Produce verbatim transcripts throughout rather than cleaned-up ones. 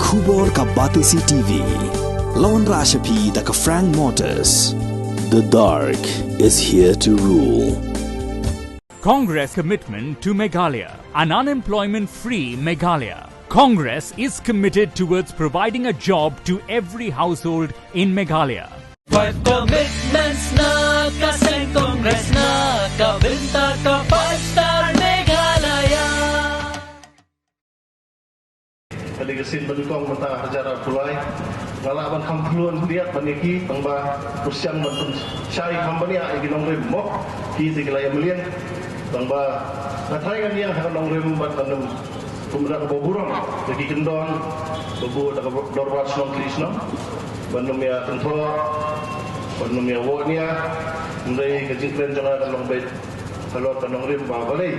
Khubor ka Batesi T V. La wanrah sha phi da ka Frank Motors. The dark is here to rule. Congress commitment to Meghalaya, an unemployment-free Meghalaya. Congress is committed towards providing a job to every household in Meghalaya. Five commitments na ka seng Congress na ka bynta ka Five Star Meghalaya. Ka dei ka sien ba nyngkong mynta ha ka hajar arphew lai. Nga lah ban kham phlun diat ban ïa ki, tang ba pyrshang ban pynshai kham bniah ïa ki nongrim mo. Ki te ki la ïa mlien. Tang ba nga tharai ngan ïeng ha ka nongrim bad ngan ym kum da kaba burom da ki kyndon, ba buh da ka dorbar shnong khlieh shnong. Ban ym ïa kynthoh, ban ym ïa woh nia. Hynrei ka jingkren jong nga kan long beit halor ka nongrim. Ba balei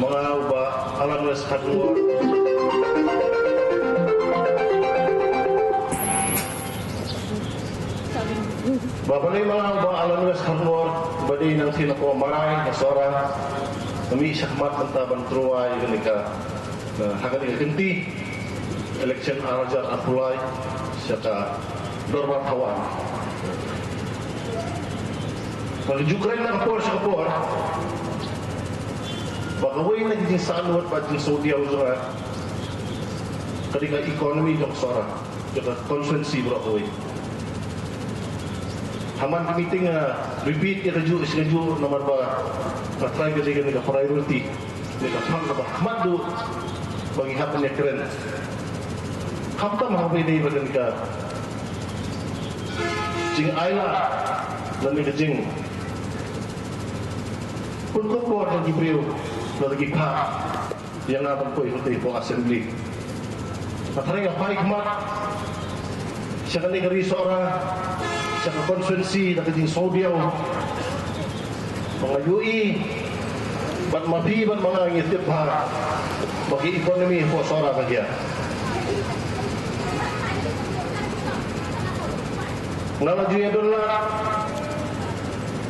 ma nga u Bah Alan West Kharkongor. Ba balei ma nga u Bah Alan West Kharkongor, ba dei nangtei na ka Marai, na Sohra, nga mih shakhmat mynta ban tyrwa ïa kane ka, eh, ha kane ka kynti election ar hajar arphew lai sha ka dorbar thawaiñ. Nga ju kren na ka por sha ka por ba kawei na ki jingsahnarphna bad jingsngewdiaw jong nga ka dei ka economy jong Sohra, jong ka constituency baroh kawei. Ha man ka meeting nga repeat ïa kajuh shi kajuh namar ba nga tharai ka dei kane ka priority. Dei ka phang kaba khmat duh ba ngi hap ban ïakren. Khamtam haba ïadei bad kane ka jingailad lane ka jingpynkup bor jong ki briew lada ki phah ïa nga ban poi hangtei hapoh Assembly. Nga tharai nga phai khmat sha kane ka ri Sohra, sha ka constituency da ka jingsngewdiaw ba nga ïohi bad ma phi bad ma nga ngi tip bha ba ka economy hapoh Sohra ka jia. Nga la ju ïadon lad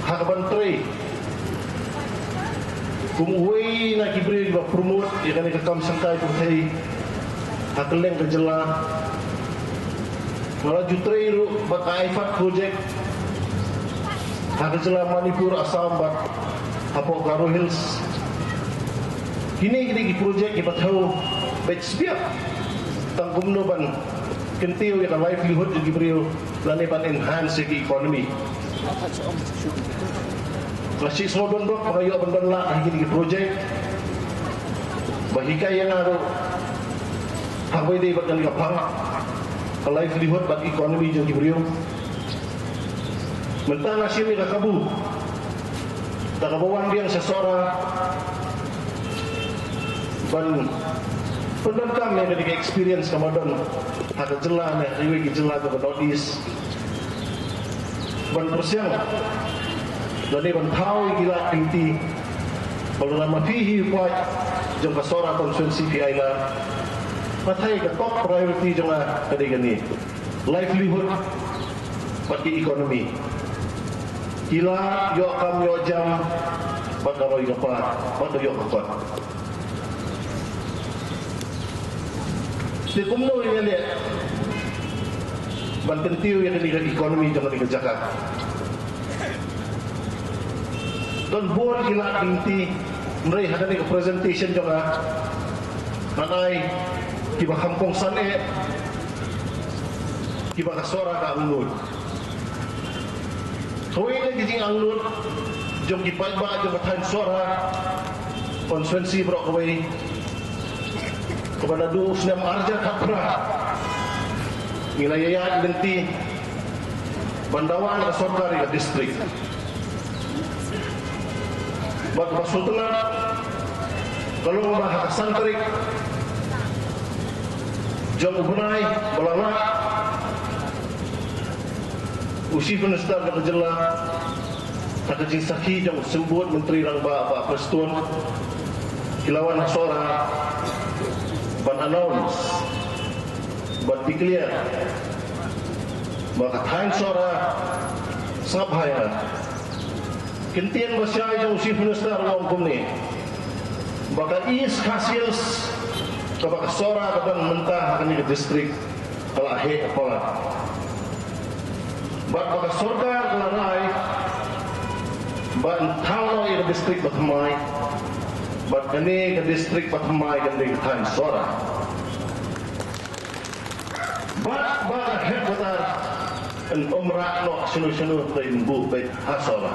ha kaban trei kum uwei na ki briew kiba promote ïa kane ka kam shangkai pyrthei ha kylleng ka jylla. Nga la ju trei ruh bad ka IFAD project ha ka jylla Manipur, Assam bad hapoh Garo Hills. Kine ki dei ki project kiba thew beit sbiang tang kumno ban kyntiew ïa ka livelihood jong ki briew lane ban enhance ïa ki economy. Nga sngewdon bok ba nga ïoh ban don lad ha kine ki project ba hikai ïa nga ruh ha kaba ïadei bad kane ka phang ka livelihood bad economy jong ki briew. Mynta nga shim ïa ka kabu da kaba wan biang sha Sohra ban pyndonkam ïa kane ka experience kaba nga don ha ka jylla ne ha kiwei ki jylla jong ka North East ban pyrshang lane ban thaw ïa ki lad ki lynti. Ba lada ma phi hi u paid jong ka Sohra constituency phi ailad, nga tharai ka top priority jong nga ka dei kane. Livelihood bad ki economy. Ki lad ïoh kam ïoh jam bad ka roi ka par bad ka ïoh ka kot. Te kumno ngin leh ban kyntiew ïa kane ka economy jong kane ka jaka? Don bun ki lad ki lynti, hynrei ha kane ka presentation jong nga ngan ai kiba kham kongsan eh, kiba ka Sohra ka angnud. Kawei na ki jingangnud jong ki paidbah jong ka thaiñ Sohra constituency baroh kawei, kaba naduh u snem ar hajar khatphra ngi la ïaid lynti ban dawa na ka sorkar ïa ka district. Bad kaba sngewtynnat ka long ba ha ka san tarik jong u bnai ba la leit, u Chief Minister jong ka jylla ha ka jingsakhi jong u Symbud Myntri Rangbah Bah Prestone, ki la wan ha Sohra ban announce, ban declare ba ka thaiñ Sohra sngap bha ïa nga. Ka ktien ba shai jong u Chief Minister ka ong kumne, ba ka East Khasi Hills Kaba ka Sohra ka don mynta ha kane ka district ka la heh palat. Bad ba ka sorkar ka la rai ban thaw noh ïa ka district ba thymmai. Bad kane ka district ba thymmai kan dei ka thaiñ Sohra. Bad ba ka headquarter yn ym rah noh shano shano, te yn buh beit ha Sohra.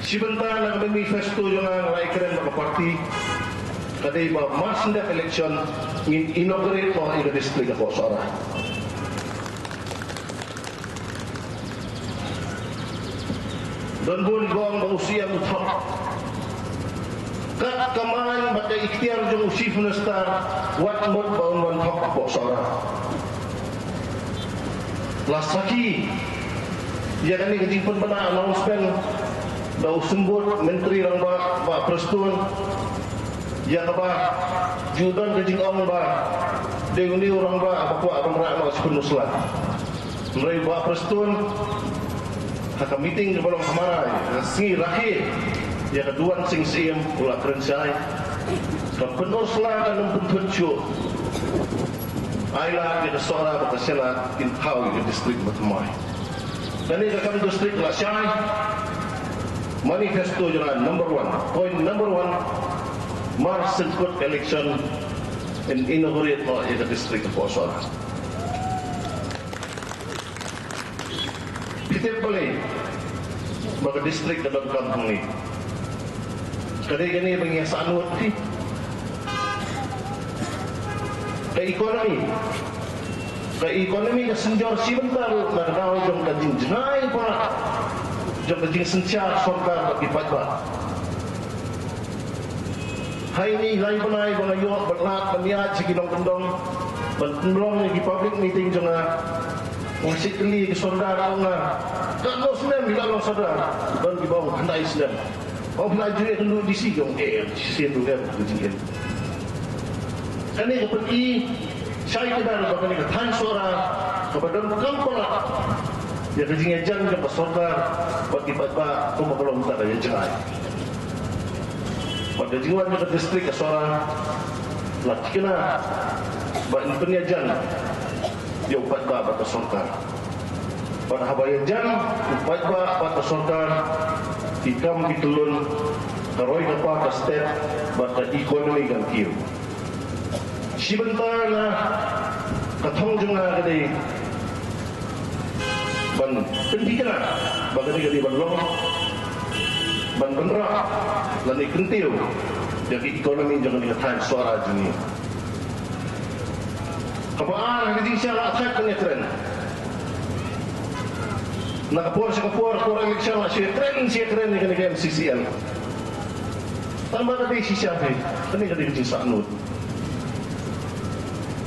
Shi bynta na ka manifesto jong nga, nga la ïakren bad ka party, ka dei ba mar shen dep election ngin inaugurate noh ïa ka district hapoh Sohra. Don bun ki ong ba u C M u thok. Kat ka main bad ka iktiar jong u Chief Minister, wat mut ba un wan thok hapoh Sohra. La sakhi ïa kane ka jingpynbna announcement da u Symbud Myntri Rangbah, Bah Prestone, ïa kaba ju don ka jingong ba dei une u rangbah ba kwah ban rah noh shi pyndoh sla. Hynrei Bah Prestone, ha ka meeting kaba long ha Marai, ha ka sngi rakhe ïa ka Duan Sing Syiem, u la kren shai, ka pyndoh sla kan ym pynthut shuh. Ai lad ïa ka Sohra bad ka Sylhet kin thaw ïa ka district ba thymmai. Kane ka kam district la shai. Manifesto jong nga number one, point number one, mar shen kut election yn inaugurate noh ïa ka district hapoh Sohra. Phi tip balei ba ka district ka donkam hangne? Ka dei kane ba ngi ïa sahnud, phi. Ka economy, ka economy ka synjor shi bynta ruh na ka daw jong ka jingjngai palat jong ka jingsynshar sorkar bad ki paidbah. Ha ine i lai bnai ba nga ïoh ban lad ban ïaid sha ki nongkyndong ban pynlong ïa ki public meeting jong nga, nga shu kylli ki sordar, ong nga, katno snem phi la long sordar? Don kiba ong khyndai snem. Ong phi la ju ïakynduh D C? Ki ong em, shisien ruh em, ka jingim. Kane ka pyni shai kdar ba kane ka thaiñ Sohra kaba donkam palat ïa ka jingïajan jong ka sorkar bad ki paidbah, kumba ka long mynta ka ïa jngai. Bad ka jingwan jong ka district ka Sohra la thikna ba yn pynïajan ïa u paidbah bad ka sorkar. Bad haba ïajan u paidbah bad ka sorkar, ki kam ki tyllun, ka roi ka par ka stet bad ka economy kan kiew. Shi bynta na ka thong jong nga ka dei ban pynthikna ba ka dei, ka dei ban long, ban pynrah lane kyntiew ïa ka economy jong ka dei ka thaiñ Sohra jong ngi. Kaba ar, ha ka jingshisha la thait ban ïakren. Na ka por sha ka por, por election la shu ïakren, shu ïakren ïa kane ka M C C L. Tang ba ka dei shisha, phi, kane ka dei ka jingsahnud.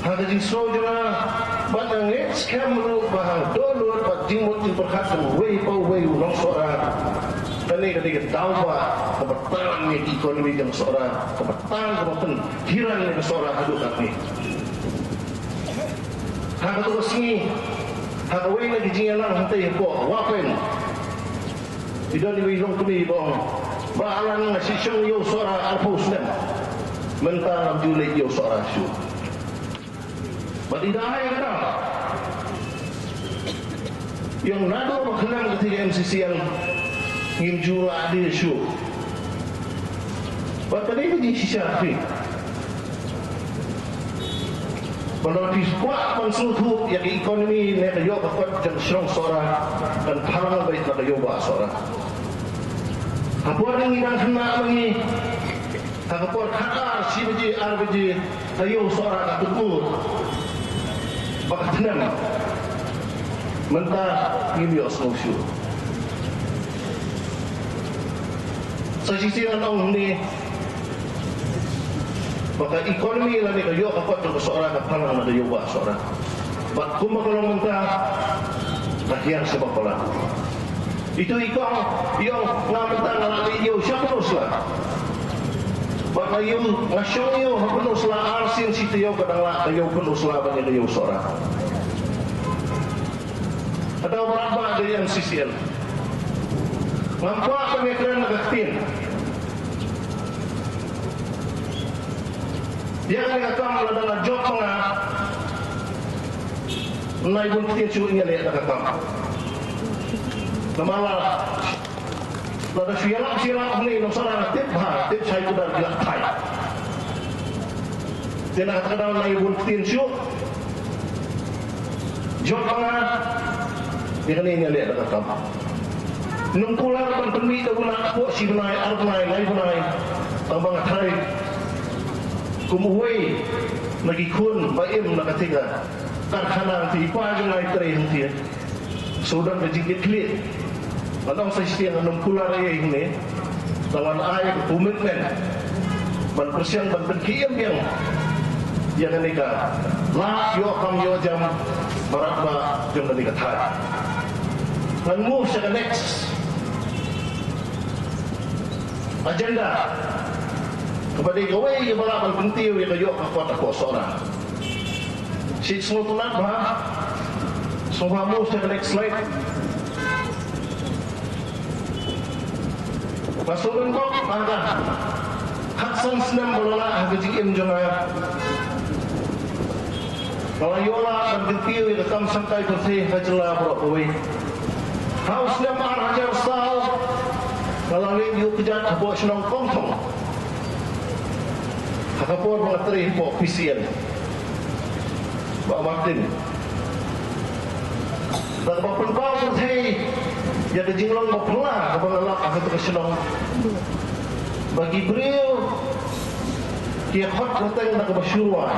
Ha ka jingsngew jong nga, bad nga ngeit skhem ruh ba ha dohnud bad jingmut jingpyrkhat jong uwei pa uwei u nong Sohra, kane ka dei ka daw ba kaba tan ïa ka economy jong Sohra, kaba tan, kaba pynhiar ïa ka Sohra haduh katne. Ha kato ka sngi, ha kawei na ki jingïalang hangtei hapoh Wahpen, i don iwei i longkmie ba ong, Bah Alan, nga shu shong ïew Sohra arphew snem, mynta ngam ju leit ïew Sohra shuh. Bad i da ai kata, ïa nga naduh ba khlem kata ka M C C L ngim ju lah die shuh. Bad ka dei ka jingshisha, phi. Ba lada phi kwah ban sngewthuh ïa ka economy ne ka ïoh ka kot jong shnong Sohra, kan pharang beit na ka ïew bah Sohra. Ha por ngi dang khynnah ma ngi, ha ka por khatar, shi baje, ar baje, ka ïew Sohra ka tukur ba ka thnem. Mynta ngim ïohsngew shuh. Sa shisien ngan ong hangne ba ka economy lane ka ïoh ka kot jong ka Sohra ka pharang na ka ïew bah Sohra. Bad kumba ka long mynta, ka hiar sha ba palat. Itu i kong i ong, nga mynta nga la leit ïew sha Pynursla. Bad nga ïew, nga shong ïew ha Pynursla, arsien shi taïew ka dang lah ka ïew Pynursla ban ïa ka ïew Sohra. Ka daw ba bha ka M C C L. Ngam kwah ban ïakren na ka ktien. Ïa kane ka kam lada la jop ma nga, nai bun ktien shuh ngi ïaleh da ka kam. Namar la lada shu ïalap shu ïalap hangne, nongshakri nga tip bha, tip shai kudar ki la thait. Te na kata ka daw nai bun ktien shuh. Jop ma nga, ïa kane ngi ïaleh da ka kam. Ym kular ban pynmih da u na hapoh shi bnai, ar bnai, lai bnai. Tang ba nga tharai kum uwei na ki khun ba im na kata ka karkhana, te i pa jong nga i trei hangtei. Shu don ka jingkitkhlieh. Ngan ong sa shisien, ngan ym kular ei ei hangne. Tang ngan ai ka commitment ban pyrshang ban pynkhie biang ïa kane ka lad ïoh kam ïoh jam baroh ba jong kane ka thaiñ. Ngan move sha ka next agenda, kaba dei kawei kaba lah ban kyntiew ïa ka ïoh ka kot hapoh Sohra. Shi sngewtynnat bha. Sngewbha move to the next slide. Ba sngewbha kok ba ka khatsan snem ba la lah ha ka jingim jong nga, ba la ïoh lah ban kyntiew ïa ka kam shangkai pyrthei ha jylla baroh kawei. Ha u snem ar hajar saw, nga la leit ïuh kjat hapoh shnong Kongthong. Ha ka por ba nga trei hapoh P C N, Bah Martin, da kaba pynpaw pyrthei ïa ka jinglong ba phylla kaba nga lap ha kata ka shnong, ba ki briew ki ïa khot kyrteng da kaba shu rwai.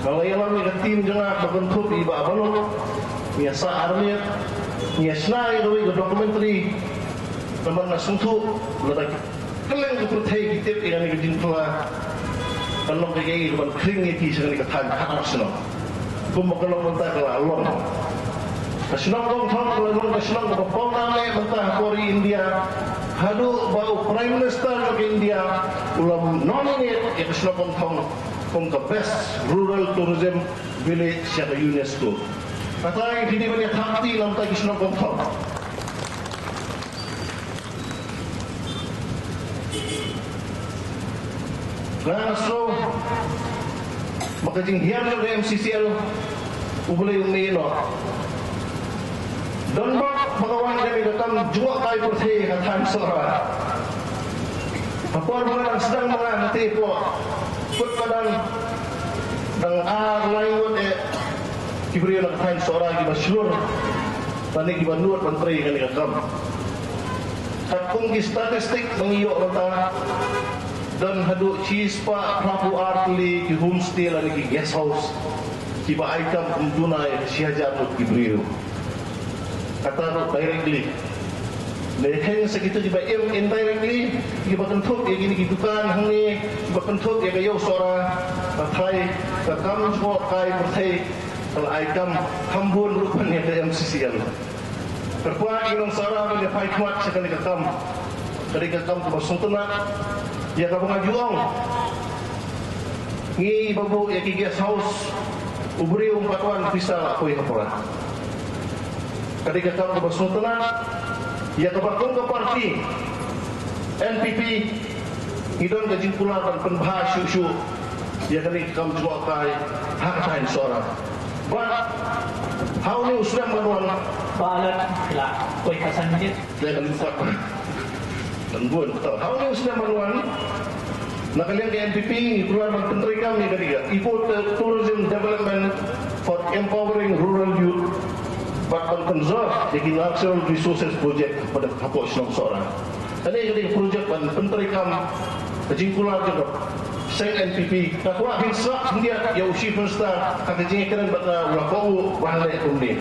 Nga la ïalam ïa ka team jong nga ba kynthup ïa i Bah Balok, ngi ïa sah armiet, ngi ïa shna ïa kawei ka documentary. Namar nga sngewthuh lada kylleng ka pyrthei ki tip ïa kane ka jingphylla, kan long kaei kaei kaban khring ïa ki sha kane ka thaiñ khatar shnong. Kumba ka long mynta ka la long. Ka shnong Kongthong ka la long ka shnong kaba pawnam eh mynta ha ka ri India. Haduh ba u Prime Minister jong ka India u la nominate ïa ka shnong Kongthong kum ka best rural tourism village sha ka UNESCO. Kata ïa phi dei ban ïa thap kti na bynta ki shnong Kongthong. Nga sngew ba ka jinghiar jong ka M C C L, U Blei un ïehnoh. Don bok ba ka wan kane ka kam jngohkai pyrthei ha thaiñ Sohra. Ha por ba nga dang sdang ma nga hangtei hapoh kut madan, dang ar lai ngut eh ki briew na ka thaiñ Sohra kiba shlur lane kiba nud ban trei kane ka kam. Katkum ki statistic ba ngi ïoh mynta, don haduh shispah phraphew ar tylli ki homestay lane ki guest house kiba ai kam kum duna ïa shi hajar ngut ki briew. Kata ruh directly. Ne kheiñ sa kito kiba im indirectly, kiba kynthup ïa kine ki dukan hangne, kiba kynthup ïa ka ïew Sohra, ka thrai, ka kam jngohkai pyrthei, ka la ai kam kham bun ruh ban ïa ka M C C L. Kyrpad ïa ki nong Sohra ban ïa phai khmat sha kane ka kam. Ka dei ka kam kaba sngewtynnat, ïa kaba nga ju ong. Ngi ba buh ïa ki guest house, u briew um pat wan, pisa la poi ha pura. Ka dei ka kam kaba sngewtynnat, ïa kaba kum ka party N P P ngi don ka jingkular ban pynbha shuh shuh ïa kane ka kam jngohkai ha ka thaiñ Sohra. Bad ha une u snem ban wan, ba la, la poi ka san minit. Te kan buka. Kan bun. To, ha une u snem ban wan, na ka liang ka N P P ngi kular ban pyntreikam ïa kane ka Eco Tourism Development for Empowering Rural Youth bad ban conserve ïa ki Natural Resources Project hapoh, hapoh shnong Sohra. Kane ka dei ka project ban pyntreikam, ka jingkular jong ka seng N P P. Nga kwah phin sngap khyndiat ïa u Chief Minister ha ka jingïakren bad nga, u la koh u wan leh kumne.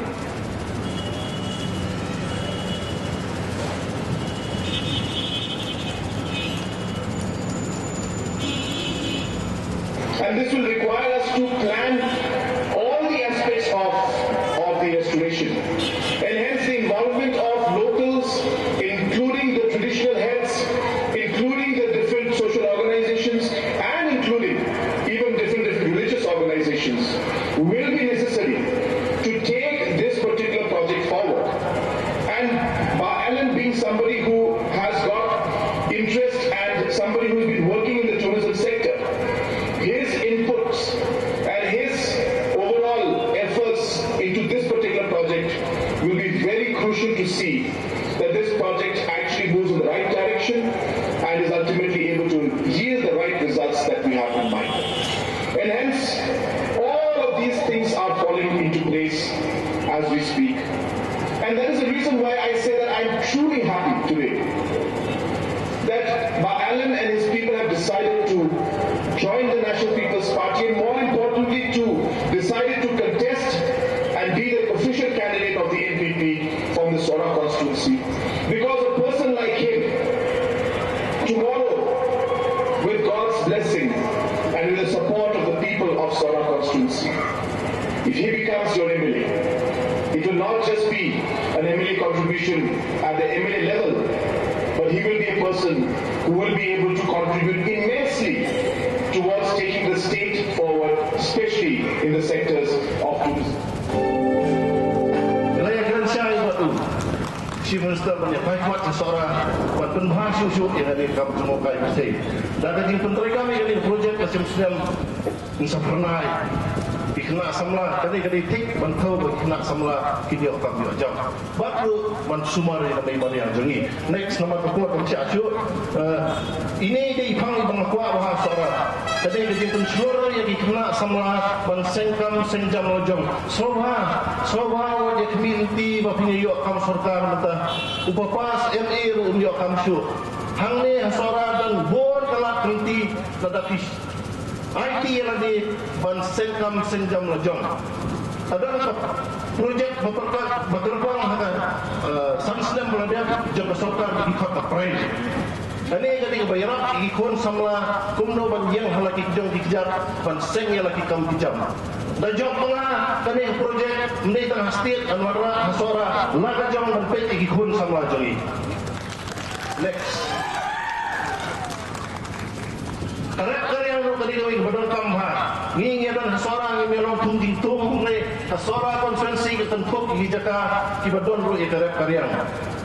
And this will require us to plan all the aspects of, of the restoration. And hence the involvement of locals, including the traditional heads, including the different social organizations, and including even different, different religious organizations, will be necessary to take this particular project forward. And Bah Alan, being somebody who has got interest and somebody who's been working in the tourism sector, today that Bah Alan and his people have decided to join the National People's Party and, more importantly, to decided to contest and be the official candidate of the N P P from the Sohra constituency. Because a person like him, tomorrow, with God's blessing and with the support of the people of Sohra constituency, if he becomes your M L A, it will not just be an M L A contribution at the M L A level, but he will be a person who will be able to contribute immensely towards taking the state forward, especially in the sectors of tourism. Ïa la ïa kren shai bad u Chief Minister ban ïa paidbah Sohra ban pynbha shuh shuh ïa kane ka kam jong u kai Masi. Da ka jingpyntreikam ïa kane ka project ka shem snem, ngin sa phyrnai ïa ki khynnah samla, kane ka dei thik ban thew ba ki khynnah samla kin ïoh kam ïoh jam. Bad ruh ban sumar ïa ka mei mariang jong ngi. Next, namar ka por kam shah shuh. Eh, ine i dei i phang iba nga kwah ba ha Sohra. Ka dei ka jingpynshlur ïa ki khynnah samla ban seng kam seng jam la jong. Sngewbha, sngewbha wat ïa khmih lynti ba phin ïoh kam sorkar mynta. Uba pass M A ruh um ïoh kam shuh. Hangne ha Sohra don bun ka lad ka lynti lada phi aiti ïa lade ban seng kam seng jam la jong. Ka don ka project ba pyrkhat ba kyrpang ha ka, eh, san snem ba la dep jong ka sorkar ba ki khot ka PRIME. Kane ka dei kaba ïarap ïa ki khun samla kumno ban ïeng ha la ki jong ki kjat ban seng ïa la ki kam ki jam. Da jop ma nga kane ka project ym dei tang ha state, hynrei ha Sohra la ka jong ban peit ïa ki khun samla jong ngi. Next. Ka rep ka riang ruh ka dei kawei kaba donkam bha. Ngi ngi don ha Sohra ngim ïa long thung jingthung, ne ka Sohra constituency ka kynthup ïa ki jaka kiba don ruh ïa ka rep ka riang.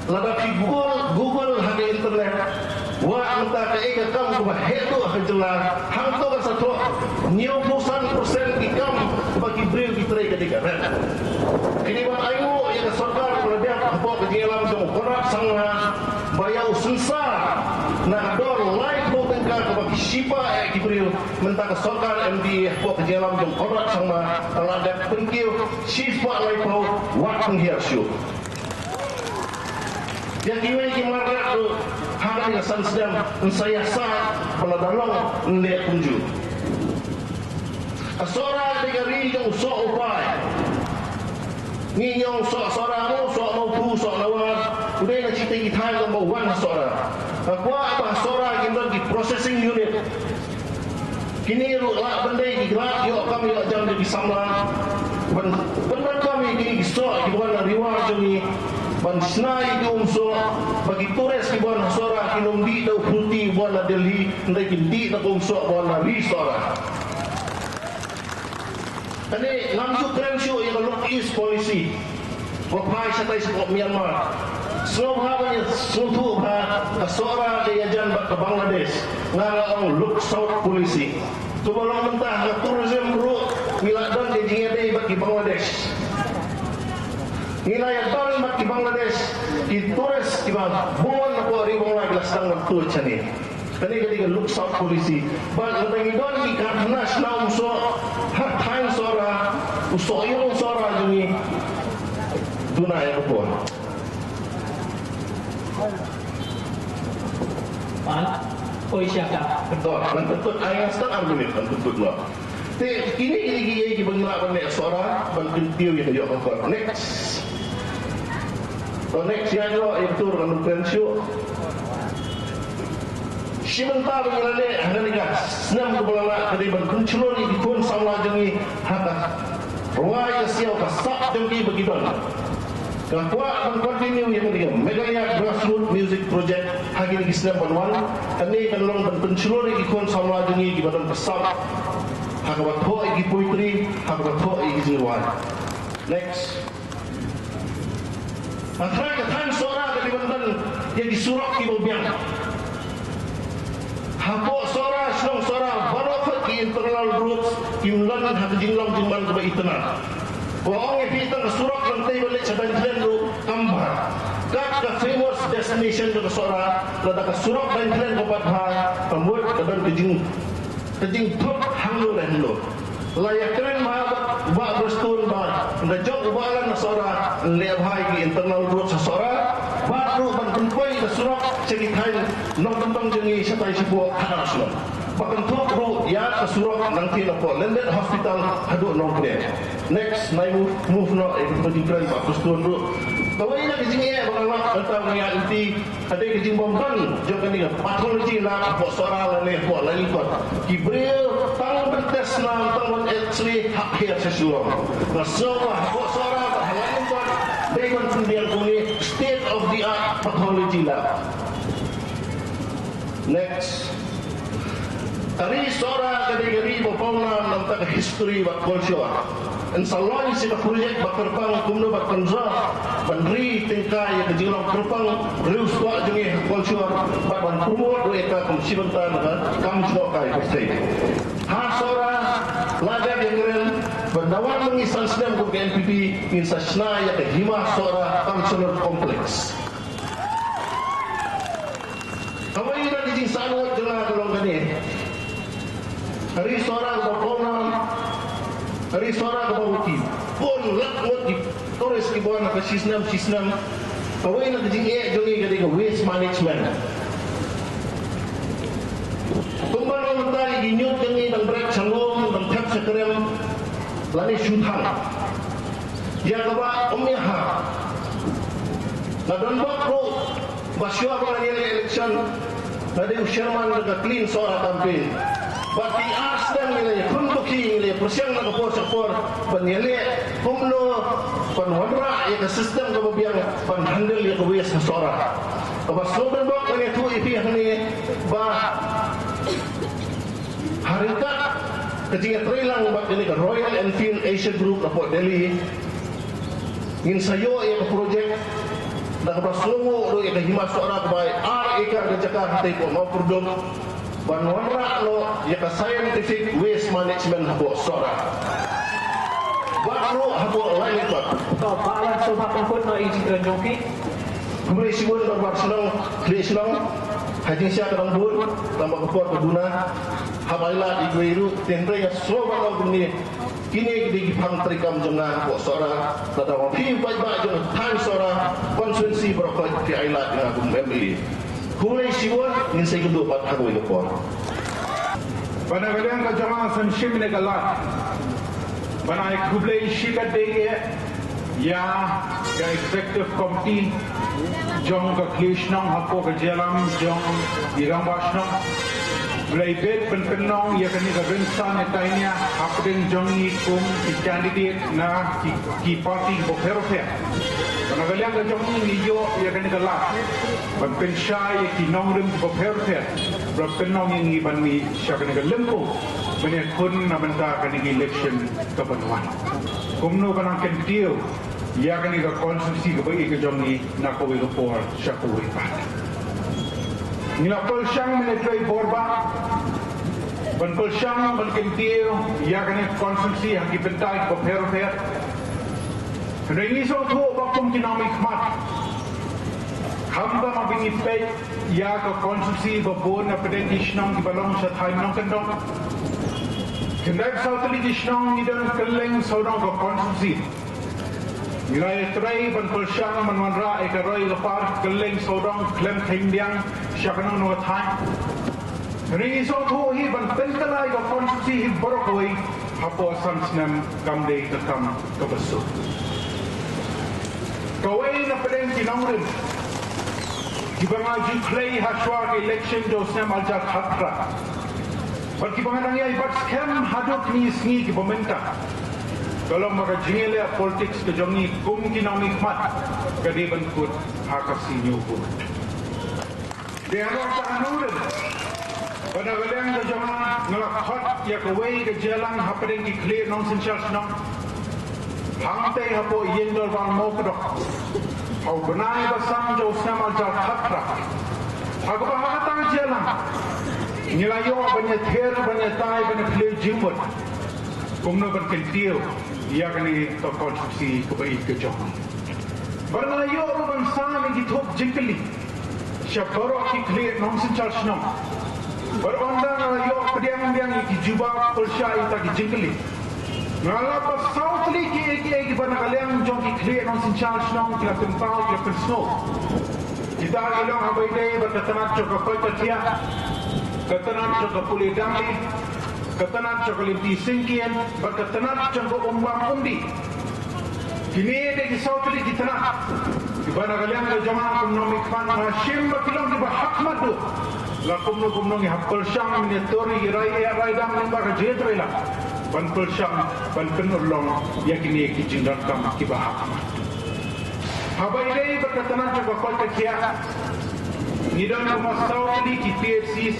Lada phi Google, Google ha ka internet, wat mynta kaei ka kam kaba heh duh ha ka jylla, hangto kan sa thoh hynñiewphew san percent ki kam ba ki briew ki trei ka dei ka rep. Kine ban ainguh ïa ka sorkar ba la dep hapoh ka jingïalam jong u Conrad Sangma, ba ïa u sensar na ka dor laiphew tyngka kaba ki shipa ïa ki briew, mynta ka sorkar M D A hapoh ka jingïalam jong u Conrad Sangma ka la dep pynkiew shispah laiphew, wat pynhiar shuh. Ïa kiwei ki market ruh ha kane ka san snem yn sa ïasaid ba lada long yn leh kumjuh. Ka Sohra ka dei ka ri jong u soh u pai. Ngi ñiong soh Sohra mo, soh Mawphu, soh Nawar. U dei na shitei ki thaiñ ba wan ha Sohra. Nga kwah ba ha Sohra kin don ki processing unit. Kine ruh lah ban dei ki lad ïoh kam ïoh jam jong ki samla. Ban, ban, ban kam ïa kine ki soh kiba wan na ri war jong ngi. Ban shna ïa ki um soh ba ki tourist kiba wan ha Sohra kin ym dih da u phuti ba wan na Delhi, hynrei kin dih da ka um soh ba wan na ri Sohra. Kane ngam ju kren shuh ïa ka Look East policy. Ba phai shatai sha Myanmar. Sngewbha ban ïa sngewthuh ba ka Sohra ka ïajan bad ka Bangladesh. Nga nga ong Look South policy. Kaba long mynta ha ka tourism ruh ngi la don ka jingïadei bad ki Bangladesh. Ngi la ïadon bad ki Bangladesh, ki tourist kiba bun na ka ri Bangla ki la sdang ban tour shane. Kane ka dei ka Look South policy. Bad lada ngi don ki karkhana shna um soh ha thaiñ Sohra, u soh ïong Sohra jong ngi. Duna ïa ka por. Pan, oi, siapa? Betul, ngan pynput, ai, ngan start argument, ngan pynput mo. Te kine kine ki ïa kiba ngi lah ban leh Sohra ban kyntiew ïa ka ïoh ka kor. Next. To next ïa ïoh ïa ka tur ngan kren shuh. Shi bynta ba ngi la leh ha kane ka snem kaba la lah ka dei ban pynshlur ïa ki khun samla jong ngi ha ka rwai ka siaw ka sap jong ki ba ki don. Nga kwah ban continue ïa kane ka Meghalaya Grassroots Music Project ha kine ki snem ban wan. Kane kan long ban pynshlur ïa ki khun samla jong ngi kiba don ka sap ha kaba thoh ïa ki poetry, ha kaba thoh ïa ki jingrwai. Next. Hynrei ka thaiñ Sohra ka dei ban don ïa ki surok kiba biang. Hapoh Sohra, shnong Sohra baroh khoit ki internal roads kim don ha ka jinglong jingman kaba itynnad. Wa ong ïa phi tang ka surok Langtei ban leit sha Daiñkhyllen ruh kam bha. Kat ka famous destination jong ka Sohra, lada ka surok Daiñkhyllen kam pat bha, ka mut ka don ka jing, ka jingthut hangno ne hangno. La ïa kren bha bad Bah Prestone ba ynda jong u Bah Alan na Sohra, leh bha ïa ki internal roads ha Sohra. Bad ruh ban pynpoi ka surok sha ki thaiñ nongkyndong jong ngi shatai shapoh khadar shnong. Ba kynthup ruh ïa ka surok nangtei napoh Landed Hospital haduh Nongkren. Next, nai move, move noh ïa ka jingkren ba Prestone ruh. Kawei na ka jingeh ba nga lap mynta ba nga ïa lynti, ka dei ka jingbym don jong kane ka pathology lab hapoh Sohra lane hapoh Laitkot. Ki briew tang ban test nam, tang ban X-ray hap hiar sha Shillong. Nga sngew ba hapoh Sohra bad ha Laitkot dei ban pynbiang kumne state of the art pathology lab. Next. Ka ri Sohra ka dei ka ri ba pawnam na ka bynta ka history bad culture. Yn sa launch ïa ka project ba kyrpang kumno ban conserve, ban ri tyngkai ïa ka jinglong kyrpang riewspah jong ngi ha culture bad ban promote ruh ïa ka kum shi bynta na ka kam jngohkai pyrthei. Ha Sohra, la dep ïakren ba dawa ma ngi san snem kum ka N P P ngin sa shna ïa ka Hima Sohra Cultural Complex. Kawei na ki jingsngewthuh jong nga ka long kane. Ka ri Sohra kaba pawnam, ka ri Sohra kaba u ki bun lak ngut ki tourist kiba wan ha ka shi snem shi snem. Kawei na ki jingeh jong ngi ka dei ka waste management. Kumba ngi mynta ïa ki ñiut jong ngi dang bret sha lum, dang thep sha krem, lane shu thang. Ïa kaba ym ïa ha. Nga don bok ruh ba shuwa ba ngan ïaleh election, nga dei u chairman jong ka Clean Sohra campaign. Bad ki ar snem ngi la ïakhun baki, ngi la ïapyrshang na ka por sha ka por ban ïaleh kumno ban wanrah ïa ka system kaba biang ban handle ïa ka waste ha Sohra. Kaba sngewdon bok ngan ïathuh ïa phi hangne ba ha ryngkat ka jingïatreilang bad kane ka Royal Enfield Asia Group napoh Delhi, ngin sa ïoh ïa ka project da kaba sngewnguh ruh ïa ka Hima Sohra kaba ai ar acre ka jaka hangtei hapoh Mawkyrdup ban wanrah noh ïa ka scientific waste management hapoh Sohra. Bad ruh hapoh Laitkot. To, ba la sngewbha pynkhot noh ïa ka jingkren jong phi. Khublei shibun Dorbar Shnong, Khlieh Shnong, ha jingshisha ka dang bun, tang ba ka por ka duna, hap ailad ïa kiwei ruh, te hynrei nga sngew ban ong kumne, kine ki dei ki phang treikam jong nga hapoh Sohra, lada ma phi u paidbah jong ka thaiñ Sohra, constituency baroh khoit phi ailad ïa nga kum M L A. Khublei shibun, ngin sa ïakynduh pat ha kawei ka por. Ba na ka liang ka jong nga sa shim ïa ka lad ban ai khublei shikatdei ïa ka Executive Committee jong ka Khlieh Shnong hapoh ka jingïalam jong i Rangbah Shnong. Ba la ïa bit pynpynnong ïa kane ka rynsan ïa ka thaiñ hapdeng jong ngi kum ki candidate na ki, ki party bapher bapher. Ba na ka liang ka jong ngi ngi ïoh ïa kane ka lad ban pynshai ïa ki nongrim bapher bapher. Ba la pynlong ïa ngi ban mih sha kane ka lympung ban ïakhun na bynta kane ka election kaban wan. Kumno ban nang kyntiew ïa kane ka constituency kaba ïeit ka jong ngi na kawei ka por sha kawei pat. Ngi la pyrshang ban ïatrei bor ba ban pyrshang ban kyntiew ïa kane ka constituency ha ki bynta kiba pher pher. Hynrei ngi sngewthuh ba kum ki nongmihkhmat, khamtam ba ngi peit ïa ka constituency ba bun na pdeng ki shnong kiba long sha thaiñ nongkyndong. Khyndai phew saw tylli ki shnong ngi don kylleng sawdong ka constituency. Ngi la ïatrei ban pyrshang ban wanrah ïa ka roi ka par kylleng sawdong khlem kheiñ biang sha kano kano ka thaiñ. Hynrei ngi sngewthuh hi ban pynkylla ïa ka constituency hi baroh kawei hapoh san snem kam dei ka kam kaba suk. Kawei na pdeng ki nongrim kiba nga ju khlei ha shuwa ka election jong u snem arhajar khatphra bad kiba nga dang ïai bat skhem haduh kine ki sngi kiba mynta ka long ba ka jingïaleh politics ka jong ngi kum ki nongmihkhmat ka dei ban kut ha ka sngi ñiew vote. Te halor kata ka nongrim, ba na ka liang ka jong nga nga la khot ïa kawei ka jingïalang hapdeng ki khlieh nongsynshar shnong hangtei hapoh ïing dorbar Mawkdok ha u bnai ba san jong u snem arhajar khatphra. Ha kaba ha kata ka jingïalang ngi la ïoh ban ïathied, ban ïatai, ban ïakhleh jingmut kumno ban kyntiew ïa kane ka constituency kaba ïeit ka jong ngi. Bad nga la ïoh ruh ban sam ïa ki thup jingkylli sha baroh ki khlieh nongsynshar shnong. Bad ynda nga la ïoh pdiang biang ïa ki jubab pyrshah ïa kita ki jingkylli, Nga la pat saw tylli ki ei ki ei kiba na ka liang jong ki khlieh nongsynshar shnong ki la pynpaw ki la pynsngew. Kita ki long ha ba ïadei bad ka tnat jong ka koit ka khiah, ka tnat jong ka pule dang lieh, ka tnat jong ka lynti syngkien bad ka tnat jong ka um bam um dih. Kine dei ki saw tylli ki tnat kiba na ka liang ka jong nga kum u nongmihkhmat nga shim ba ki long kiba ha khmat duh. La kumno kumno ngi hap pyrshang mynta ïa ki rai ïa rai dang lyngba ka jingïatreilang ban pyrshang ban pynurlong ïa kine ki jingdonkam kiba ha khmat. Ha ba ïadei bad ka tnat jong ka koit ka khiah, ngi don kumba saw tylli ki P H Cs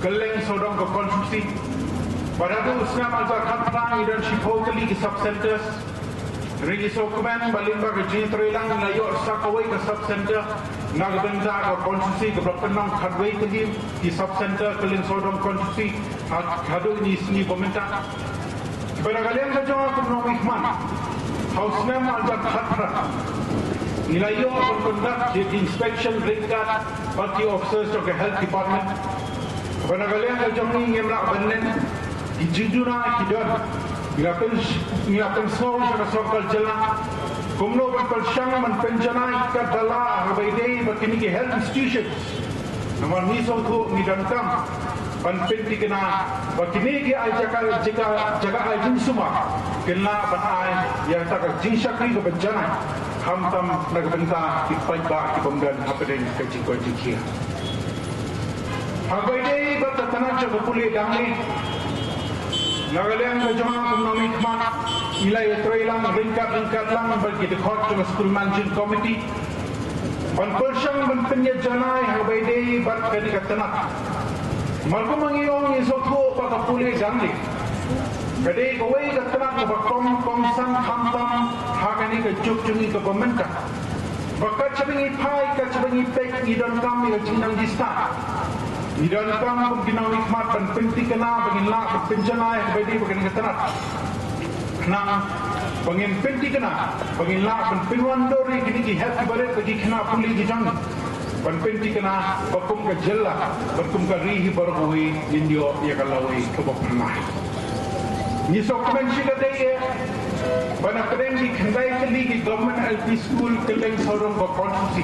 kylleng sawdong ka constituency. Bad haduh u snem ar hajar khatphra ngi don shiphew tylli ki sub centers. Hynrei ngi sngewkmen ba lyngba ka jingïatreilang ngi la ïoh sa kawei ka sub center na ka bynta ka constituency kaba la pynlong khatwei tylli ki sub center kylleng sawdong constituency ha, haduh kine ki sngi ba mynta. Kiba na ka liang ka jong nga kum u nongmihkhmat, ha u snem ar hajar khatphra ngi la ïoh ban conduct ïa ki inspection ryngkat bad ki officers jong ka health department. Kiba na ka liang ka jong ngi ngim lah ban len, ki jingduna ki don. Ngi la pyn, ngi la pynsngew sha ka sorkar jylla kumno ban pyrshang ban pynjanai katba lah ha ba ïadei bad kine ki health institutions. Namar ngi sngewthuh ngi donkam ban pynthikna ba kine ki ai jaka, jaka, jaka ai jingsumar kin lah ban ai ïa kata ka jingshakri kaba janai, khamtam na ka bynta ki paidbah ki bym don hapdeng ka jingkoit jingkhiah. Ha ba ïadei bad ka tnat jong ka pule dang lieh, na ka liang ka jong nga kum u nongmihkhmat ngi la ïatreilang ryngkat ryngkat lang bad ki dkhot jong ka School Management Committee ban pyrshang ban pynïaid janai ha ba ïadei bad kane ka tnat. Namar kumba ngi ong ngi sngewthuh ba ka pule dang lieh ka dei kawei ka tnat kaba kong kongsan khamtam ha kane ka juk jong ngi kaba mynta. Ba kat shaba ngi phai, kat shaba ngi peit, ngi donkam ïa ka jingnang jingstad. Ngi donkam kum ki nongmihkhmat ban pynthikna ba ngin lah ban pynjanai ha ba ïadei bad kane ka tnat. Khnang ba ngin pynthikna ba ngin lah ban pynwan dur ïa kine ki hep ki barit bad ki khynnah pule ki jong ngi. Ban pynthikna ba kum ka jylla bad kum ka ri hi baroh kawei ngin ïoh ïa ka lawei kaba phyrnai. Ngi sngewkmen shikatdei eh ba na pdeng ki khyndai tylli ki government L P school kylleng sawdong ka constituency,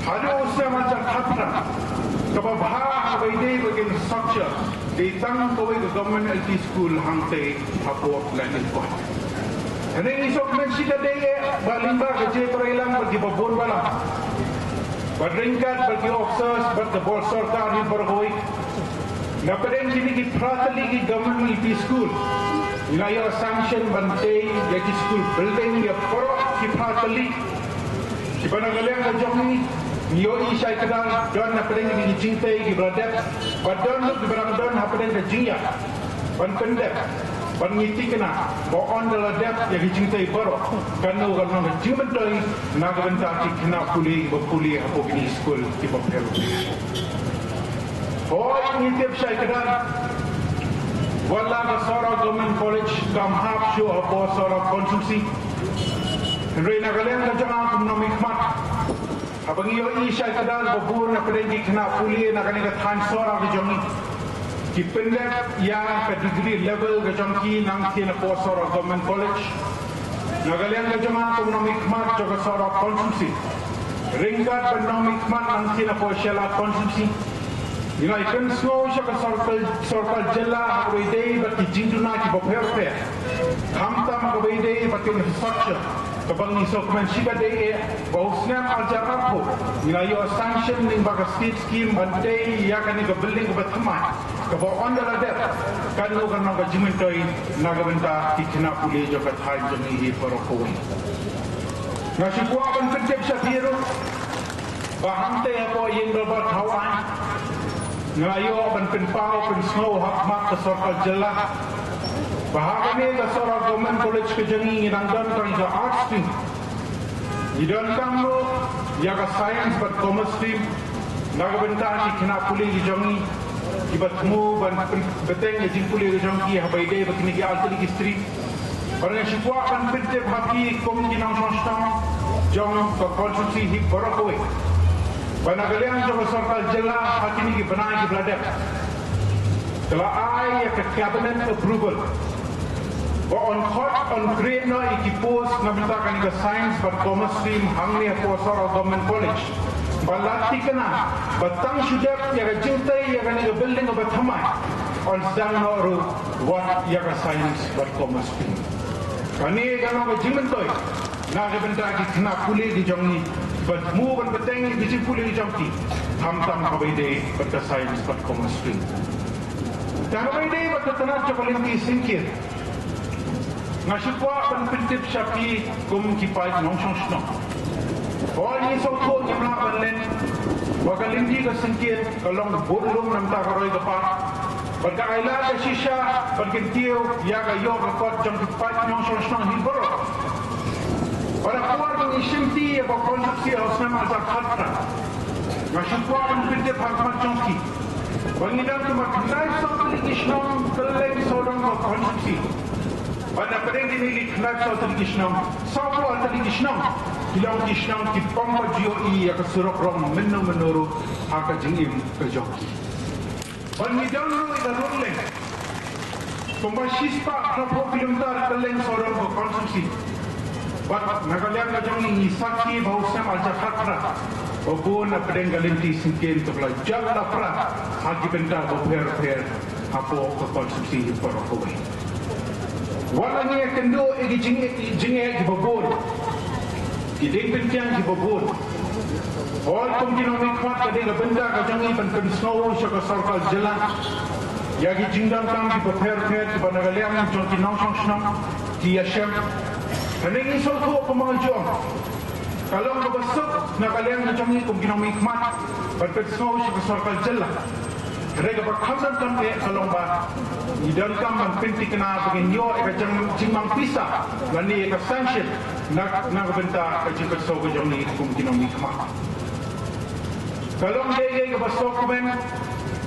haduh u snem ar hajar khatphra, kaba bha ha ba ïadei bad ka infrastructure dei tang kawei ka government L P school hangtei hapoh Laitumkhrah. Hynrei ngi sngewkmen shikatdei eh ba lyngba ka jingïatreilang bad kiba bun balang, bad ryngkat bad ki officers bad ka bor sorkar hi baroh kawei, na pdeng kine ki phra tylli ki government L P school ngi la ïoh sanction ban tei ïa ki school building ïa baroh ki phra tylli. Kiba na ka liang ka jong ngi, ngi ïohi shai kdar don na pdeng kine ki jingtei kiba la dep, bad don ruh kiba dang don hapdeng ka jingïaid ban pyndep. Bad ngi thikna ba ynda la dep ïa ki jingtei baroh, kano kan long ka jingmyntoi na ka bynta ki khynnah pule kiba pule hapoh kine ki skul kiba pher. Hooid, ngi tip shai kdar, wat la ka Sohra Government College kam hap shuh hapoh Sohra constituency, hynrei na ka liang ka jong nga kum u nongmihkhmat, haba ngi ïohi shai kdar ba bun na pdeng ki khynnah pule na kane ka thaiñ Sohra ka jong ngi ki pyndep ïa ka degree level ka jong ki nangtei napoh Sohra Government College. Na ka liang ka jong nga kum u nongmihkhmat jong ka Sohra constituency, ryngkat bad u nongmihkhmat nangtei napoh Shella constituency, ngi la ïa pynsngew sha ka sorkar, sorkar jylla ha kaba ïadei bad ki jingduna kiba pher pher, khamtam ha kaba ïadei bad ka infrastructure, kaba ngi sngewkmen shikatdei eh ba u snem ar hajar arphew ngi la ïoh sanction lyngba ka state scheme ban tei ïa kane ka building kaba thymmai, kaba ynda la dep, kano kan long ka jingmyntoi na ka bynta ki khynnah pule jong ka thaiñ jong ngi hi baroh kawei. Nga shu kwah ban pyntip sha phi ruh ba hangtei hapoh ïing dorbar thaw aiñ, nga la ïoh ban pynpaw pynsngew ha khmat ka sorkar jylla ba ha kane ka Sohra Government College ka jong ngi ngi nang don tang ïa ka arts stream. Ngi donkam ruh ïa ka science bad commerce stream na ka bynta ki khynnah pule ki jong ngi kiba thmu ban pyn-, bteng ïa ka jingpule ka jong ki ha ba ïadei bad kine ki artylli ki stream. Bad nga shu kwah ban pyntip ha phi kum ki nongshong shnong jong ka constituency hi baroh kawei ba na ka liang jong ka sorkar jylla ha kine ki bnai kiba la dep, Ka la ai ïa ka cabinet approval ba yn khot, yn create noh ïa ki post na bynta kane ka science bad commerce stream hangne ha Sohra Government College. Ba la thikna ba tang shu dep ïa ka jingtei ïa kane ka building kaba thymmai, yn sdang noh ruh wat ïa ka science bad commerce stream. Kane ka long ka jingmyntoi na ka bynta ki khynnah pule ki jong ngi, ban thmu ban bteng ïa ki jingpule ki jong ki, khamtam kaba ïadei bad ka science bad commerce stream. Te kaba ïadei bad ka tnat jong ka lynti syngkien, nga shu kwah ban pyntip sha phi kum ki paid nongshong shnong. Hooid, ngi sngewthuh, ngim lah ban len ba ka lynti ka syngkien ka long bun lum na bynta ka roi ka par. Bad ka ailad ka shisha ban kyntiew ïa ka ïoh ka kot jong ki paid nongshong shnong hi baroh. Bad ha ka por ba ngi shimti ïa ka constituency ha u snem ar hajar khatphra, nga shu kwah ban pyntip ha khmat jong phi ba ngi dang kumba khyndai saw tylli ki shnong kylleng sawdong ka constituency. Bad na pdeng kine ki khyndai saw tylli ki shnong, sawphew ar tylli ki shnong ki long ki shnong ki pom pat ju ïohi ïa ka surok rong mynno mynno ruh ha ka jingim ka jong ki. Bad ngi don ruh ïa ka rud leng kumba shispah phraphew kilometer kylleng sawdong ka constituency. Bad na ka liang ka jong ngi, ngi sakhi ba ha u snem ar hajar khatphra ba bun na pdeng ka lynti syngkien ka la jot la pra ha ki bynta bapher bapher hapoh ka constituency baroh kawei. Wat la ngi ïakynduh ïa ki jing, jingeh kiba bun, ki diengpyngkiang kiba bun, hooid, kum ki nongmihkhmat ka dei ka bynta ka jong ngi ban pynsngew sha ka sorkar jylla ïa ki jingdonkam kiba pher pher kiba na ka liang jong ki nongshong shnong ki ïashem. Hynrei ngi sngewthuh kumba nga ju ong, ka long kaba suk na ka liang ka jong ngi kum ki nongmihkhmat ban pynsngew sha ka sorkar jylla. Hynrei kaba kham donkam eh ka long ba ngi donkam ban pynthikna ba ngin ïoh ïa ka jing, jingmang pisa lane ïa ka sanction na, na ka bynta ka jingpynsngew ka jong ngi kum ki nongmihkhmat. Ka long dei dei kaba sngewkmen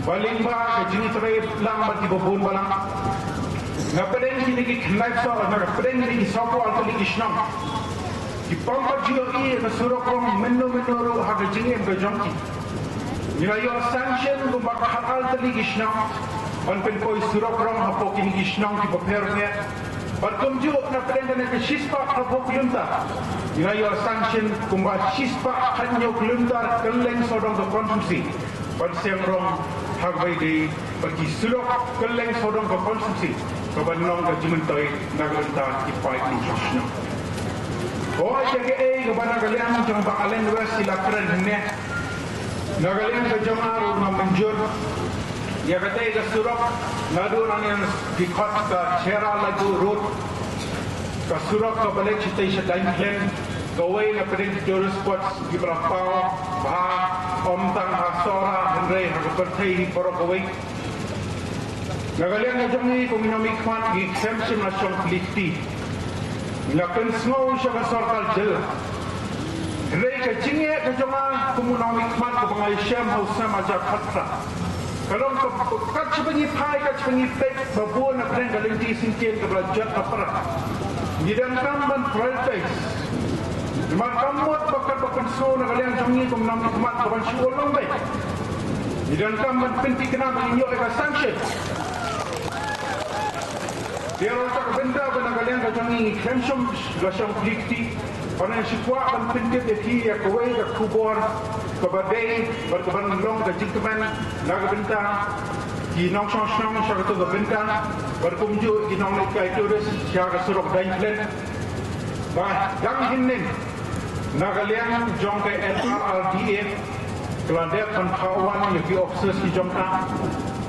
ba lyngba ka jingïatrei lang bad kiba bun balang, na pdeng kine ki khyndai saw, na pdeng kine ki sawphew ar tylli ki shnong, ki pom pat ju ïohi ïa ka surok rong mynno mynno ruh ha ka jingim ka jong ki. Ngi la ïoh sanction kumba khatar tylli ki shnong ban pynpoi surok rong hapoh kine ki shnong kiba pher pher. Bad kumjuh na pdeng kane ka shispah phraphew kilometer, ngi la ïoh sanction kumba shispah khathynñiew kilometer kylleng sawdong ka constituency ban seng rong ha kaba ïadei bad ki surok kylleng sawdong ka constituency, kaba long ka jingmyntoi na ka bynta ki paid nongshong shnong. Hooid, ïa kaei kaba na ka liang jong Bah Allen West i la kren hangne, na ka liang ka jong nga ruh nga mynjur ïa katei ka surok naduh nangne ki khot ka Chera Laitluid Road, ka surok kaba leit shatei sha Daiñkhlen, kawei na pdeng ki tourist spots kiba la paw bha, ym tang ha Sohra hynrei ha ka pyrthei hi baroh kawei. Na ka liang ka jong ngi kum ki nongmihkhmat, ngi khlem shym la shong kli kti. Ngi la pynsngew sha ka sorkar jylla. Hynrei ka jingeh ka jong nga kum u nongmihkhmat kaba nga ïashem ha u snem ar hajar khatphra, ka long ka, kat shaba ngi phai, kat shaba ngi peit ba bun na pdeng ka lynti syngkien kaba la jot la pra, ngi donkam ban prioritize. Namar kam mut ba katba pynsngew na ka liang jong ngi kum u nongmihkhmat ka ban shu long beit. Ngi donkam ban pynthikna ba ngin ïoh ïa ka sanction. Te ïa kata ka bynta ba na ka liang ka jong ngi ngi khlem shym la shong kli kti. Bad nga shu kwah ban pyntip ïa phi ïa kawei ka khubor kaba dei bad kaban long ka jingkmen na ka bynta ki nongshong shnong sha kata ka bynta, bad kumjuh ki nongleit kai tourist sha ka surok Daiñkhlen. Ba dang hynnin, na ka liang jong ka N R R D A ka la dep ban phah wan ïa ki officers ki jong ka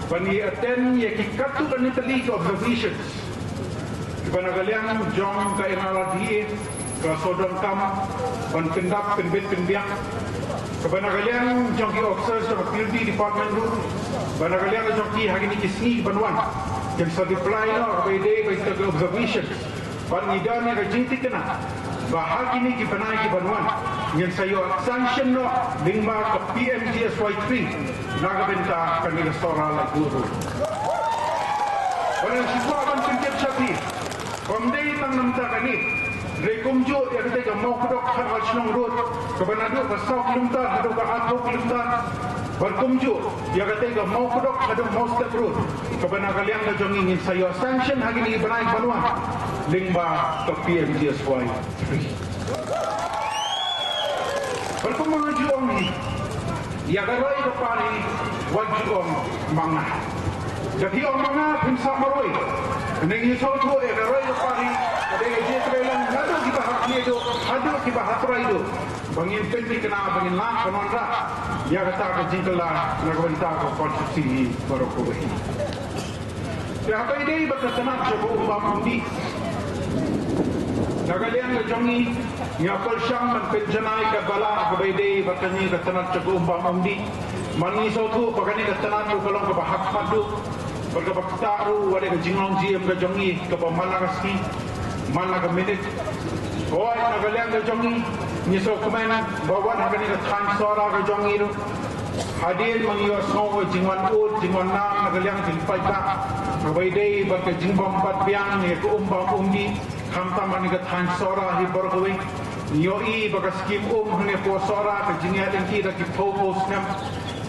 ban ïa attend ïa ki katto katne tylli ki observations kiba na ka liang jong ka N R R D A ka la shu donkam ban pyndap, pynbit, pynbiang. Kaba na ka liang jong ki officers jong ka P W D department ruh, ba na ka liang jong ki ha kine ki sngi kiban wan, kin sa reply noh kaba ïadei bad kita ki observations. Bad ngi don ïa ka jingthikna ba ha kine ki bnai kiban wan ngin sa ïoh sanction noh lyngba ka P M G S Y three na ka bynta kane ka Sohra Laitluid Road. Bad nga shu kwah ban pyntip sha phi, ym dei tang na bynta kane, hynrei kumjuh ïa katei ka Mawkdok Khatar Shnong Road kaba naduh ka saw kilometer haduh ka arphew kilometer. Bad kumjuh ïa katei ka Mawkdok haduh Mawstep Road, kaba na ka liang ka jong ngi ngin sa ïoh sanction ha kine ki bnai ban wan lyngba ka P M G S Y three. Bad kumba nga ju ong hi, ïa ka roi ka pari wat ju ong ma nga. Da phi ong ma nga phin sah marwei. Ngi sngewthuh ïa ka roi ka pari ka dei ka jingïatreilang naduh kiba ha khlieh duh haduh kiba ha trai duh, ba ngin pynthikna ba ngin lah ban wanrah ïa kata ka jingkylla na ka bynta ka constituency baroh kawei. Te haba ïadei bad ka tnat jong ka um bam um dih, na ka liang ka jong ngi, ngi ïa pyrshang ban pynjanai katba lah haba ïadei bad kane ka tnat jong ka um bam um dih. Man ngi sngewthuh ba kane ka tnat ruh ka long kaba ha khmat duh bad kaba ktah ruh, wat ïa ka jinglong jingim ka jong ngi kaba man la ka sngi man la ka minit. Hooid, na ka liang ka jong ngi, ngi sngewkmen ba wat ha kane ka thaiñ Sohra ka jong ngi ruh, hadien ba ngi ïohsngew ka jingwan ud jingwan nam na ka liang jingpaidbah kaba ïadei bad ka jingbym bat biang ïa ka um bam um dih, khamtam ha kane ka thaiñ Sohra hi baroh kawei. Ngi ïohi ba ka skim um hangne hapoh Sohra ka jingïaid lynti da ki phew phew snem,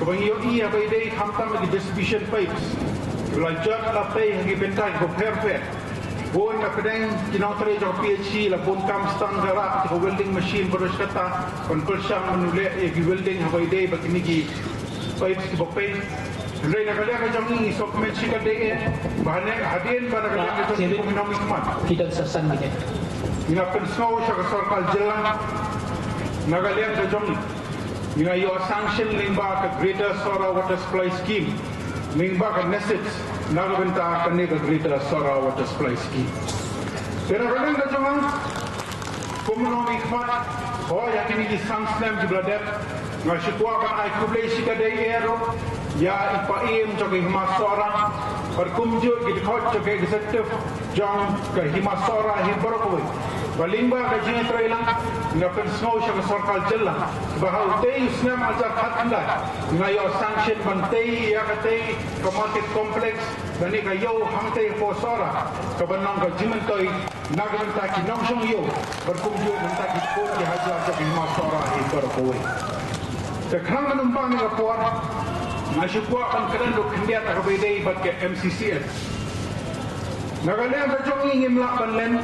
kaba ngi ïohi haba ïadei khamtam ha ki distribution pipes kiba la jot la tei ha ki bynta kiba pher pher. Bun na pdeng ki nongtrei jong ka P H C la bun kam stang, ka rah ka welding machine baroh shi katta ban pyrshang ban leh ïa ki welding haba ïadei bad kine ki pipes kiba pei. Hynrei na ka liang ka jong ngi, ngi sngewkmen shikatdei eh ba hane hadien ba na ka liang ka jong ngi, kum nongmihkhmat, phi don sa san minit, ngi la pynsngew sha ka sorkar jylla, na ka liang ka jong ngi, ngi la ïoh sanction lyngba ka Greater Sohra Water Supply Scheme, lyngba ka NESIDS, na ka bynta kane ka Greater Sohra Water Supply Scheme. Te na ka liang ka jong nga, kum nongmihkhmat, hooid, ïa kine ki san snem kiba la dep, nga shu kwah ban ai khublei shikatdei eh ruh ïa i paidbah jong ka Hima Sohra bad kumjuh ki dkhot jong ka executive jong ka Hima Sohra hi baroh kawei. Ba lyngba ka jingïatreilang, nga pynsngew sha ka sorkar jylla ba ha utei u snem ar hajar khatkhyndai nga ïoh sanction ban tei ïa katei ka market complex lane ka ïew hangtei hapoh Sohra, kaban long ka jingmyntoi na ka bynta ki nongshong ïew bad kumjuh na ka bynta ki khun ki hajar jong ka Hima Sohra hi baroh kawei. Te khnang ban ym bang ïa ka por, nga shu kwah ban kren ruh khyndiat ha kaba ïadei bad ka M C C L. Na ka liang ka jong ngi, ngim lah ban len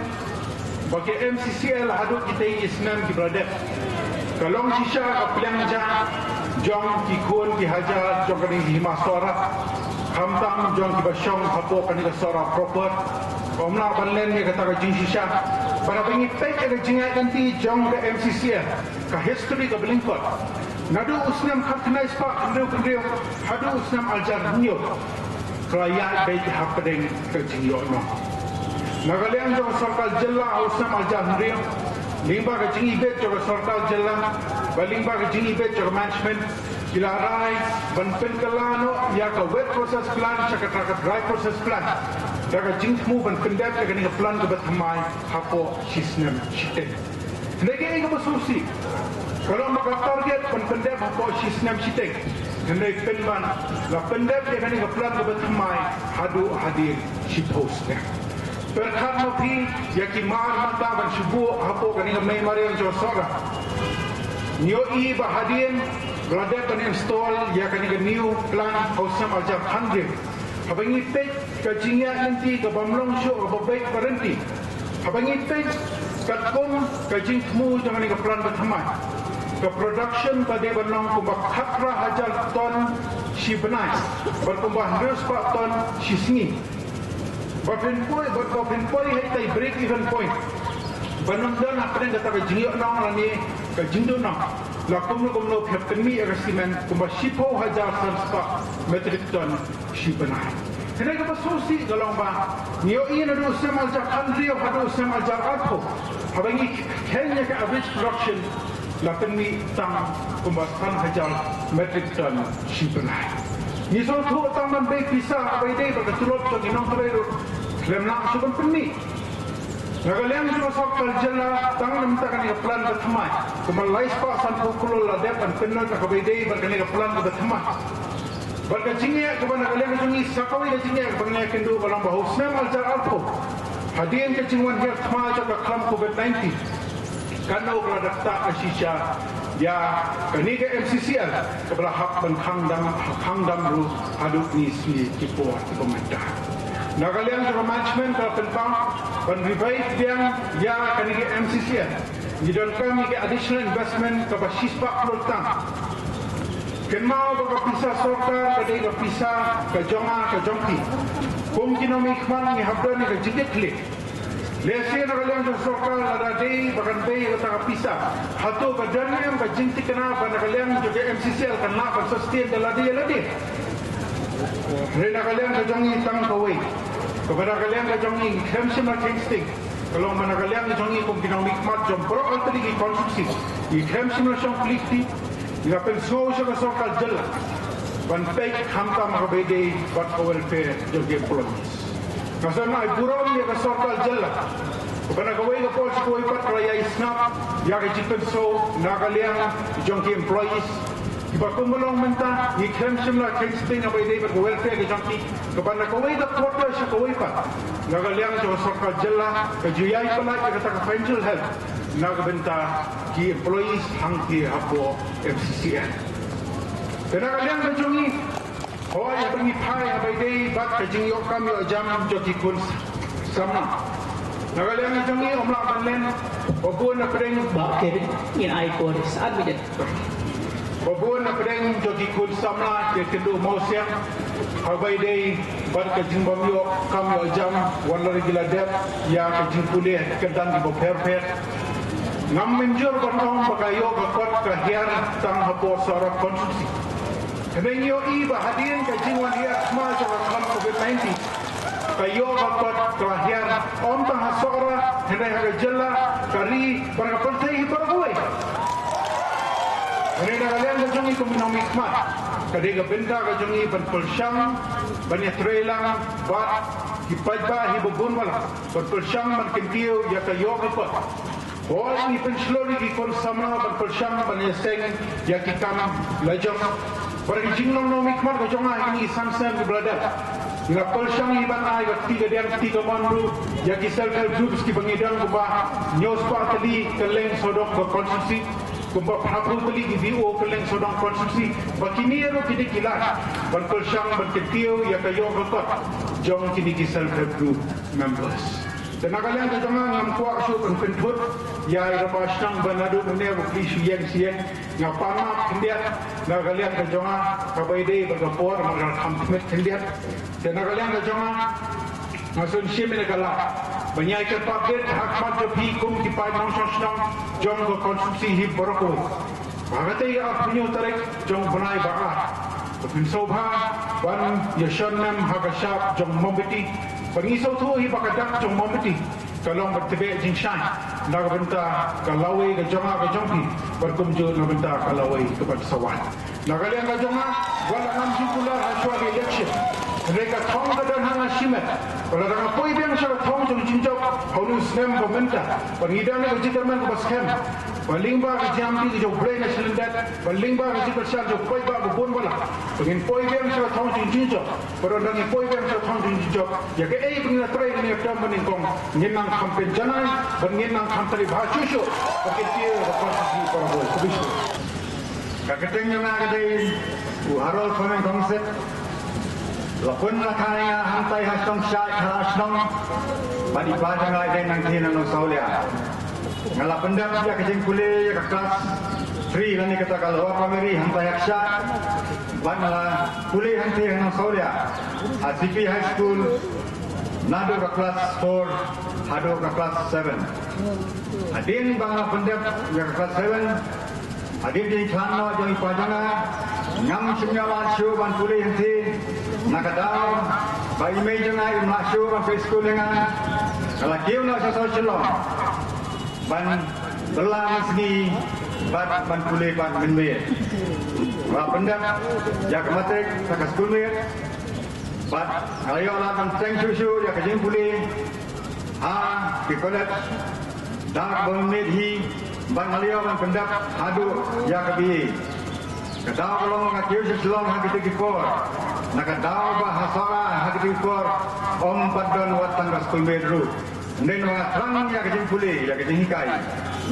ba ka M C C L haduh kitei ki snem kiba la dep ka long shisha ka pliang ja jong ki khun ki hajar jong kane ka Hima Sohra, khamtam jong kiba shong hapoh kane ka Sohra proper. Ym lah ban len ïa kata ka jingshisha. Bad haba ngi peit ïa ka jingïaid lynti jong ka M C C L, ka history kaba lyngkot, naduh u snem khatkhyndai spah hynriew hynriew haduh u snem ar hajar hynñiew, ka la ïaid beit hapdeng ka jingïohnong. Na ka liang jong ka sorkar jylla ha u snem ar hajar hynriew, lyngba ka jingibit jong ka sorkar jylla bad lyngba ka jingibit jong ka management, ki la rai ban pynkylla noh ïa ka wet process plant sha kata ka dry process plant da ka jingthmu ban pyndep ïa kane ka plant kaba thymmai hapoh shisnem shiteng. Hynrei kaei kaba sngewsih ka long ba ka target ban pyndep hapoh shisnem shiteng, hynrei pynban la pyndep ïa kane ka plant kaba thymmai haduh hadien shiphew snem. Pyrkhat ma phi ïa ki mar mata ban shu buh hapoh kane ka mei mariang jong ka Sohra. Ngi ïohi ba hadien ba la dep ban install ïa kane ka new plant ha u snem ar hajar khathynriew, haba ngi peit ka jingïaid lynti ka bym long shuh kaba beit ba ryntih, haba ngi peit katkum ka jingthmu jong kane ka plant ba thymmai, ka production ka dei ban long kumba khatphra hajar ton shi bnai bad kumba hynriew spah ton shi sngi. Ba phin poi, ba, ba phin poi ha itei break even point, ban ym don hapdeng kata ka jingïohnong lane ka jingduhnong, la kumno kumno phi hap pynmih ïa ka cement kumba shiphew hajar san spah metric ton shi bnai. Hynrei kaba sngewsih ka long ba ngi ïohi naduh u snem ar hajar khathynriew haduh u snem ar hajar arphew, haba ngi kheiñ ïa ka average production, la pynmih tang kumba san hajar metric ton shi bnai. Ngi sngewthuh tang ban bei pisa haba ïadei bad ka tulop jong ki nongtrei ruh khlem lah shuh ban pynmih. Na ka liang jong ka sorkar jylla, tang na ka bynta kane ka plant ba thymmai, kumba lai spah sanphew klur la dep ban pynlut ha kaba ïadei bad kane ka plant ba thymmai. Bad ka jingeh kaba na ka liang jong ngi, sa kawei ka jingeh kaba ngi ïakynduh ka long ba ha u snem ar hajar arphew, hadien ka jingwan hiar thma jong ka khlam covid nineteen, kano ka la dep ktah ka shisha Ïa kane ka M C C L kaba la hap ban khang dam, khang dam ruh haduh kine ki sngi ki por kiba mynta. Na ka liang jong ka management ka la pynpaw ban revive biang ïa kane ka M C C L. Ngi donkam ïa ka additional investment kaba shispah klur tam. Kynmaw ba ka pisa sorkar ka dei ka pisa ka jong nga ka jong phi. Kum ki nongmihkhmat ngi hap don ïa ka jingkitkhlieh. Lehse na ka liang jong sorkar lada dei ba kan bei ïa kata ka pisa, hato ka don em ka jingthikna ba na ka liang jong ka M C C L kan lah ban sustain da lade ïa lade? Hynrei na ka liang ka jong ngi tang kawei, kaba na ka liang ka jong ngi ngi khlem shim la kheiñ sting. Ka long ba na ka liang ka jong ngi kum ki nongmihkhmat jong baroh artylli ki constituency, ngi khlem shim la shong plie kti. Ngi la pynsngew sha ka sorkar jylla ban peit khamtam ha kaba ïadei bad ka welfare jong ki employees. Nga sngewbha ai burom ïa ka sorkar jylla kaba na kawei ka por sha kawei pat ka la ïai sngap ïa ka jingpynsngew na ka liang jong ki employees. Kiba kumba long mynta ngi khlem shim la kheiñ sting ha kaba ïadei bad ka welfare ka jong ki, kaba na kawei ka quarter sha kawei pat na ka liang jong ka sorkar jylla ka ju ïai palat ïa kata ka financial help na ka bynta ki employees hangtei hapoh M C C L. Te na ka liang ka jong ngi, hooid, haba ngi phai ha kaba ïadei bad ka jingïoh kam ïoh jam jong ki khun samla, na ka liang ka jong ngi ym lah ban len ba bun na pdeng. Bah Kevin, ngin ai por saat ba jan. Ba bun na pdeng jong ki khun samla ki kynduh mawsiang ha kaba ïadei bad ka jingbym ïoh kam ïoh jam wat la ki la dep ïa ka jingpule ha ki kyrdan kiba pher pher. Ngam mynjur ban ong ba ka ïoh ka kot ka hiar tang hapoh Sohra constituency. Hynrei ngi ïohi ba hadien ka jingwan hiar thma jong ka khlam covid nineteen, ka ïoh ka kot ka la hiar ym tang ha Sohra hynrei ha ka jylla, ka ri bad ka pyrthei hi baroh kawei. Hynrei na ka liang ka jong ngi kum ki nongmihkhmat, ka dei ka bynta ka jong ngi ban pyrshang ban ïatreilang bad ki paidbah hi ba bun balang, ban pyrshang ban kyntiew ïa ka ïoh ka kot. Hooid, ngi pynshlur ïa ki khun samla ban pyrshang ban ïaseng ïa ki kam lajong. Bad ka jinglong nongmihkhmat ka jong nga ha kine ki san snem kiba la dep, ngi la pyrshang hi ban ai ka kti kadiang kti kamon ruh ïa ki self help groups kiba ngi don kumba hynñiew spah tylli kylleng sawdong ka constituency, kumba phra phew tylli ki V O kylleng sawdong constituency. Ba kine ruh ki dei ki lad ban pyrshang ban kyntiew ïa ka ïoh ka kot jong kine ki self help group members. Te na ka liang ka jong nga ngam kwah shuh ban pynthut ïa i rangbah shnong ba naduh mynne ba phi shu ïeng shu ïeng. Nga pan map khyndiat na ka liang ka jong nga ha kaba ïadei bad ka por, nga kham khmih khyndiat. Te na ka liang ka jong nga, nga sngew shim ïa ka lad ban ïai kyrpad beit ha khmat jong phi kum ki paid nongshong shnong jong ka constituency hi baroh kawei. Ba ha katei ka arphew hynñiew tarik jong u bnai ba ar, ba phin sngewbha ban ïashon nem ha ka shap jong Mombati. Ba ngi sngewthuh hi ba ka dak jong Mombati ka long ban tbeh jingshai na ka bynta ka lawei ka jong nga ka jong phi, bad kumjuh na ka bynta ka lawei ka ban sa wan. Na ka liang ka jong nga, wat la ngam jingkular ha shuwa ka election, hynrei ka thong ka don ha nga shimet. Bad lada nga poi biang sha ka thong jong jingjop ha une u snem ba mynta, bad ngi don ha ka jingkyrmen kaba skhem ba lyngba ka jingïarap ka jong U Blei na shlyndet, bad lyngba ka jingkyrshan jong u paidbah ba bun balang, ba ngin poi biang sha ka thong jong jingjop. Bad ynda ngi poi biang sha ka thong jong jingjop, ïa kaei ba ngin ïatrei, ngin ïatrei banyngkong, ngin nang kham pynjanai bad ngin nang kham trei bha shuh shuh. Ba kin pie ba pynsi para boy. Ka bishop. Ka kyrteng jong nga ka dei u Harold Fomeng Kongset. La pun la kha ïa nga hangtai ha shnong Shait ha la shnong. Bad i pa jong nga i dei nangtei na Nongsawlia. Nga la pyndep ïa ka jingpule ïa ka klas three lane kata ka lower primary hangtai ha Shait. Bad nga la pule hangtei ha Nongsawlia ha C P High School naduh ka klas four haduh ka klas seven. Hadien ba nga la pyndep ïa ka klas seven, hadien ka jingkhlad noh jong i pa jong nga, ngam shym ïoh lad shuh ban pule hangtei. Na ka daw ba i mei jong nga im lah shuh ban peit skul ïa nga, nga la kiew noh sha sawdong Shillong ban bylla mynsngi bad ban pule bad mynmiet. Nga la pyndep ïa ka matric ha ka skul miet bad nga la ïoh lad ban teng shuh shuh ïa ka jingpule ha ki college da kaba mynmiet hi, bad nga la ïoh ban pyndep haduh ïa ka B A. Ka daw ka long nga kiew sha Shillong ha kito ki por. Na ka daw ba ha Sohra ha kito ki por ym pat don wat tang ka skul miet ruh. Hynrei nga thrang ïa ka jingpule, ïa ka jinghikai.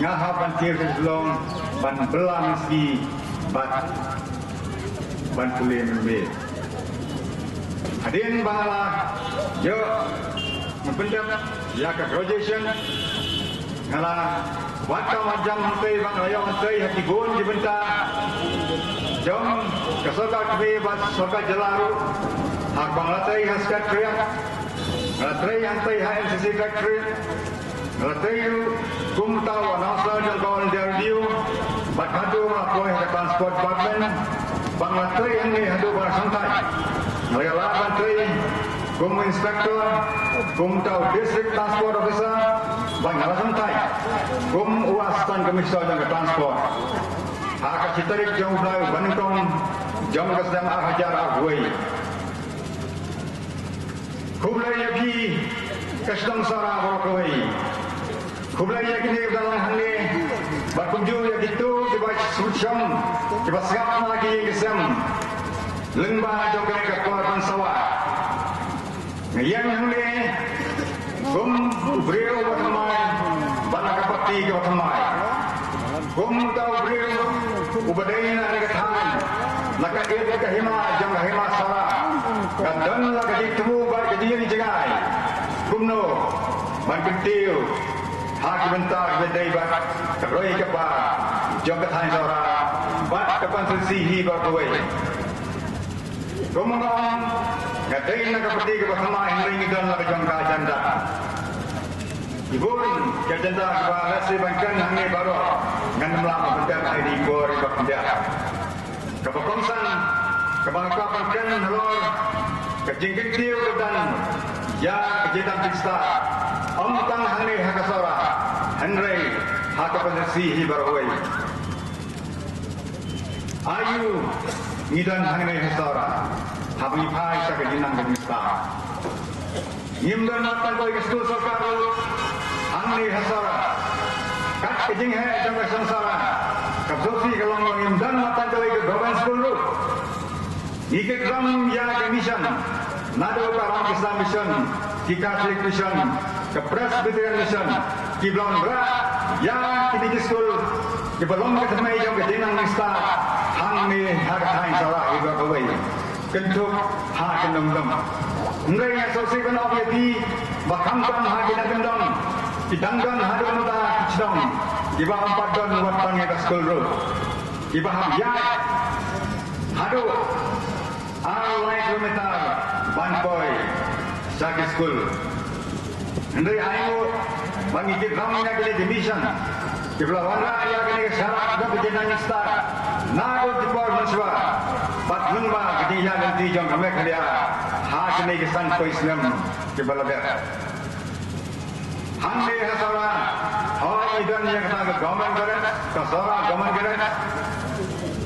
Nga hap ban tiar sha Shillong ban bylla mynsngi bad ban pule mynmiet. Hadien ba nga la ïoh ban pyndep ïa ka graduation, nga la wad kam jam hangtei ba nga la ïoh hangtei ha ki bun ki bynta jong ka sorkar kmie bad sorkar jylla ruh. Ha ba nga la tei ha Secretariat, nga la trei hangtei ha N C C Factory, nga la trei ruh kum uta u announcer jong ka All India Radio, bad haduh nga la poi ha ka Transport Department, bad nga la trei hangne haduh ba nga shong thait. Nga la ïa lad ban trei kum u inspector, kum uta u District Transport Officer, bad nga la shong thait kum u Assistant Commissioner jong ka Transport. Ha ka shi tarik jong u bnai ba nyngkong jong ka snem ar hajar arphew wei. Khublei ïa phi ka shnong Sohra baroh kawei. Khublei ïa kine kiba dang long hangne, bad kumjuh ïa kito kiba sngewsih, kiba sngap na ki ïing ki sem lyngba jong kane ka por ban sawa. Nga ïeng hangne kum u briew uba thymmai bad na ka party kaba thymmai. Kum uta u briew uba dei na kane ka thaiñ, na ka ïit ka hima jong ka hima Sohra, ka don la ka jingthmu bad ka jingïaid jngai kumno ban kyntiew ha ki bynta kiba dei bad ka roi ka par jong ka thaiñ Sohra bad ka constituency hi baroh kawei. Kumno nga dei na ka party kaba thymmai, hynrei ngi don la ka jong ka agenda. Ki bun ki agenda kiba lehse ban kren hangne baroh ngan ym lah ban pyndep ha kine ki por kiba pyndep. Kaba kongsan kaba nga kwah ban kren halor ka jingkyntiew kaba don ïa ka jingdon jingstad, ym tang hangne ha ka Sohra hynrei ha ka constituency hi baroh kawei. Aïu ngi don hangne ha Sohra haba ngi phai sha ka jingnang ka jingstad? Ngim don mat tang kawei ka skul sorkar ruh hangne ha Sohra. Kat ka jingheh jong ka shnong Sohra ka sngewsih ka long ba ngim don mat tang kawei ka government school ruh. Ngi kit ram ïa ka mission, naduh ka Ramakrishna Mission, ki Catholic Mission, ka Presbyterian Mission, kiba la wanrah ïa kine ki skul kiba long ka thymmai jong ka jingnang jingstad hangne ha ka thaiñ Sohra hi baroh kawei, kynthup ha ki nongdom. Hynrei nga sngewsih ban ong ïa phi ba khamtam ha ki nongdom, ki dang don haduh mynta ki shnong kiba ym pat don wat tang ïa ka skul ruh, kiba hap ïaid haduh ar lai kilometer ban poi sha ki skul. Hynrei ai nguh ba ngi kit ram ïa kine ki mission kiba la wanrah ïa kane ka sharad jong ka jingnang jingstad naduh ki por mynshuwa, bad lyngba ka jingïaid lynti jong ka Meghalaya ha kine ki san poi snem kiba la dep. Hangne ha Sohra, hooid ngi don ïa kata ka Government College, ka Sohra Government College.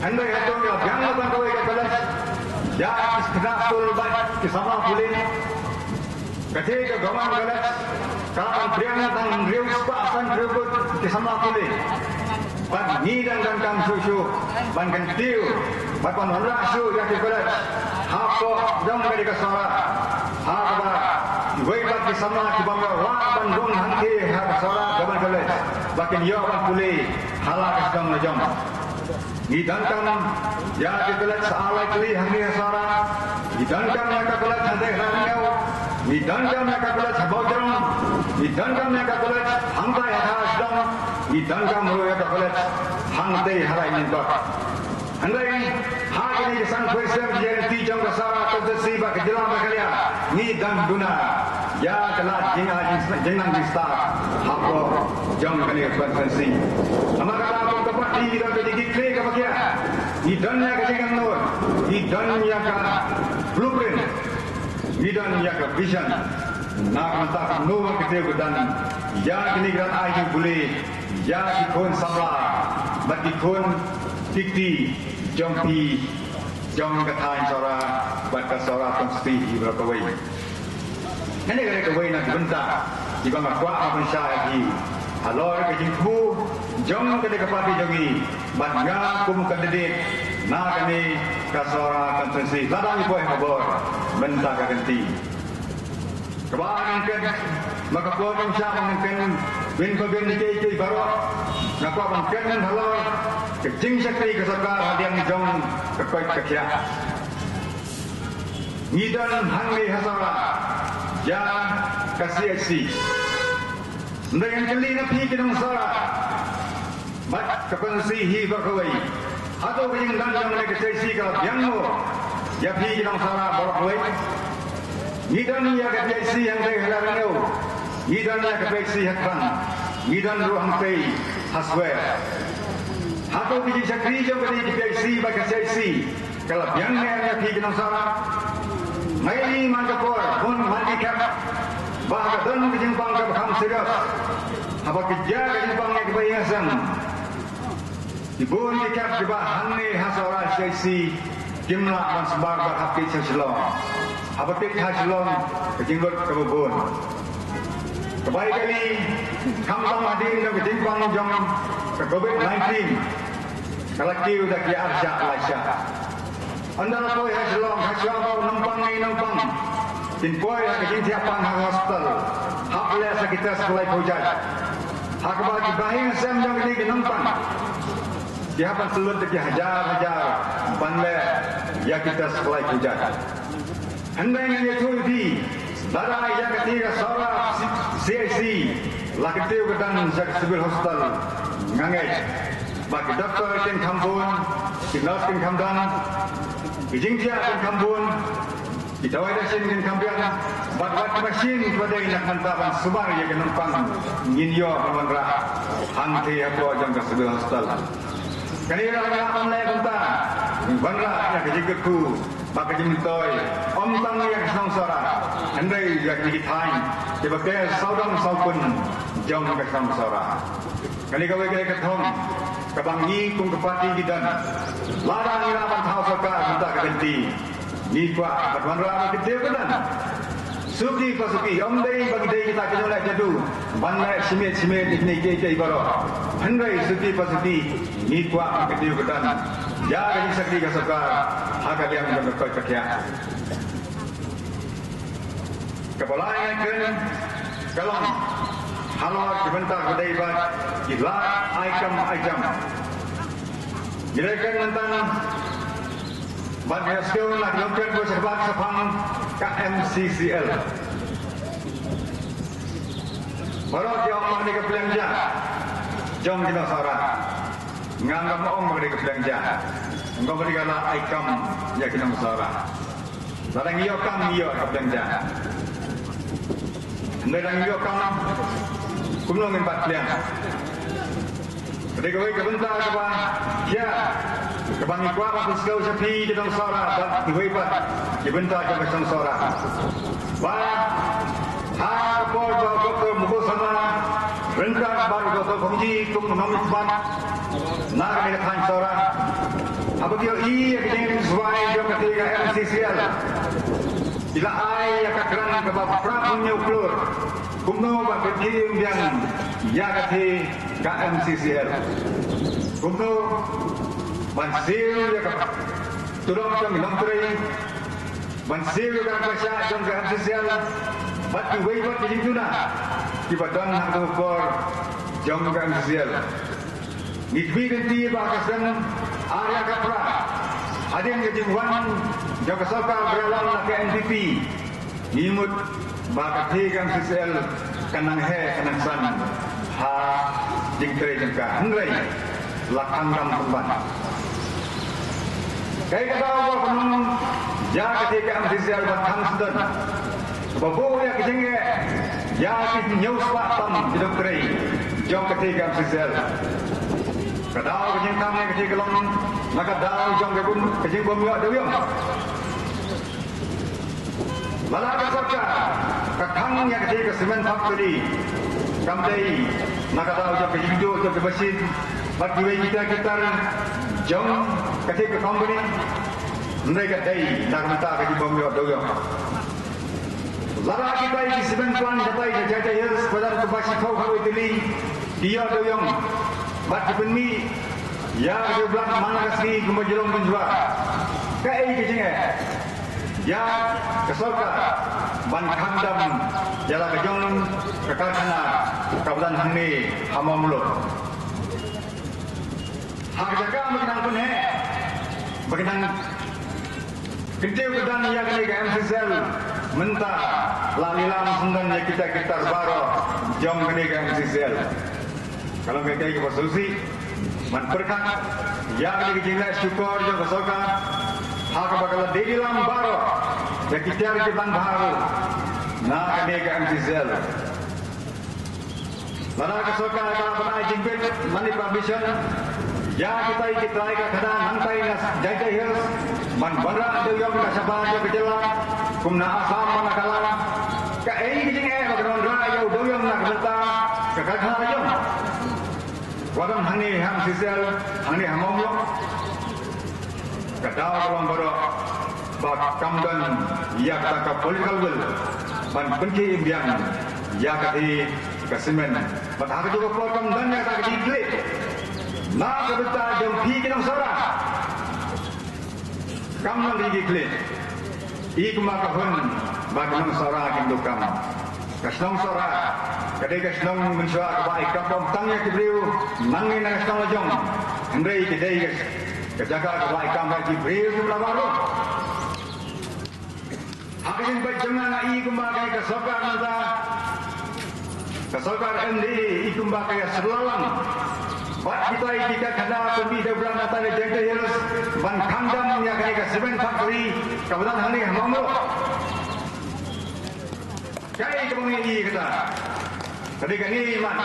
Hynrei hato ngi la biang la tang kawei ka college ïa ki khynnah skul bad ki samla pule? Katei ka Government College ka la pdiang tang hynriew spah san hynriew ngut ki samla pule. Bad ngi dang donkam shuh shuh ban kyntiew bad ban wanrah shuh ïa ki college hapoh jong ka dei ka Sohra, ha kaba kiwei pat ki samla ki bym ïoh lad ban rung hangtei ha ka Sohra Government College ba kin ïoh ban pule ha la ka shnong la jong. Ngi donkam ïa ki college ar lai tylli hangne ha Sohra. Ngi donkam ïa ka college hangtei ha Rangñew. Ngi donkam ïa ka college ha Mawjrong. Ngi donkam ïa ka college hangtai ha Thadlaskam. Ngi donkam ruh ïa ka college hangtei ha Raid Myntot. Hynrei ha kine ki san poi snem ki jingïaid lynti jong ka Sohra Constituency bad ka jylla Meghalaya, ngi dang duna ïa ka lad jingnang jingstad hapoh jong kane ka constituency. Namar kata kum ka party ngi don ka jingkitkhlieh kaba khiah, ngi don ïa ka jingangnud, ngi don ïa ka blueprint, ngi don ïa ka vision. Na ka bynta kumno ban kyntiew kyrdan ïa kine ki lad ai jingpule ïa ki khun samla bad ki khun ki kti jong phi, jong ka thaiñ Sohra bad ka Sohra Constituency hi baroh kawei. Kane ka dei kawei na ki bynta kiba nga kwah ban pynshai ha phi halor ka jingthmu jong kane ka party jong ngi bad nga kum u candidate na kane ka Sohra Constituency. Lada ngi poi ha ka bor mynta ka kynti. Kaba ngan kren, ma ka por kam shah ba ngan kren bin pa bin kiei kiei baroh, nga kwah ban kren halor ka jingshakri ka sorkar hadien jong ka koit ka khiah. Ngi don hangne ha Sohra ïa ka C H C. Hynrei ngan kylli na phi ki nong Sohra bad ka constituency hi baroh kawei, hato ka jingdon jong kane ka C H C ka la biang mo ïa phi ki nong Sohra baroh kawei? Ngi don ïa ka P H C hangtei ha Ladrymrew, ngi don ïa ka P H C ha Thrang, ngi don ruh hangtei ha Swer. Hato ka jingshakri jong kane ka P H C bad ka C H C ka la biang ne em ïa phi ki nong Sohra? Nga ïohi man ka por, bun man ki khep ba ka don ka jingpang kaba kham serious. Haba ka jia ka jingpang ïa kaba ïeng ha sem, ki bun ki khep kiba hangne ha Sohra C H C kim lah ban sumar bad hap kit sha Shillong. Haba kit ha Shillong ka jinglut kaba bun. Kaba ïa kane, khamtam hadien jong ka jingpang jong ka Covid nineteen, ka la kiew da ki arshah laishah. Ynda la poi ha Shillong, ha shuwa ba u nongpang ne nongpang kin poi ha ka jingthiah pang ha hospital, hap leh sa ki test ba laiphew jait. Ha kaba ki bahaïing hasem jong kine ki nongpang ki hap ban syllut da ki hajar hajar ban leh ïa ki test ba laiphew jait. Hynrei ngan ïathuh ïa phi, lada ïa kata ka Sohra C H C la kyntiew kyrdan sha ka Civil Hospital, nga ngeit ba ki doktor kin kham bun, ki nurse kin kham don, ki jingthiah kin kham bun, ki dawai dashin kin kham biang, bad wat ki machine kiba dei na ka bynta ban sumar ïa ki nongpang ngin ïoh ban wanrah hangtei hapoh jong ka Civil Hospital. Kane ruh ka lah ban leh kumta, wanrah ïa ka jingkyrkhu bad ka jingmyntoi, ym tang ïa ka shnong Sohra, hynrei ïa kine ki thaiñ kiba ker sawdong sawkun jong ka shnong Sohra. Kane kawei ka dei ka thong kaba ngi kum ka party ngi don. Lada ngi lah ban thaw sorkar mynta ka kynti, ngi kwah ban wanrah ba ka dei ka don. Suki pa suki, ym dei ba ngi dei kita ki nongleh jadu ban leh shimet shimet ïa kine kiei kiei baroh. Hynrei suki pa suki, ngi kwah ba ka dei ka don ïa ka jingshakri ka sorkar ha ka liang jong ka koit ka khiah. Kaba lai ngan kren ka long halor ki bynta ba dei bad ki lad ai kam ai jam. Ngi dei kren mynta bad ngi sngewthuh na ki nongkren ba shakhmat shaphang ka M C C L. Baroh ki ong ba kane ka pliang ja jong ki nong Sohra. Nga ngam ong ba kane ka pliang ja. Nga ong ba kane ka la ai kam ïa ki nong Sohra. Lada ngi ïoh kam ngi ïoh ka pliang ja. Hynrei lada ngi ïoh kam, kumno ngin bat pliang? Ka dei kawei ka bynta kaba khia kaba ngi kwah ban pynsngew sha phi ki nong Sohra bad kiwei pat ki bynta jong ka shnong Sohra. Ba ha ka por ba u Doktor Mukul Sangma ryngkat bad u Doktor Kongji kum u nongmihkhmat na kane ka thaiñ Sohra, haba ki ïohi ïa ka jingim shuwa jong kata ka M C C L, ki la ai ïa ka grant kaba phra phew hynñiew klur. Kumno ban pynkhih biang ïa kata ka M C C L? Kumno ban siew ïa ka turok jong ki nongtrei, ban siew ïa ka rangbah jong ka M C C L bad kiwei pat ki jingduna kiba don ha ka por jong ka M C C L? Ngi khmih lynti ba ka snem ar hajar khatphra, hadien ka jingwan jong ka sorkar baroh na ka N P P, ngi mut ba kata ka M C C L kan nang heh kan nang san ha jingtrei jong ka, hynrei la khang dam pynban. Kaei ka daw ba ka nang ïa kata ka M C C L ban khang sdang, ba buh ïa ka jingeh ïa ki hynñiew spah tam ki nongtrei jong kata ka M C C L. Ka daw ka jingkhang ïa kata ka long na ka daw jong ka bym, ka jingbymïoh dewïong. Lada ka sorkar ka khang ïa kata ka cement factory, kam dei na ka daw jong ka jingduh jong ka machine bad kiwei kita kita jong kata ka company, hynrei ka dei na ka bynta ka jingbymïoh dewïong. Lada kita ki cement plant kita ki Jaintia Hills, palat kumba shiphew haduh tylli ki ïoh dewïong bad ki pynmih ïa ka dewïong man la ka sngi kumba Geelong Pynjwai, kaei ka jingeh ïa ka sorkar ban khang dam Ïa la ka jong ka karkhana kaba don hangne ha Mawmluh. Ha ka jaka ba ki nang pynheh, ba ki nang kyntiew kyrdan ïa kane ka MCCL, mynta la lilam syndon ïa kita kita baroh jong kane ka MCCL. Ka long kaei kaei kaba sngewsih ban pyrkhat ïa kane ka jingleh shukor jong ka sorkar ha kaba ka la dei lilam baroh ïa ki tiar ki bang baroh na kane ka MCCL. Lada ka sorkar ka la pynai jingbit lane permission ïa kitai ki trai ka khana nangtai na Jaintia Hills ban wanrah dewïong ka shabar jong ka jylla kum na Assam bad Nagaland. Kaei ka jingeh ba kan wanrah ïa u dewïong na ka bynta ka karkhana la jong? Wat don hangne ha MCCL, hangne ha Mawmluh. Ka daw ka long baroh ba kam don ïa kata ka political will ban pynkhih im biang ïa kata ka cement. Bad ha kajuh ka por kam don ïa kata ka jingkylli na ka bynta jong phi ki nongshong sahara. Kam nang ri ki kli. I kumba ka hun ba ka nong Sohra kin du kam. Ka shnong Sohra ka dei ka shnong mynshuwa kaba ai kam ym tang ïa ki briew nangne na ka shnong la jong. Hynrei ka dei ka, ka jaka kaba ai kam ïa ki briew kiba la baroh. Ha ka jingpeit jong nga, nga i kumba ka, ka sorkar mynta, ka sorkar MDA i kumba ka ïa syrlang bad kitai ki karkhana pynbeit dewbrah na tang ka Jaintia Hills ban khang dam ïa kane ka cement factory kaba don hangne ha Mawmluh. Kaei kaba ngi i kata? Ka dei kane, man.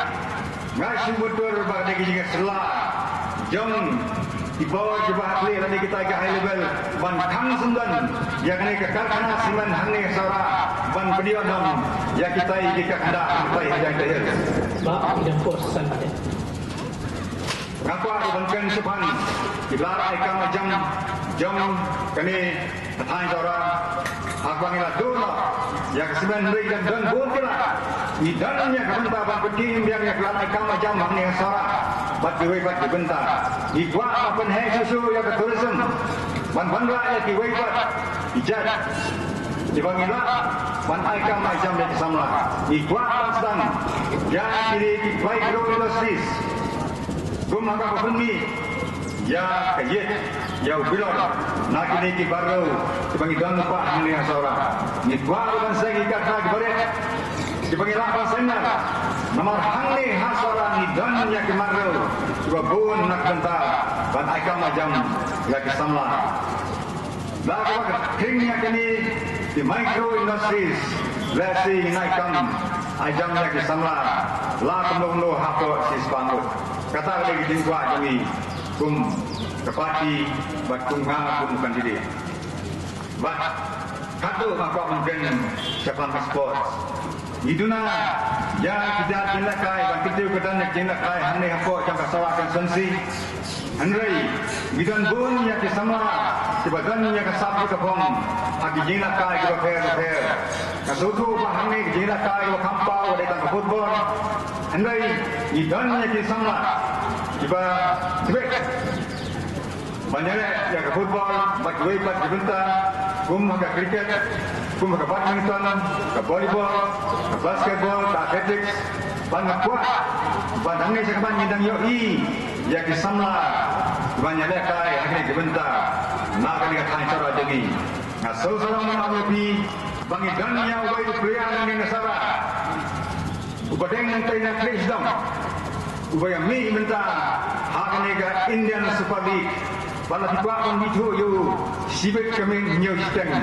Nga shu mutdur ba ka dei ka jingïasylla jong ki bor kiba ha khlieh lane kitai ki high level ban khang syndon ïa kane ka karkhana cement hangne ha Sohra ban pynïoh noh ïa kitai ki karkhana kitai ha Jaintia Hills. Ba ki dang pos san. Nga kwah ruh ban kren shaphang ki lad ai kam ai jam jong kane ka thaiñ Sohra. Ha kaba ngi la duh noh ïa ka cement, hynrei don bun ki lad. Ngi don ïa ka bynta ban pynkhih im biang ïa ki lad ai kam ai jam hangne ha Sohra bad kiwei pat ki bynta. Ngi kwah ban pynheh shuh shuh ïa ka tourism ban wanrah ïa kiwei pat ki jait kiba ngi lah ban ai kam ai jam ïa ki samla. Ngi kwah ban sdang ïa kine ki micro industries. Kum ha kaba pynmih ïa ka ïit, ïa u bilor na kine ki bar riew kiba ngi don lypa hangne ha Sohra. Ngi kwah ruh ban seng ïa ki karkhana kiba rit kiba ngi lah ban seng. Namar hangne ha Sohra ngi don ïa ki bar riew kiba bun na ka bynta ban ai kam ai jam ïa ki samla. La kaba ka khring ïa kine ki micro industries, lehse ngin ai kam ai jam ïa ki samla la kumno kumno hapoh shi spah ngut. Kata ka dei ka jingkwah jong ngi kum ka party bad kum nga kum u candidate. Bad katto nga kwah ban kren shaphang ka sports. Ngi duna ïa ki jingïalehkai ban kyntiew kyrdan ïa ki jingïalehkai hangne hapoh jong ka Sohra constituency. Hynrei ngi don bun ïa ki samla kiba don ïa ka sap ka phong ha ki jingïalehkai kiba pher ba pher. Nga sngewthuh ba hangne ki jingïalehkai kiba kham paw ka dei tang ka football. Hynrei ngi don ïa ki samla kiba tbit ban ïaleh ïa ka football bad kiwei pat ki bynta kum ha ka cricket, kum ha ka badminton, ka volleyball, ka basketball, ka athletics. Bad nga kwah ba nangne sha khmat ngin dang ïohi ïa ki samla ban ïalehkai ha kine ki bynta na kane ka thaiñ Sohra jong ngi. Nga sngewsarong ban ong ïa phi ba ngi don ïa uwei u player nangne na Sohra uba deng nangtai na khlei sdang, uba ïa mih mynta ha kane ka Indian Super League. Bad lada phi kwah ban ithuh ïa u shibit ka mih hynñiew shiteng,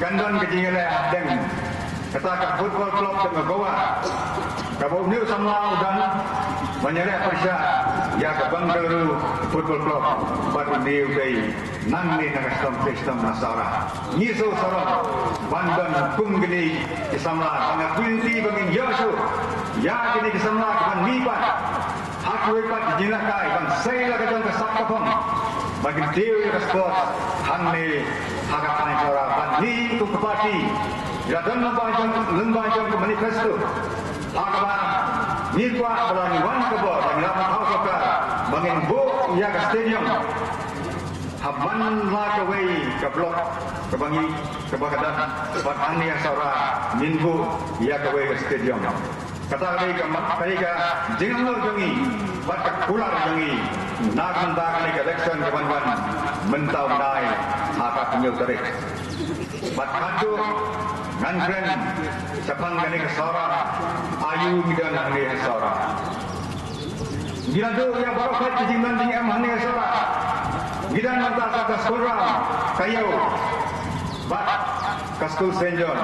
kan don ka jingïaleh hapdeng kata ka football club jong ka Goa kaba une u samla u don ban ïaleh pyrshah ïa ka Bengaluru Football Club. Bad une u dei nangne na ka shitom khlei shitom na Sohra. Ngi sngewsarong ban don kum kine ki samla. Bad nga kyrpad ba ngin ïoh shuh ïa kine ki samla kiban mih pat ha kiwei pat ki jingïalehkai ban sei la ka jong ka sap ka phong ban kyntiew ïa ka sports hangne ha ka thaiñ Sohra. Bad ngi kum ka party ngi la don lyngba jong, lyngba jong ka manifesto ha kaba ngi kwah ba la ngi wan ka bor, ba ngi la pynpaw sorkar ba ngin buh ïa ka stadium ha man la kawei ka block. Kaba ngi, kaba ka dang, bad hangne ha Sohra ngin buh ïa kawei ka stadium. Kata ka dei ka mat, ka dei ka jingangnud jong ngi bad ka kular jong ngi na ka bynta kane ka election kaban wan mynta u bnai ha ka hynñiew tarik. Bad haduh ngan kren shaphang kane ka Sohra, aïu ngi don hangne ha Sohra. Ngi la duh ïa baroh ka jingnang jingem hangne ha Sohra. Ngi don mynta sa ka skul ram, ka ïew, bad ka skul Saint John.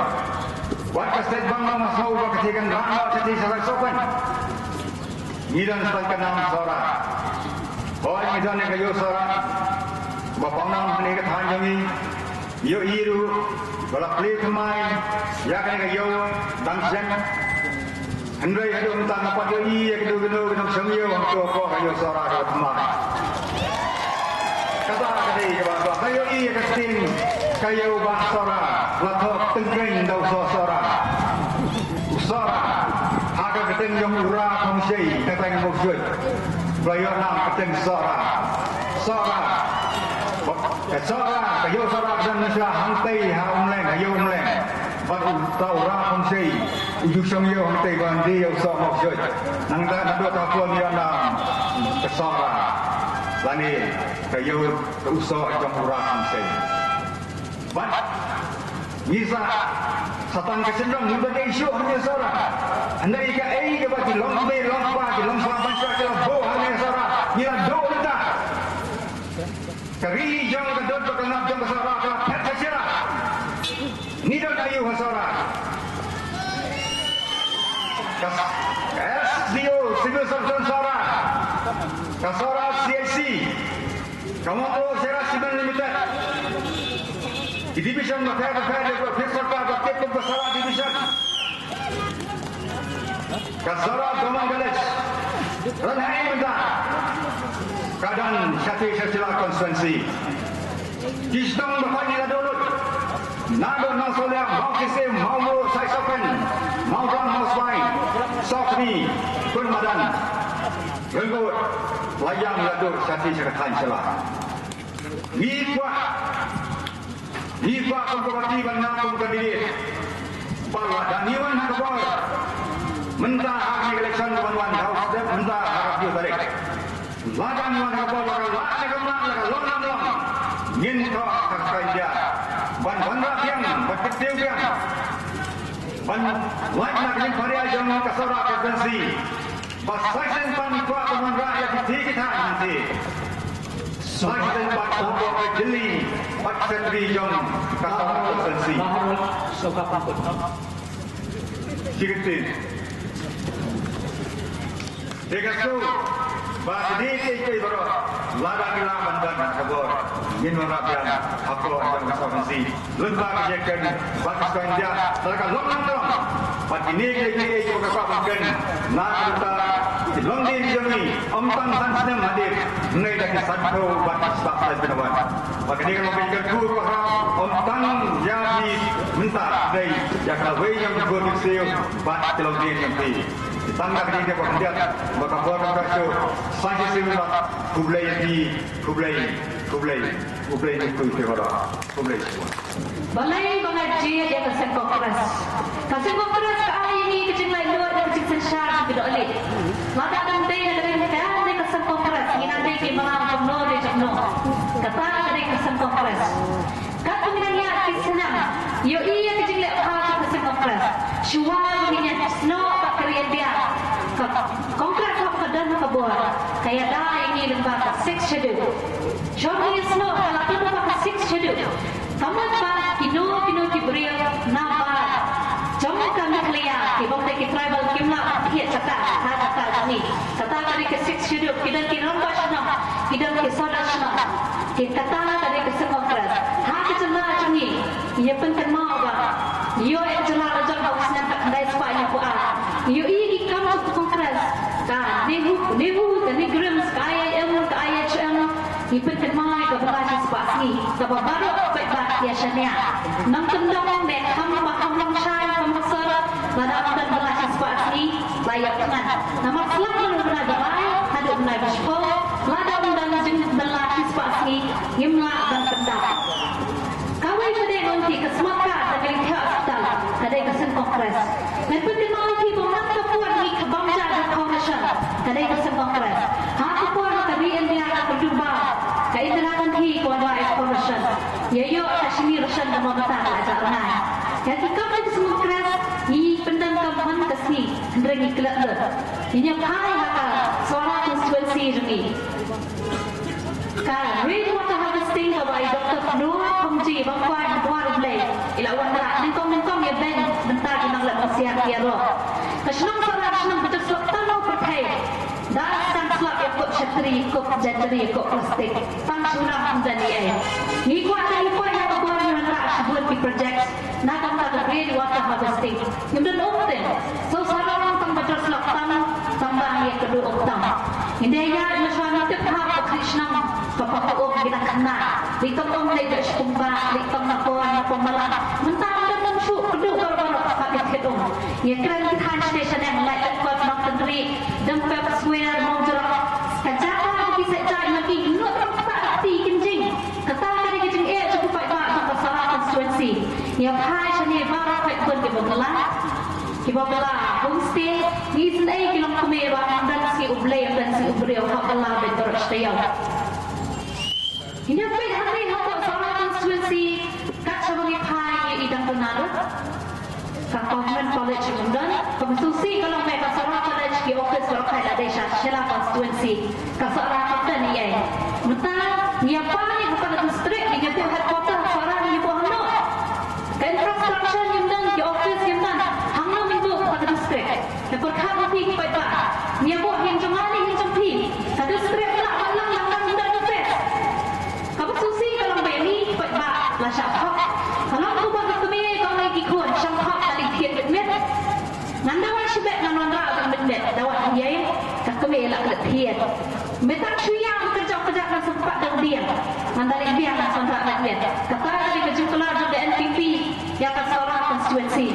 Bad ka state bank nong ha Sohra ba ka thied kan rah noh sha ti sa ka sopan. Ngi don sa ka nam Sohra. Hooid ngi don ïa ka ïew Sohra ba pawnam hangne ka thaiñ jong ngi. Ïohi ruh ba la plie thymmai ïa kane ka ïew dang shen. Hynrei haduh mynta ngam pat ïohi ïa kino kino ki nongshong ïew hangto hapoh ka ïew Sohra kaba thymmai. Kata ka dei kaba, ba ka ïohi ïa ka sting ka ïew ba Sohra la thoh tyngkreiñ da u soh Sohra. U Sohra ha ka kyrteng jong u Ra Khongshei, ka teng Mawshut. Ba la ïoh nam kyrteng Sohra. Sohra. Ka Sohra, ka ïew Sohra ka don sha hangtei ha Umleng, ha ïew Umleng. Bad uta u Ra Khongshei u ju shong ïew hangtei ban die ïa u soh Mawshut. Nangta naduh ta pon ïa nam ka Sohra. Lane ka ïew ka u soh jong u Ra Khongshei. Bad ngi sa, sa tang ka shynrang ngi ba dei shuh hangne Sohra. Hynrei kaei kaba ki longkmie longkpa ki longsla ban sha ki la buh hangne Sohra, ngi la duh mynta. Ka ri jong ka dud bad ka ngap jong ka Sohra ka la phet ha Shira. Ngi don aïu ha Sohra? Ka, ka S D O Civil Service Sohra, ka Sohra C H C, ka Mawkyrwat Shira Cement Limited, ki division bapher bapher jong ka office sorkar ba tip kum ka Sohra division. Ka Sohra Government College. Rynhai mynta ka don shatei sha Shillong constituency. Ki shnong ba pynïaid la dohnud. Naduh Nongsawliang, Mawkisem, Mawmur, Saisopen, Mawdong, Mawswai, Sokni, Khun Madan, Ryngur, la ïam la duh shatei sha ka thaiñ Shillong. Ngi kwah Ngi kwah kum ka party ban nang kum ka candidate. Ba lada ngi wan ha ka bor mynta ha ka election ban wan ha u step mynta ha ka hynñiew tarik. Lada ngi wan ha ka bor, lada ka lah ne kam lah, lada ka long ne kam long, ngin thoh ha ka India ban wanrah biang, ban kyntiew biang, ban lait na ka jingpynriah jong ka Sohra constituency. Ba sa shisien pat ngi kwah ban wanrah ïa ki thei ki thaiñ hangtei. Sa shisien pat hapoh ka jylliew bad ka secretary jong ka Sohra constituency. Secretary. Te ka shu ba ki dei kiei kiei baroh lada ki lah ban don ha ka bor ngin wanrah biang hapoh jong ka Sohra constituency. Lyngba ka jingkren bad ka sngewthuh, lada ka long nangta bad kine ki lei kiba ka kwah ban kren na ka bynta ki longdien jong ngi, ym tang san snem hadien, hynrei da ki sanphew bad ki spah snem ban wan. Bad kane ka long ka jingkyrkhu kaba khraw, ym tang ïa phi mynta, hynrei ïa ka lawei jong ki bun ki ksiew bad ki longdien jong phi. Tang da ka jingkyrkhu kaba khyndiat ba ka bor ka shu sa shisien bad khublei ïa phi, khublei, khublei, khublei ïa phi baroh. Khublei shibun. Balei ba nga jied ïa ka seng Congress? Ka seng Congress ka ai ïa ngi ka jinglaitluid, ka jingsynshar, ka jingdohnud. Lada ngim dei na ka seng Congress, ngin ym dei ki mala jong no re jong no. Kata ka dei ka seng Congress. Katba ngi nang ïaid ki snam, ïohi ïa ka jingleh bha jong ka seng Congress. Shuwa ba ngin ïasnoh bad ka ri India, ka Congress haba ka don ha ka bor, ka ïada ïa ngi lyngba ka Sixth Schedule. Shuwa ba ngin ïasnoh ka la tip lyngba ka Sixth Schedule. Ka mut ba kino kino ki briew na bar jong ka Meghalaya, ki bym dei ki tribal, kim lah ban thied kata ha ka jylla jong ngi. Kata ka dei ka Sixth Schedule, ki don ki rangbah shnong, ki don ki sordar shnong. Ki, kata ka dei ka seng Congress. Ha ka jylla jong ngi, ïa pynkynmaw ba ïoh ïa ka jylla la jong ha u snem khatkhyndai spah hynñiewphew ar. Ïohi ki kam jong ka Congress, ka NEHU, NEHU, ka NEIGRIHMS, ka I I M, ka I H M. Ngi pynkynmaw ïa ka bylla shispah sngi kaba baroh peit bad ïa shaniah. Nongkyndong ne kham ba kham long shai kham long sor, lada ym don bylla shispah sngi la ïap tngan. Namar slap naduh bnai ba lai haduh bnai ba shiphew, lada ym don jing bylla shispah sngi ngim lah ban pyndap. Kawei pat de Congress. Ngan pynkynmaw ïa phi ba man ka por ngi khlem jah da coalition, ka dei ka seng Congress. Ha ka por ka Ri India ka kynduh ba ka Indira Gandhi ka wanrah ïa ka coalition. Ïa ïoh ka shini ration da Mamata ka la jah rngai. Ïa ki kam ka seng Congress ngi pyndonkam man ka sngi, hynrei ngi klet lut. Ngi ïa phai ha ka Sohra constituency jong ngi. Ka rain water harvesting kaba i Doctor Fnur Phomjie ba kwai ha dwar U Blei i la wanrah nyngkong nyngkong ïa beiñ mynta ki nongleh nongsiar ki ïaroh. Ka shnong Sohra ka shnong ba jot slap tang ha pyrthei. Da tang slap ïa kup shatri, kup jatri, kup plastik. Tang shu nang ym don ei ei. Ngi kwah da ngi poi ha ka bor ngi wanrah shibun ki project. Na ka bynta ka rain water harvesting. Ngim don um te. Sngewsarong tang ba jot slap tam, tang ba ngi ïakynduh um tam. Ngi dei ïa, ngi shu ngi tip ha ka khlieh shnong, ka pa ka um ngi dang khynnah. Lei tong um lei jot sha kumba, lei tong na pon, na pon malang. Mynta ngim don um shu kynduh baroh baroh ka khlieh um. Ngi kren ki thaiñ station ïa Laitkot, Nongtynrih, Dengpep, Swer, Mawjrong. Ka jaka ba ki sait jai ma ki lut rong kata ka ti kin jing. Kata ka dei ka jingeh jong u paidbah jong ka Sohra constituency. Ngi ïa phai shane baroh peit bun kiba bylla, kiba bylla homestay, ngi isynei ki longkmie ba ym don sngi U Blei ym don sngi U briew, hap bylla beit baroh shi taïew. Ngi ïa peit hangne hapoh Sohra constituency, kat shaba ngi phai ngi i dang duna lut. Ka Government College ym don, kaba sngewsih ka long ba ka Sohra College ki office baroh kai la dei sha Shella constituency. Ka Sohra kam don ei ei. Mynta ngi ïa pan ïa kata ka district, ngi ïa buh headquarter Sohra, ngi ïa buh hangno? Ka infrastructure ngim don, ki office ngim don, hangno ngin buh kata ka district? Te pyrkhat ïa phi ki paidbah. Ngi ïa buh hynjong nga ne hynjong phi? Ka district la ba lang lang lang don office. Kaba sngewsih ka long ba ïa ngi ki paidbah la shah thok. Ka long kumba ka kmie ka ong ïa ki khun, shah thok ka leit thied mit mit. Ngan da wan shibit ngan wanrah da mit mit, da wan ïa ka kmie la klet thied. Me tang shu ïa ka jok ka jok ngan sympat da u dieng. Ngan da leit biang ngan wanrah mit mit. Kata ka dei ka jingkular jong ka N P P ïa ka Sohra constituency.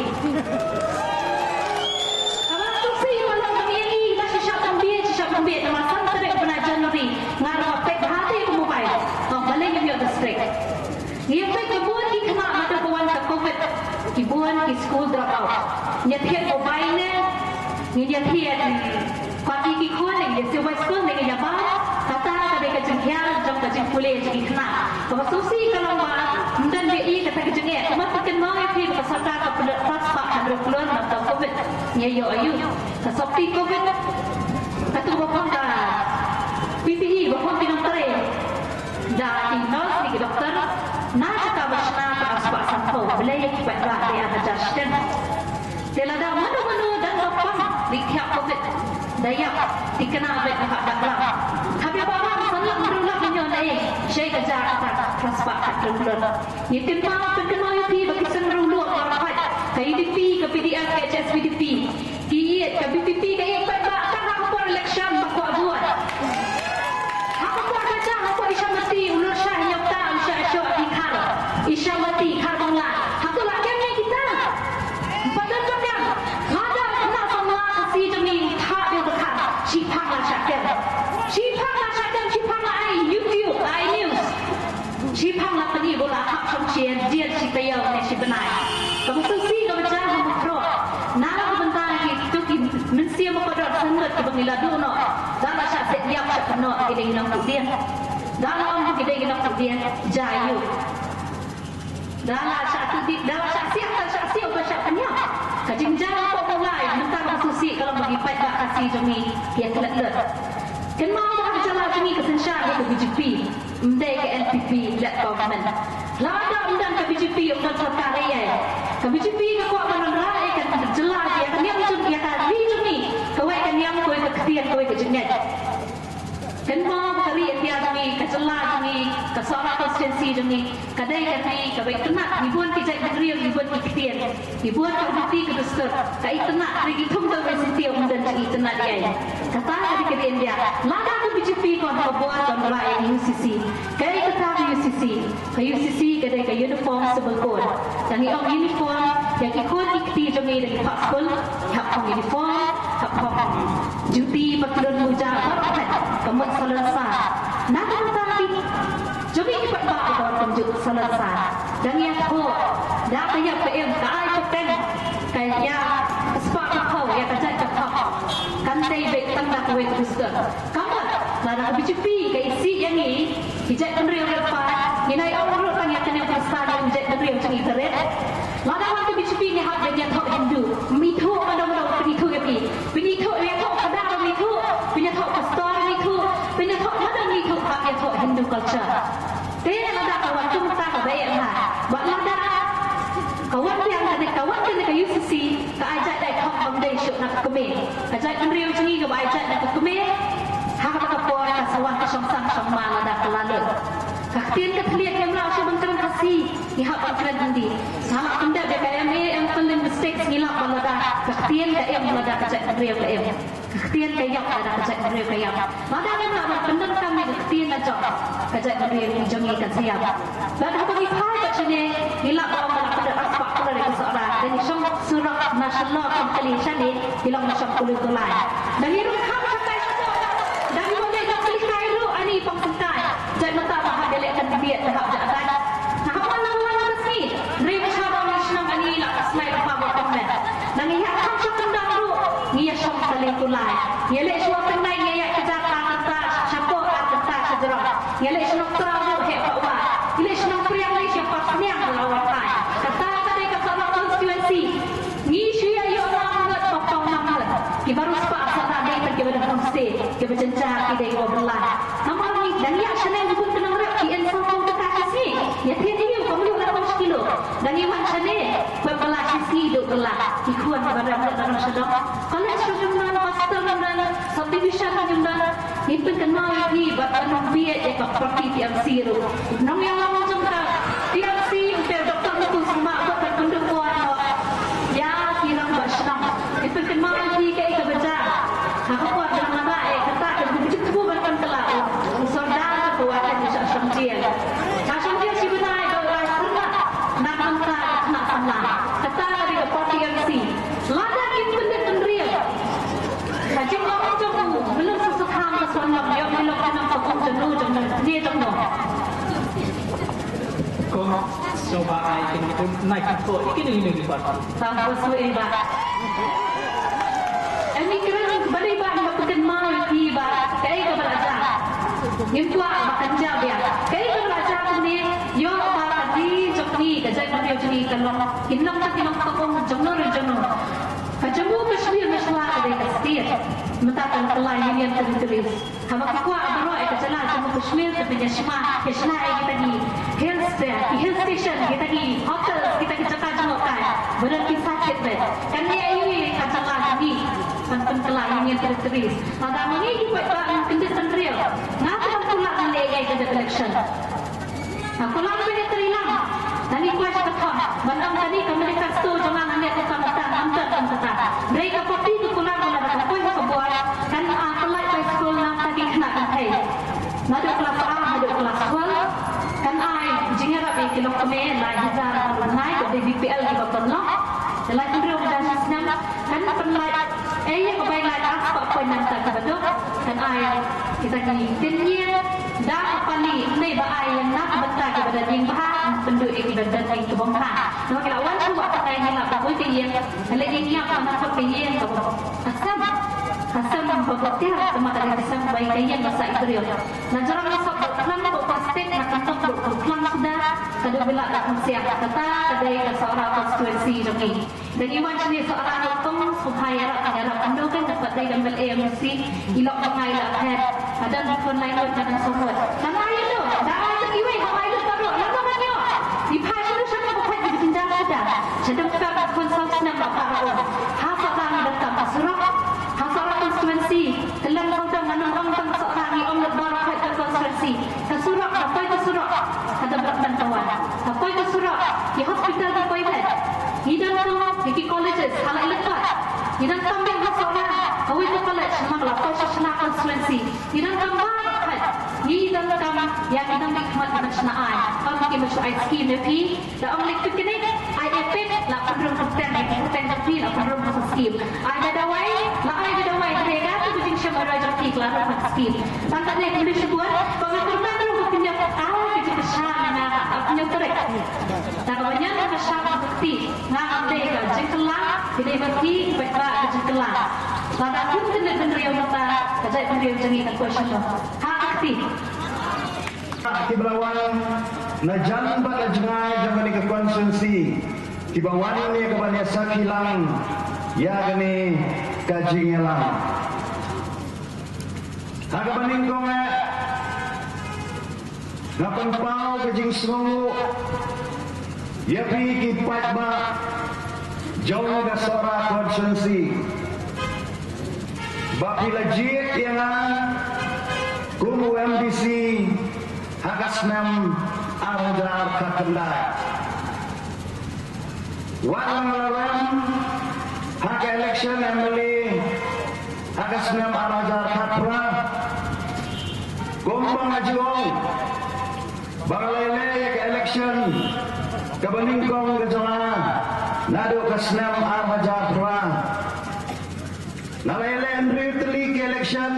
Kaba sngewsih ka long ba ïa ngi la shisha pynbiej, shisha pynbiej, namar san tarik bnai January nga ruh nga peit bha te ka mobile. Ong balei ngim ïoh district. Ngi ïa peit ba bun ki khynnah naduh ba wan ka covid, ki bun ki school drop out. Ngi ïa thied mobile ne, ngi ïa thied, mm, kwah ki ki khun ne ngi ïa siew bai skul ne ngi ïa bam. Kata ka dei ka jinghiar jong ka jingpule jong ki khynnah. Kaba sngewsih ka long ba ym don ba ïohi kata ka jingeh. Kumba phi kynmaw ïa phi ba ka sorkar ka pynlut phra spah hynriew klur namar ka covid. Ngi ïa ïoh aïu? Ka sopti covid. Katto ba phong ka P P E, ba phong ki nongtrei. Da ki nurse ne ki doktor, na kata ba shna ka arspah sanphew, balei ki paidbah dei ar hajar shiteng. Te lada mano mano dang ba pang leit thiah covid, da ïap, thikna beit ha ka dak lam. Haba ïa ba ram san lak hynriew lak, ngi ïoh na ei, shei ka jaka kata arspah hynriew klur. Ngi kynmaw, kynmaw ïa phi ba ki seng riewluh baroh, ka U D P, ka P D F, ka H S P D P. Ki ïeit, ka V P P ka ïeit paidbah tang ha ka por election ba kwah vote. Ha ka por ka jam, ha ka por i Shamati u lur shah, i Nyota u shah shoh, i Khar, i Shamati Khar Bangla. Ha ka la kem ne kita. Ba don ba kem. Lada khynnah samla Khasi jong ngi thah biang ka Khar, shiphang la shah kem. Shiphang la shah kem, shiphang la ai YouTube, ai news. Shiphang la pyni ba la hap shong shi dier shi taïew ne shi bnai. Kaba sngewsih kaba jia ha Mukroh. Na ka bynta kito ki mynsiem ba kordor, sngewrit kiba ngi la duh noh. Da la shah set ïap shah pynnoh ki dei ki nongtuh dieng. Da la ong ki dei ki nongtuh dieng. Jia aïu? Da la shah tuh dieng, da la shah siah, da la shah siah, ba shah pynïap. Ka jingjia hapoh Mawlai mynta kaba sngewsih ka long ba ki paidbah Khasi jong ngi ki ïa klet lut. Kynmaw ba ha ka jylla jong ngi ka synshar ka B J P. Ym dei ka N P P led government. Lada ym don ka B J P, ym don sorkar ei ei. Ka B J P ka kwah ban wanrah ïa ka jylla, ïa ka niam jong, ïa ka ri jong ngi. Kawei ka niam, kawei ka ktien, kawei ka jingngeit. Kynmaw ba ka ri India jong ngi, ka jylla jong ngi, ka Sohra constituency jong ngi, ka dei ka ri kaba itynnad, ngi bun ki jaitbynriew, ngi bun ki ktien. Ki bun ka riti ka dustur, ka itynnad, ri ki thung ka ri siti, ym don ka itynnad ei ei. Kata ka dei ka ri India. Lada ka B J P ka wan ha ka bor, ka wanrah ïa ka U C C. Kaei kata ka U C C? Ka U C C ka dei ka Uniform Civil Code. Tang ngi ong uniform, ïa ki khun ki kti jong ngi da ki phah skul, hap phong uniform, hap phong juti, patlun, muja, baroh phet, ka mut salonsar. Na ka bynta ki jong ngi ki paidbah, ka wan kumjuh salonsar. Dang ïathuh, da ka ïap ka im, ka ai pateng. Ka ïa ka spah ka phew ïa ka jait ka thok kan tei beit tang da kawei ka booster. Ka mut lada ka B J P ka isih ïa ngi ki jait bynriew, ngi nai ong ruh tang ïa kane ka booster ïa ki jait bynriew jong ngi ka rit. Lada wan ka B J P ngi hap ban ïathoh Hindu. Ym ithuh, mano mano pynithuh ïa phi. Pynithuh, ïathoh ka da ym ithuh. Pynïathoh pastor ym ithuh. Pynïathoh mano ym ithuh, hap ïathoh Hindu culture. Te lada ka wan kumta ka ba eh bha. Bad lada ka wan biang kane, ka wan kane ka U C C, ka ai jait dei thok bym dei shuh na ka kmie. Ka jait bynriew jong ngi kaba ai jait na ka kmie. Ha kata ka por ka sa wan ka shongsang shongma lada ka la lut. Ka ktien ka thylliej ngim lah shuh ban kren Khasi, ngi hap ban kren Hindi. Nga lah pyndep ïa ka M A M Phil linguistics, ngi lah ban lada ka ktien ka im, lada ka jait bynriew ka im. Ka ktien ka ïap lada ka jait bynriew ka ïap. Lada ngim lah ban pyndonkam ïa ka ktien la jong, ka jait bynriew jong ngi kan sa ïap. Lada haba ngi phai bad shane, ngi lah ban ong ba la pyndonkam spah pyndonkam ïa ka Sohra. Da ngi shong surok national law kam kali shane, ngi long shong kuli kulai. Da ngi rung kham shatai shatai. Da ngi wan dei da kali kai ruh ani pang sengkai. Jait mynta ba hap ïaleh kan biet da hap ja dai. Nga hap wan lang lang ka sngi. Hynrei ba sha ba ngi shnong ani la ka snai ba ba ba. Nang ïa kham sha kyndang ruh ngi ïa shong kali kulai. Ïa leh shuwa tyngnai ïa ïa ka jaka kata sha ko ka kata sha jrong. Ïa leh shnong Traw ruh heh pa wa. Ïa leh shnong Priang leh sha pa sniang la wa kai. Kata ka dei ka Sohra constituency. Ngi shu ïa ïoh nam ngut ba pau nam ngut. Ki baru spah Sohra dei tang ki ba dang homestay, ki ba jynjar ki dei ko bela. Namar ngi dang ïa shaneng bun ka nongrep ki en sawphew tyngka shi sngi. Ïa thie ïa ka mluh la phew kilo. Dang ïa wan shane, pynbala shi sngi duh bela. Ki khun ba rem da rem shadong. College shong jong nan, hostel jong nan, subdivision jong nan. Ngin pynkynmaw ïa phi bad ban ym bieit ïa ka party T M C ruh. Nongïalam jong ka T M C u te Doctor Muthu Sangma bad ban pynduh bor noh ïa ki rangbah shnong. Ngin pynkynmaw ïa phi kaei kaba jia. Ha ka por ba nga la ïa kata ka jingkyrkhu ban pynkylla u sordar ka wahid u shah shong jail. Shah shong jail shi bnai ba u lai syrna na ka bynta ka khynnah samla. Kata ka dei ka party T M C. Lada ngin pyndep pynriam. Ka jingong jong u, mlung sa sa tham ka son lam, ïoh mlung ka nam ka ong jong u, jong u, ne jong u. Ko, so ba ai kin pun nai ko, ikin ini ni pat. Sa ko so e ba. Emi kren ba dei ba nga pynken ma ki ba, kaei kaba la jia. Ngim kwah ba kan jia biang. Kaei kaba la jia kumne, ïoh ba ka dei jong ngi, ka jaitbynriew jong ngi ka long. Kin long ka, kin long ka ong jong u, jong u. Ka Jammu Kashmir mynshuwa ka dei ka state. Mynta ka la kylla Union Territories. Haba ki kwah baroh ïa ka jylla Jammu Kashmir ka pynïashna, ïashna ïa kita ki hill sta-, ki hill station, kita ki hotels, kita ki jaka jngohkai. Ba don ki sakit bad. Kan ïa ïa ka jylla jong ngi. Kan pynkylla Union Territories. Lada ma ngi ki paidbah ngi kyndit bynriew. Nga ka ban kular ngan leh ïa ka election. Nga kular ba ïa treilang. Nani kwah sha ka thong. Ban ong kane ka manifesto jong nga ngan leh kata kata, ngam don kata. Hynrei ka party ka kular ba lada ka poi ha ka bor, kan ai pynlait bai skul na ka dei khynnah kynthei. Naduh klas ar haduh klas twelve. Kan ai jingïarap ïa ki longkmie lai hajar na bnai, ka dei B P L kiba pynlong. Te lai hynriew hajar shi snem. Kan pynlait, eh, ïa ka bai lait ar spah point na ka bynta kiba duk. Kan ai kita ki tin ïing da ka pali, ne ba ai ïa na ka bynta kiba don ïing bha, pynduh ïa kiba don ïing kaba bha. Namar ki la wan shuwa ka ngai ngi la ba bui ka ïing, ka leh ïing ïap ka na ka ïing kaba, ka sem, ka sem ba butiar, ka ma ka dei ka sem bai ka ïing ba sa i briew. Na jrong na sop ba klang ba plastik, na kantong ba klang suda, ka dei bila ka kongsiang. Kata ka dei ka Sohra constituency jong ngi. Da ngi wan shane Sohra nyngkong sngewbha ïarap, ïarap ynda kan ïarap ynda kan, ka pat dei ka M L A M C, i lok ba ngai la phet. Ka don ki khun lai ngut, ka don saw ngut. Kan ai ïa u, da ai ïa iwei, ha ai ïa u baroh, lada ban ïoh. Ngi phai sha u, sha u ba phet, ngi jynjar sha da. Sha dang ka khun saw snem la para u. Ha Sohra ngi donkam ka surok. Ha Sohra constituency. Kylleng sawdong ngan ym ong tang Sohra, ngi ong lut baroh ka constituency. Ka surok, ka poi ka surok. Ka dei ba ban ka wan. Ka poi ka surok. Ki hospital ki poi beit. Ngi donkam ïa ki colleges, ha la i lehkot. Ngi donkam biang ha Sohra kawei ka college, namar la poi sha Sohra constituency. Ngi donkam baroh beit. Ngi donkam ïa ki nongmihkhmat ban shna aiñ. Ym ki ba shu ai skim ïa phi. Da ong leh picnic, ai ïa phi, la pynrung pyrteng, ïa pyrteng jong phi, la pynrung ha ka skim. Ai da dawai, la ai da dawai, da ka tu ka jingshem arwai jong phi, la rung ha ka skim. Tang katne kynduh shibun, ba nga kyrpad ruh ba pynïap, ai ka jingkyrshan na nga, ka pynïap trei. Da kaba ñiah ka sha ka kti, nga am dei ka jingkylla, Dei ba phi ba ka jingkylla. Lada kum kane bynriew mynta ka jait bynriew jong ngi ka question to. Ha ka kti. Kiba la wan na jan bad na jngai jong kane ka constituency kiba wan ïa kaban ïa sakhi lang ïa kane ka jingïalang. Ha kaba nyngkong eh nga pynpaw ka jingsngewnguh ïa phi ki paidbah jong ka Sohra constituency ba phi la jied ïa nga kum u MDC ha ka snem ar hajar khatkhyndai. Wat la nga la rem ha ka election MLA ha ka snem ar hajar khatphra. Kumba nga ju ong ba nga la ïaleh ïa ka election kaba nyngkong ka jong nga naduh ka snem ar hajar phra. Nga la ïaleh hynriew tylli ki election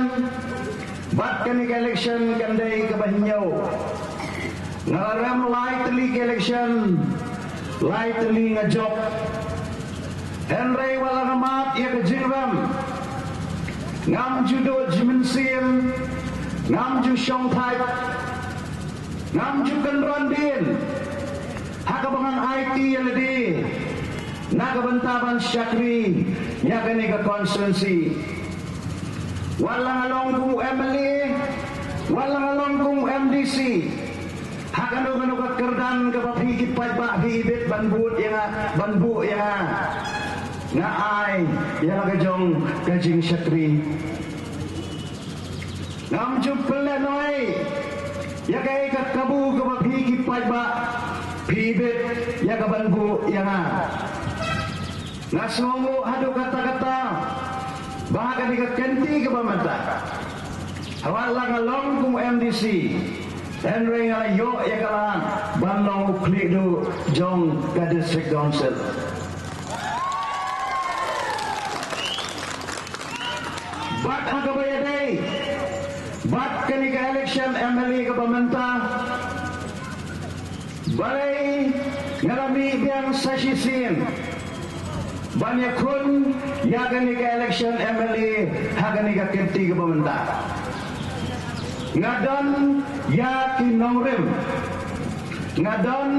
bad kane ka election kan dei kaba hynñiew. Nga la rem lai tylli ki election, lai tylli nga jop. Hynrei wat la nga mad ïa ka jingrem, ngam ju duh jingmynsiem, ngam ju shongthait, ngam ju kynran dien ha kaba ngan aiti ïa lade na ka bynta ban shakri ïa kane ka constituency. Wat la nga long kum u MLA, wat la nga long kum u MDC, ha kano kano ka kyrdan kaba phi ki paidbah phi ibit ban bud ïa nga, ban buh ïa nga, nga ai ïa la ka jong ka jingshakri. Ngam ju pynlehnohei ïa kaei ka kabu kaba phi ki paidbah phi ibit ïa ka ban buh ïa nga. Nga sngewnguh haduh katta katta ba ha kane ka kynti kaba mynta, wat la nga long kum u MDC, hynrei nga la ïoh ïa ka lad ban long u khlieh duh jong ka District Council. Bad ha kaba ïadei bad kane ka election MLA kaba mynta, balei nga la mih biang sa shisien ban ïakhun ïa kane ka election MLA ha kane ka kynti kaba mynta? Nga don ïa ki nongrim, nga don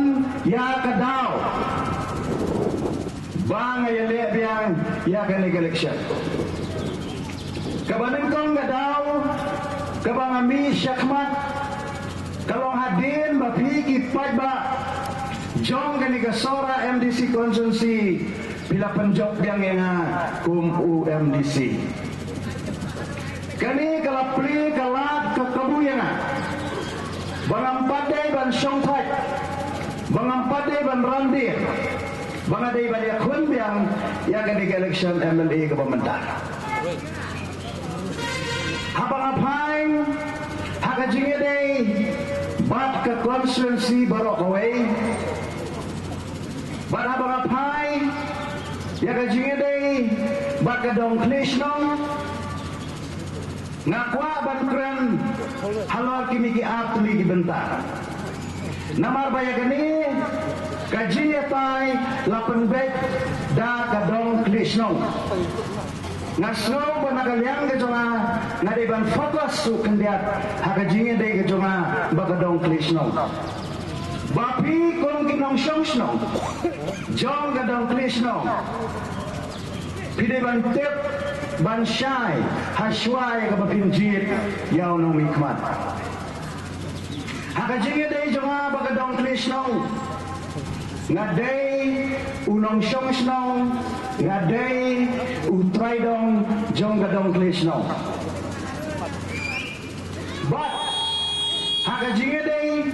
ïa ka daw ba nga ïaleh biang ïa kane ka election. Kaba nyngkong ka daw kaba nga mih shakhmat ka long hadien ba phi ki paidbah jong kane ka Sohra MDC constituency phi la pynjop biang ïa nga kum u MDC. Kane ka la plie ka lad ka kabu ïa nga ba ngam pat dei ban shongthait, ba ngam pat dei ban ran dien, ba nga dei ban ïakhun biang ïa kane ka election MLA kaba mynta. Haba nga phai ha ka jingïadei bad ka constituency baroh kawei, bad haba nga phai ïa ka jingïadei bad ka dong khlieh shnong, nga kwah ban kren halor kine ki ar tylli ki bynta. Namar ba ïa kane ka jingïatai la pynbeit da ka dong khlieh shnong. Nga sngew ba na ka liang ka jong nga, nga dei ban focus shuh khyndiat ha ka jingïadei ka jong nga bad ka dong khlieh shnong. Ba phi kum ki nongshong shnong jong ka dong khlieh shnong, phi dei ban tip ban shai ha shuwa ïa kaba phin jied ïa u nongmihkhmat. Ha ka jingïadei jong nga bad ka dong khlieh shnong, nga dei u nongshong shnong, nga dei u trai dong jong ka dong khlieh shnong. Bad ha ka jingïadei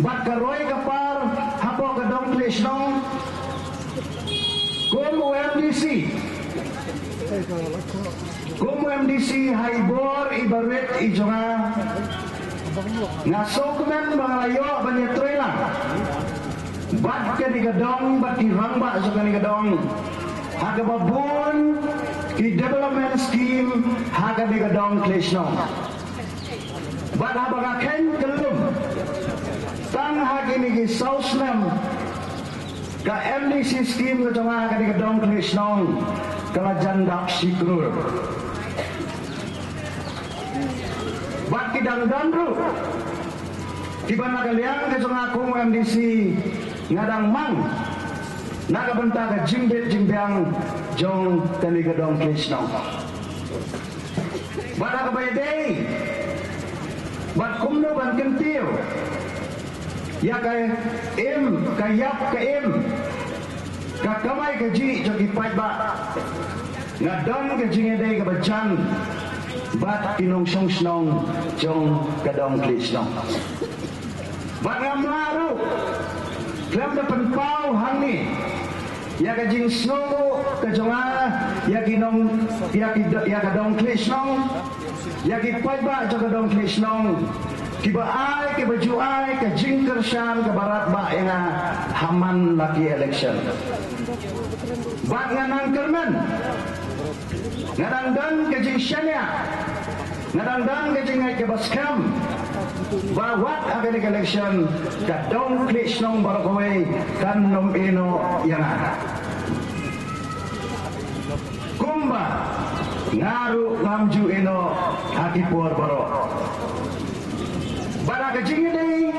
bad ka roi ka par hapoh ka dong khlieh shnong, kum u MDC, kum u MDC ha i bor i barit i jong nga, nga sngewkmen ba nga la ïoh ban ïatrei lang bad kane ka dong bad ki rangbah jong kane ka dong ha kaba bun ki development scheme ha kane ka dong khlieh shnong. Bad haba nga kheiñ kyllum tang ha kine ki saw snem Ka M D C scheme ka jong nga kane ka dong khlieh shnong ka la jan dap shi klur. Bad ki dang don ruh kiba na ka liang ka jong nga kum u M D C nga dang mang na ka bynta ka jingbit jingbiang jong kane ka dong khlieh shnong. Bad ha kaba ïadei bad kumno ban kyntiew ïa ka im, ka ïap ka im, ka kamai kajih jong ki paidbah, nga don ka jingïadei kaba jan bad ki nongshong shnong jong ka dong khlieh shnong. Bad ngam lah ruh khlem da pynpaw hangne ïa ka jingsngewnguh ka jong nga ïa ki nong, ïa ki, ïa ka dong khlieh shnong, ïa ki paidbah jong ka dong khlieh shnong kiba ai, kiba ju ai ka jingkyrshan kaba radbah ïa nga ha man la ki election. Bad nga nang kyrmen, nga dang don ka jingshaniah, nga dang don ka jingngeit kaba skhem ba wat ha kane ka election ka dong khlieh shnong baroh kawei kan ym ïehnoh ïa nga, kumba nga ruh ngam ju ïehnoh ha ki por baroh. Bad ha ka jingïadei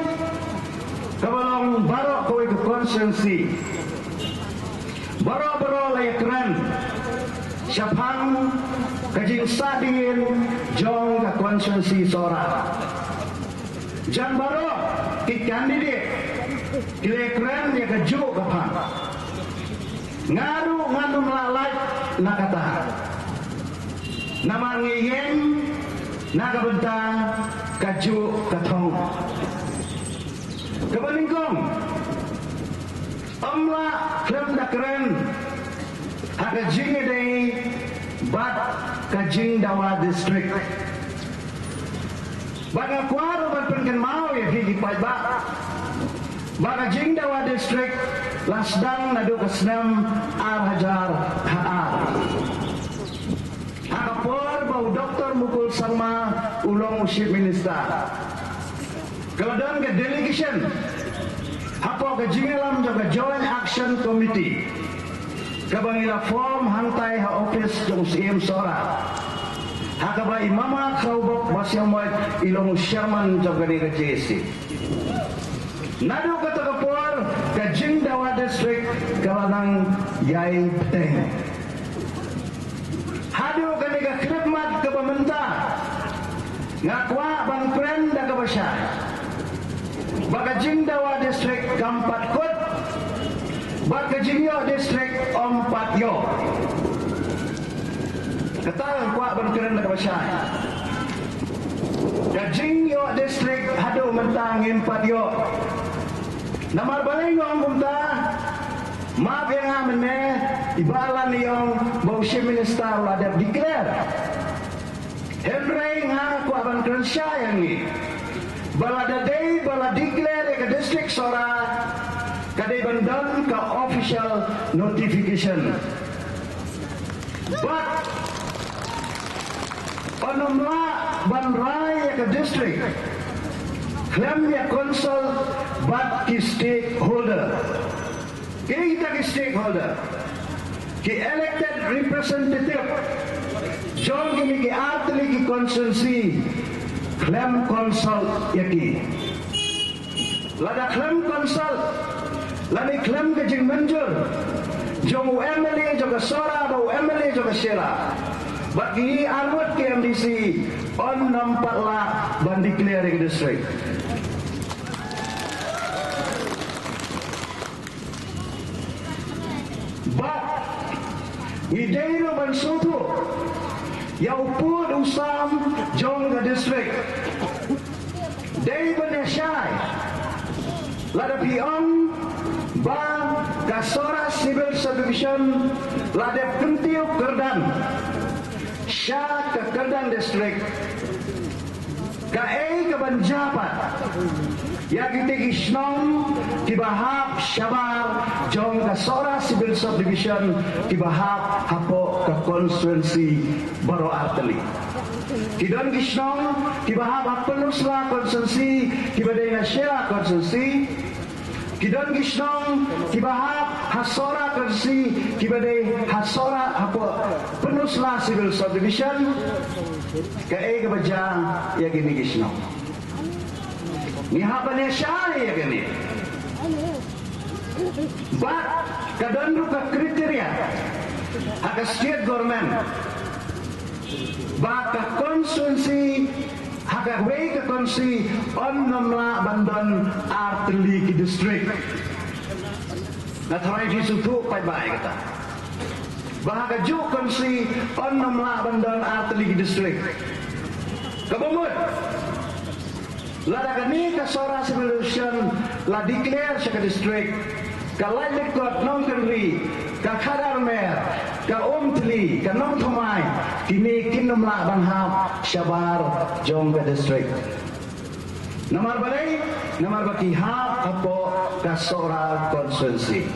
kaba long baroh kawei ka constituency, baroh baroh la ïakren shaphang ka jingsahdien jong ka constituency Sohra. Jan baroh ki candidate ki la ïakren ïa kajuh ka phang. Nga ruh ngan ym lah lait na kata, namar ngi ïeng na ka bynta kajuh ka thong. Kaba nyngkong, ym lah khlem da kren ha ka jingïadei bad ka jingdawa district. Bad nga kwah ruh ban pynkynmaw ïa phi ki paidbah ba ka jingdawa district la sdang naduh ka snem ar hajar khat ar. Ha ka por ba u Doktor Mukul Sangma u long u Chief Minister, ka la don ka delegation hapoh ka jingïalam jong ka Joint Action Committee kaba ngi la form hangtai ha office jong u Syiem Sohra, ha kaba i Mama Khraw Bok Bashiangmoit i long u chairman jong kane ka J A C. Naduh kata ka por ka jingdawa district ka la nang ïai bteng. Haduh kane ka khyllipmat kaba mynta, nga kwah ban kren da kaba shai ba ka jingdawa district kam pat kut bad ka jingïoh district ym pat ïoh. Kata nga kwah ban kren da kaba shai. Ka jingïoh district haduh mynta ngim pat ïoh. Namar balei nga ong kumta? Map ïa nga mynne, i Bah Alan i ong ba u Chief Minister u la dep declare. Hynrei nga kwah ban kren shai ïa ngi ba lada dei ba la declare ïa ka district Sohra, ka dei ban don ka official notification. Bad ym lah ban rai ïa ka district khlem ïa consult bad ki stakeholder. Kita ki stakeholder, ki elected representative jong kine ki artylli ki constituency, khlem consult ïa ki. Lada khlem consult lane khlem ka jingmynjur jong u M L A jong ka Sohra bad u M L A jong ka Shella bad ki arngut ki M D C, ym pat lah ban declare ïa ka district. Bad ngi dei ruh ban sngewthuh ïa u pud u sam jong ka district. Dei ban ïa shai lada phi ong ba ka Sohra Civil Subdivision la dep kyntiew kyrdan sha ka kyrdan district. Kaei kaban jia pat ïa kita ki shnong kiba hap shabar jong ka Sohra Civil Subdivision kiba hap hapoh ka constituency baroh artylli? Ki don ki shnong kiba hap ha Pynursla constituency kiba dei na Shella constituency. Ki don ki shnong kiba hap Ha Sohra constituency kiba dei ha Sohra hapoh Pynursla Civil Subdivision, kaei kaba jia ïa kine ki shnong. Ngi hap ban ïa shah ïa kane. Bad ka don ruh ka criteria ha ka state government ba ka constituency, ha kawei ka constituency yn nym lah ban don ar tylli ki district. Nga tharai phi sngewthuh pat ba ai kata. Ba ha kajuh constituency yn nym lah ban don ar tylli ki district. Kaba mut, lada kane ka Sohra Civil Division la declare sha ka district, ka Laitkot, Nongkynrih, ka Khadarmer, ka Umtylli, ka Nongthymmai, kine kin nym lah ban hap shabar jong ka district. Namar balei? Namar ba ki hap hapoh ka Sohra constituency.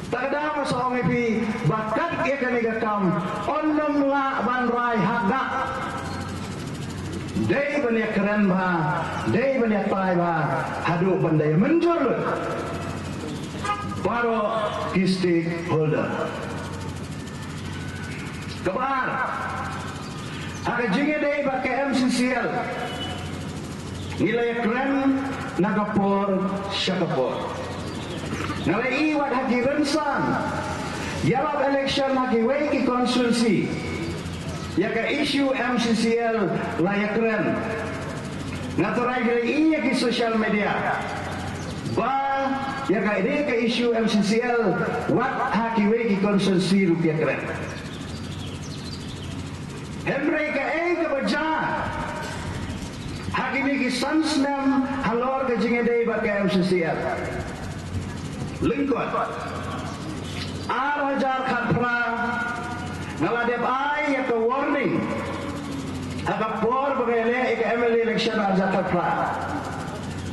Ta ka daw nga sa ong ïa phi ba kat ïa kane ka kam yn nym lah ban rai ha dak. Dei ban ïa kren bha, dei ban ïa tai bha, haduh ban da ïa mynjur lut baroh ki stakeholder. Kaba ar, ha ka jingïadei bad ka M C C L, ngi la ïa kren na ka por sha ka por. Nga la ïohi wat ha ki rynsan ïalap election ha kiwei ki constituency, ïa ka issue M C C L la ïa kren. Nga tharai ngi la ïohi ïa ki social media ba ïa ka, ïa ka issue M C C L wat ha kiwei ki constituency ruh ki ïa kren. Hynrei kaei kaba jia ha kine ki san snem halor ka jingïadei bad ka M C C L? Lyngkot, ar hajar khatphra, nga la dep ai ïa ka warning ha ka por ba nga ïaleh ïa ka M L A election ar hajar khatphra.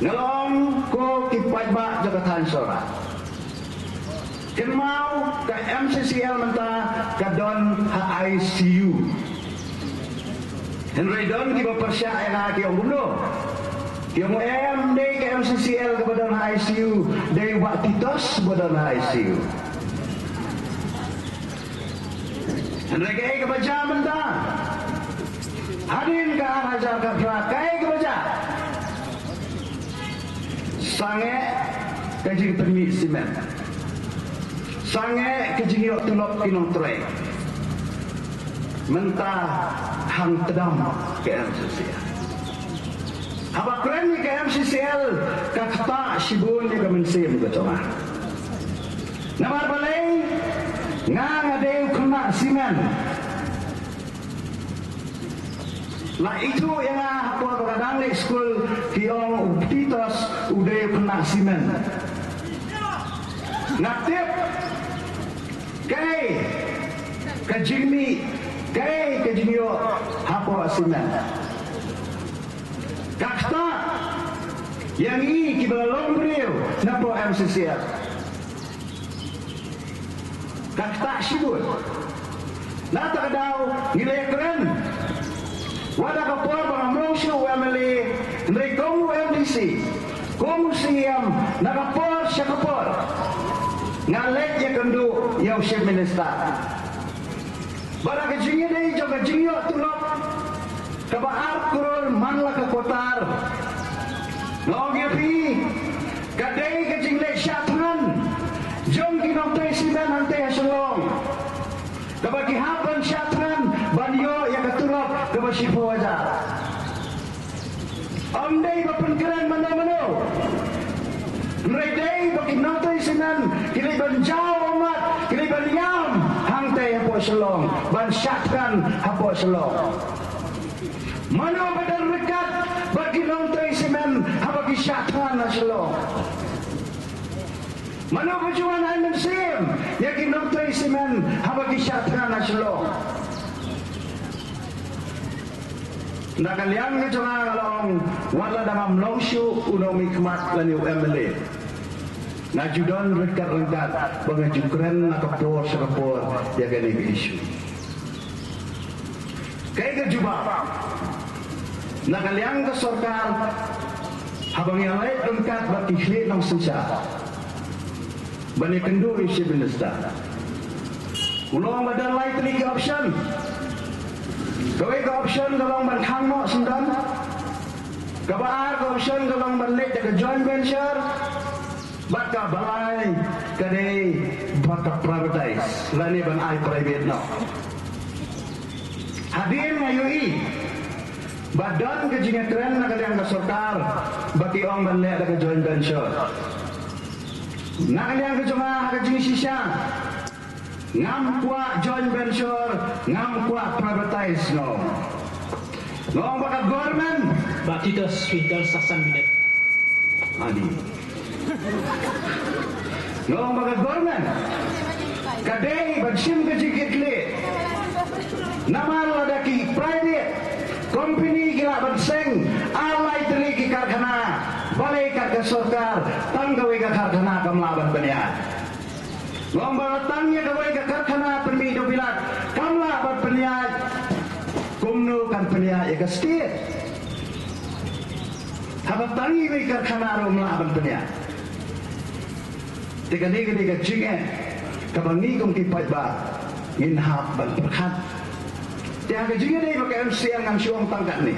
Nga la ong, ko ki paidbah jong ka thaiñ Sohra, kynmaw, ka M C C L mynta ka don ha I C U. Hynrei don kiba pyrshah ïa nga, ki ong kumno? Ki ong em dei ka M C C L kaba don ha I C U, dei u Bah Titos ba don ha I C U. Hynrei kaei kaba jia mynta? Hadien ka ar hajar khatphra, kaei kaba jia? Sangeh ka jingpynmih simen. Sangeh ka jingïoh tulop ki nongtrei. Mynta hangta dam ka M C C L. Haba kren ïa ka M C C L, ka ktah shibun ïa ka mynsiem ka jong nga. Namar balei? Nga, nga dei u khynnah simen. La ithuh ïa nga ha por ba nga dang leit skul, ki ong u Titos u dei u khynnah simen. Nga tip kaei ka jingmih, kaei ka jingïoh hapoh simen. Ka ktah ïa ngi kiba la long briew napoh M C C L. Ka ktah shibun. Na kata ka daw ngi la ïakren. Wat ha ka por ba ngam long shuh u M L A, hynrei kum u M D C, kum u C E M, na ka por sha ka por nga leit ïakynduh ïa u Chief Minister. Bad ha ka jingïadei jong ka jingïoh tulop kaba ar klur man la ka quarter, nga ong ïa phi, ka dei ka jingleit shah thngan jong ki nongtrei simen hangtei ha Shillong, kaba ki hap ban shah thngan ban ïoh ïa ka tulop kaba shiphew hajar. Ym dei ba pynkren mano mano. Hynrei dei ba ki nongtrei simen ki leit ban jaw ummat, ki leit ban ïam hangtei hapoh Shillong ban shah thngan hapoh Shillong. Mano ba don ryngkat bad ki nongtrei simen haba ki shah thngan ha Shillong? Mano ba ju wan ai mynsiem ïa ki nongtrei simen haba ki shah thngan ha Shillong? Na ka liang ka jong nga, nga la ong, wat la dang ngam long shuh u nongmihkhmat lane u M L A, nga ju don ryngkat ryngkat ba nga ju kren na ka por sha ka por ïa kane ka issue. Kaei ka jubab? Na ka liang ka sorkar, haba ngi ïaleit ryngkat bad ki khlieh nongsynshar, Ban ïakynduh ïa u Chief Minister. U la ong ba don lai tylli ki option. Kawei ka option ka long ban khang noh syndon. Kaba ar ka option ka long ban leit da ka joint venture. Bad kaba lai ka dei ba ka privatize lane ban ai private noh. Hadien nga ïohi ba don ka jingïakren na ka liang ka sorkar ba ki ong ban leh da ka joint venture. Na ka liang ka jong nga ha ka jingshisha, ngam kwah joint venture, ngam kwah privatize, no. Nga ong ba ka government. Ba Titus, shu don sa san minit. Ani. Nga ong ba ka government ka dei ban shim ka jingkitkhlieh. Namar lada ki private company ki lah ban seng ar lai tylli ki karkhana, balei kat ka sorkar tang kawei ka karkhana kam lah ban pynïaid? Nga ong ba tang ïa kawei ka karkhana pynmih dewbilat kam lah ban pynïaid, kumno kan pynïaid ïa ka state? Haba tang iwei i karkhana ruh ym lah ban pynïaid. Te kane ka dei ka jingeh kaba ngi kum ki paidbah ngin hap ban pyrkhat. Te ha ka jingïadei bad ka M C M ngan shu ong tang katne.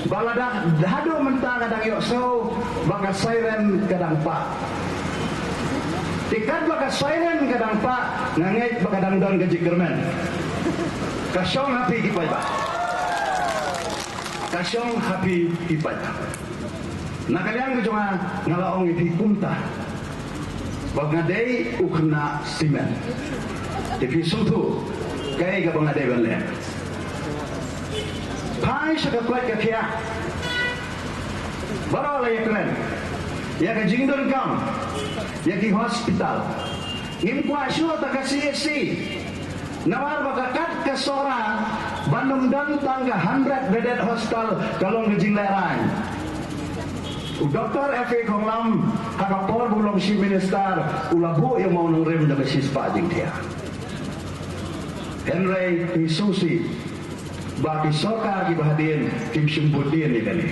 Ba lada haduh mynta nga dang ïohsngew ba ka siren ka dang pah. Te katba ka siren ka dang pah, nga ngeit ba ka dang don ka jingkyrmen. Ka shong ha phi ki paidbah. Ka shong ha phi ki paidbah. Na ka liang ka jong nga, nga la ong ïa phi kumta ba nga dei u khynnah simen. Te phi sngewthuh kaei kaba nga dei ban leh. Phai sha ka koit ka khiah. Baroh la ïakren ïa ka jingdonkam ïa ki hospital. Ngim kwah shuh ta ka C H C. Namar ba ka kat ka Sohra ban ym don tang ka hundred bedded hostel ka long ka jinglehrain. U Doctor F A Khonglam ha ka por ba u long Chief Minister u la buh ïa u mawnongrim da ka shispah jingthiah. Hynrei ngi sngewsih ba ki sorkar kiba hadien kim shym bud dien ïa kane.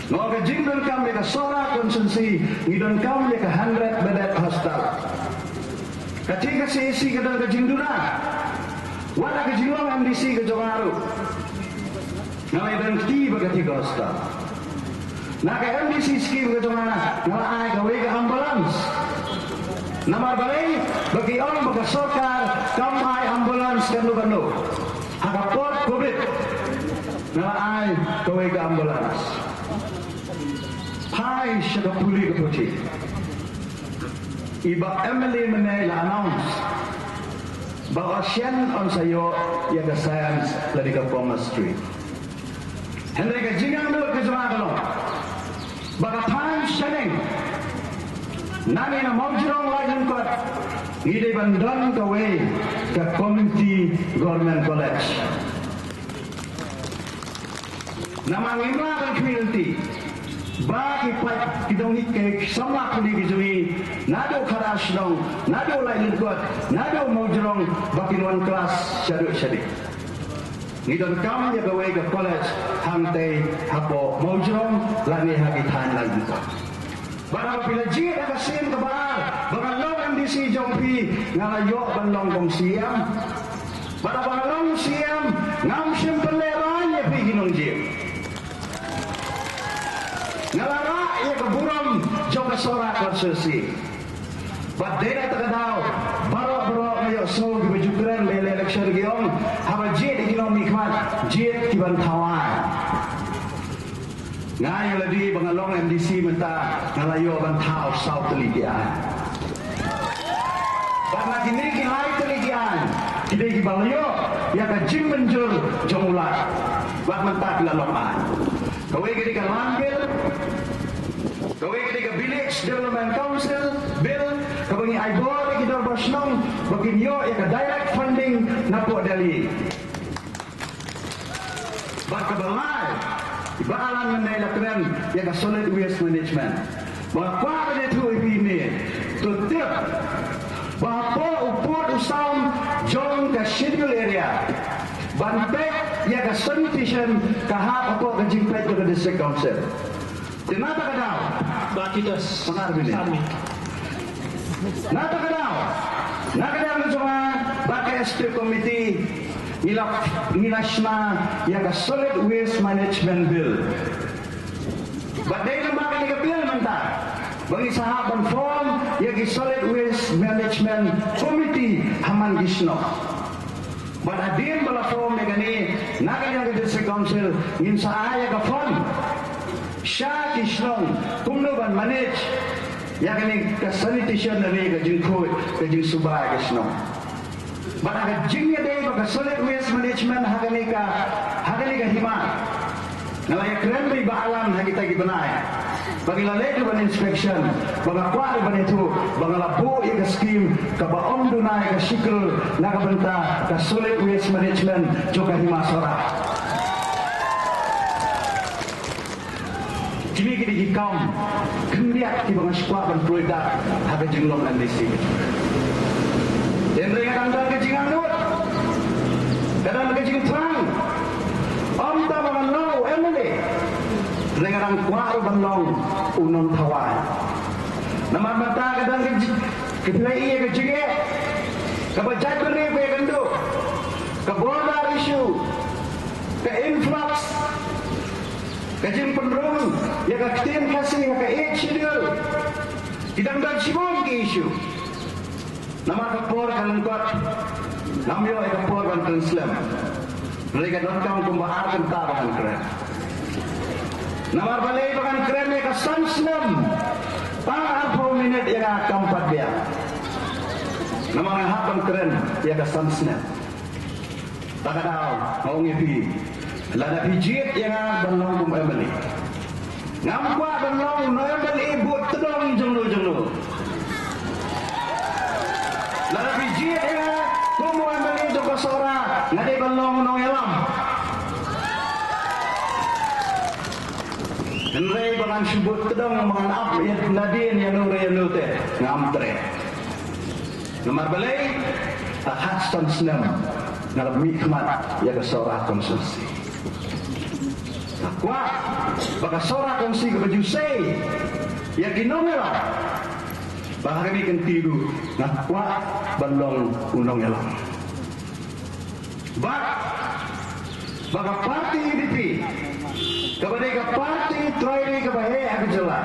Nga ong ka jingdonkam ïa ka Sohra constituency, ngi donkam ïa ka hundred bedded hostel. Ka thik ka C H C ka don ka jingduna. Wat la ka jinglong M D C ka jong nga ruh, nga la ïadon kti ba ka thik ka hostel. Na ka M D C scheme ka jong nga, nga la ai kawei ka ambulance. Namar balei? Ba ki ong ba ka sorkar kam ai ambulance kano kano. Ha ka por covid nga la ai kawei ka ambulance. Phai sha ka pule ka puthi. I bah M L A mynne la announce ba u Shen un sa ïoh ïa ka science lane ka commerce stream. Hynrei ka jingangnud ka jong nga ka long ba ka thaiñ shaneng, nangne na Mawjrong Laitumkhrah, ngi dei ban don kawei ka community government college. Namar ngim lah ban khmih lynti ba ki paid ki nonghikai samla pule ki jong ngi naduh Khadar Shnong, naduh Laitumkhrah, naduh Mawjrong ba kin wan klas shaduh shadih. Ngi donkam ïa kawei ka college hangtei hapoh Mawjrong lane ha ki thaiñ Laitumkhrah. Bad haba phi la jied ha ka sien kaba ar ba nga long M D C jong phi, nga la ïoh ban long kum C M. Bad haba nga long C M, ngam shym pynlehraiñ ïa phi ki nongjied. Nga la rah ïa ka burom jong ka Sohra constituency. Bad dei na kata ka daw, baroh baroh nga ïohsngew kiba ju kren ba ïaleh election ki ong, haba jied ki nongmihkhmat, jied ki ban thaw aiñ. Nga ïa lade ba nga long M D C mynta, nga la ïoh ban thaw saw tylli ki aiñ. Bad na kine ki lai tylli ki aiñ, ki dei kiba la ïoh ïa ka jingmynjur jong u Lat. Bad mynta ki la long aiñ. Kawei ka dei ka Land Bill, kawei ka dei ka Village Development Council Bill, kaba ngi ai bor ïa ki dorbar shnong ba kin ïoh ïa ka direct funding napoh Delhi. Bad kaba lai, i bah Alan mynne la kren ïa ka solid waste management. Ba nga kwah ban ïathuh ïa phi ne, to tip ba hapoh u pud u sam jong ka schedule area ban peit ïa ka sanitation ka hap hapoh ka jingpeit jong ka district council. Te na kata ka daw Titus. Pynarmine. Sami. Na kata ka daw, na ka daw ka jong nga bad ka Executive Committee, ngi la, ngi la shna ïa ka Solid Waste Management Bill. Bad dei namar kane ka bill mynta ba ngi sa hap ban form ïa ki Solid Waste Management Committee ha man ki shnong. Bad hadien ba la form ïa kane, na ka liang ka District Council ngin sa ai ïa ka fund sha ki shnong kumno ban manage ïa kane ka sanitation, ne ka jingkhuid, ka jingsuba ïa ka shnong. Bad ha ka jingïadei bad ka Solid Waste Management ha kane ka, ha kane ka hima, nga la ïakren bad i Bah Alan ha kita ki bnai ba ngi la leit ban inspection, ba nga kwah ban ïathuh ba nga la buh ïa ka scheme kaba ym duna ïa ka shi klur na ka bynta ka Solid Waste Management jong ka hima Sohra. Kine ki dei ki kam khyndiat kiba nga sngewkwah ban pynlong ha ka jinglong M D C. Hynrei nga dang don ka jingangnud, ka don ka jingthrang. Ym tang ba ngan long u M L A, hynrei nga dang kwah ruh ban long u nongthaw aiñ. Namar mynta ka don ka jing, ka phi la ïohi ka jingeh kaba jaitbynriew ka ïakynduh, ka border issue, ka influx, ka jingpynrung ïa ka ktien Khasi ha ka Eighth Schedule. Ki dang don shibun ki issue. Namar ka por ka lyngkot, ngam ïoh ïa ka por ban kren slem. Hynrei ka donkam kumba ar kynta ba ngan kren. Namar balei ba ngan kren ïa ka san snem? Tang arphew minit ïa nga kam pat biang. Namar nga hap ban kren ïa ka san snem. Ta ka daw nga ong ïa phi, lada phi jied ïa nga ban long kum M L A, ngam kwah ban long u M L A bud tdong jong no jong no. Lada phi jied ïa nga kum u M L A jong ka Sohra, nga dei ban long u nongïalam. Hynrei ba ngan shu bud tdong, ba ngan ap ïa nadien ïa no re ïa no te, ngam treh. Namar balei? Ta khatsan snem nga la mihkhmat ïa ka Sohra constituency. Nga kwah ba ka Sohra constituency kaba ju sei ïa ki nongïalam, ba ha kane ka kynti ruh nga kwah ban long u nongïalam. Bad ba ka party U D P, kaba dei ka party trai ri kaba heh ha ka jylla,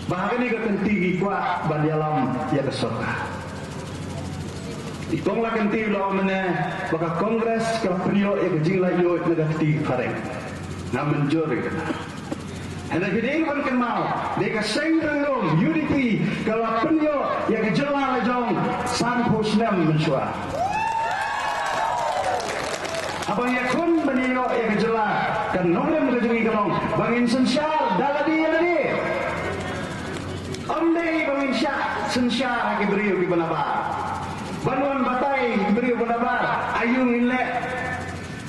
ba ha kane ka kynti ki kwah ban ïalam ïa ka sorkar. I kong la kynti u la ong mynne ba ka Congress ka pynïoh ïa ka jinglaitluid na ka kti ka phareng. Ngam mynjur ïa kata. Hynrei phi dei ban kynmaw, dei ka seng ranglum U D P ka la pynïoh ïa ka jylla la jong sanphew snem mynshuwa. Haba ïakhun ban ïoh ïa ka jylla, ka nongrim ka jong ngi ka long ba ngin synshar da lade ïa lade. Ym dei ba ngin shah synshar ha ki briew kiba nabar. Ban wan batai ki briew ba nabar aïu ngin leh.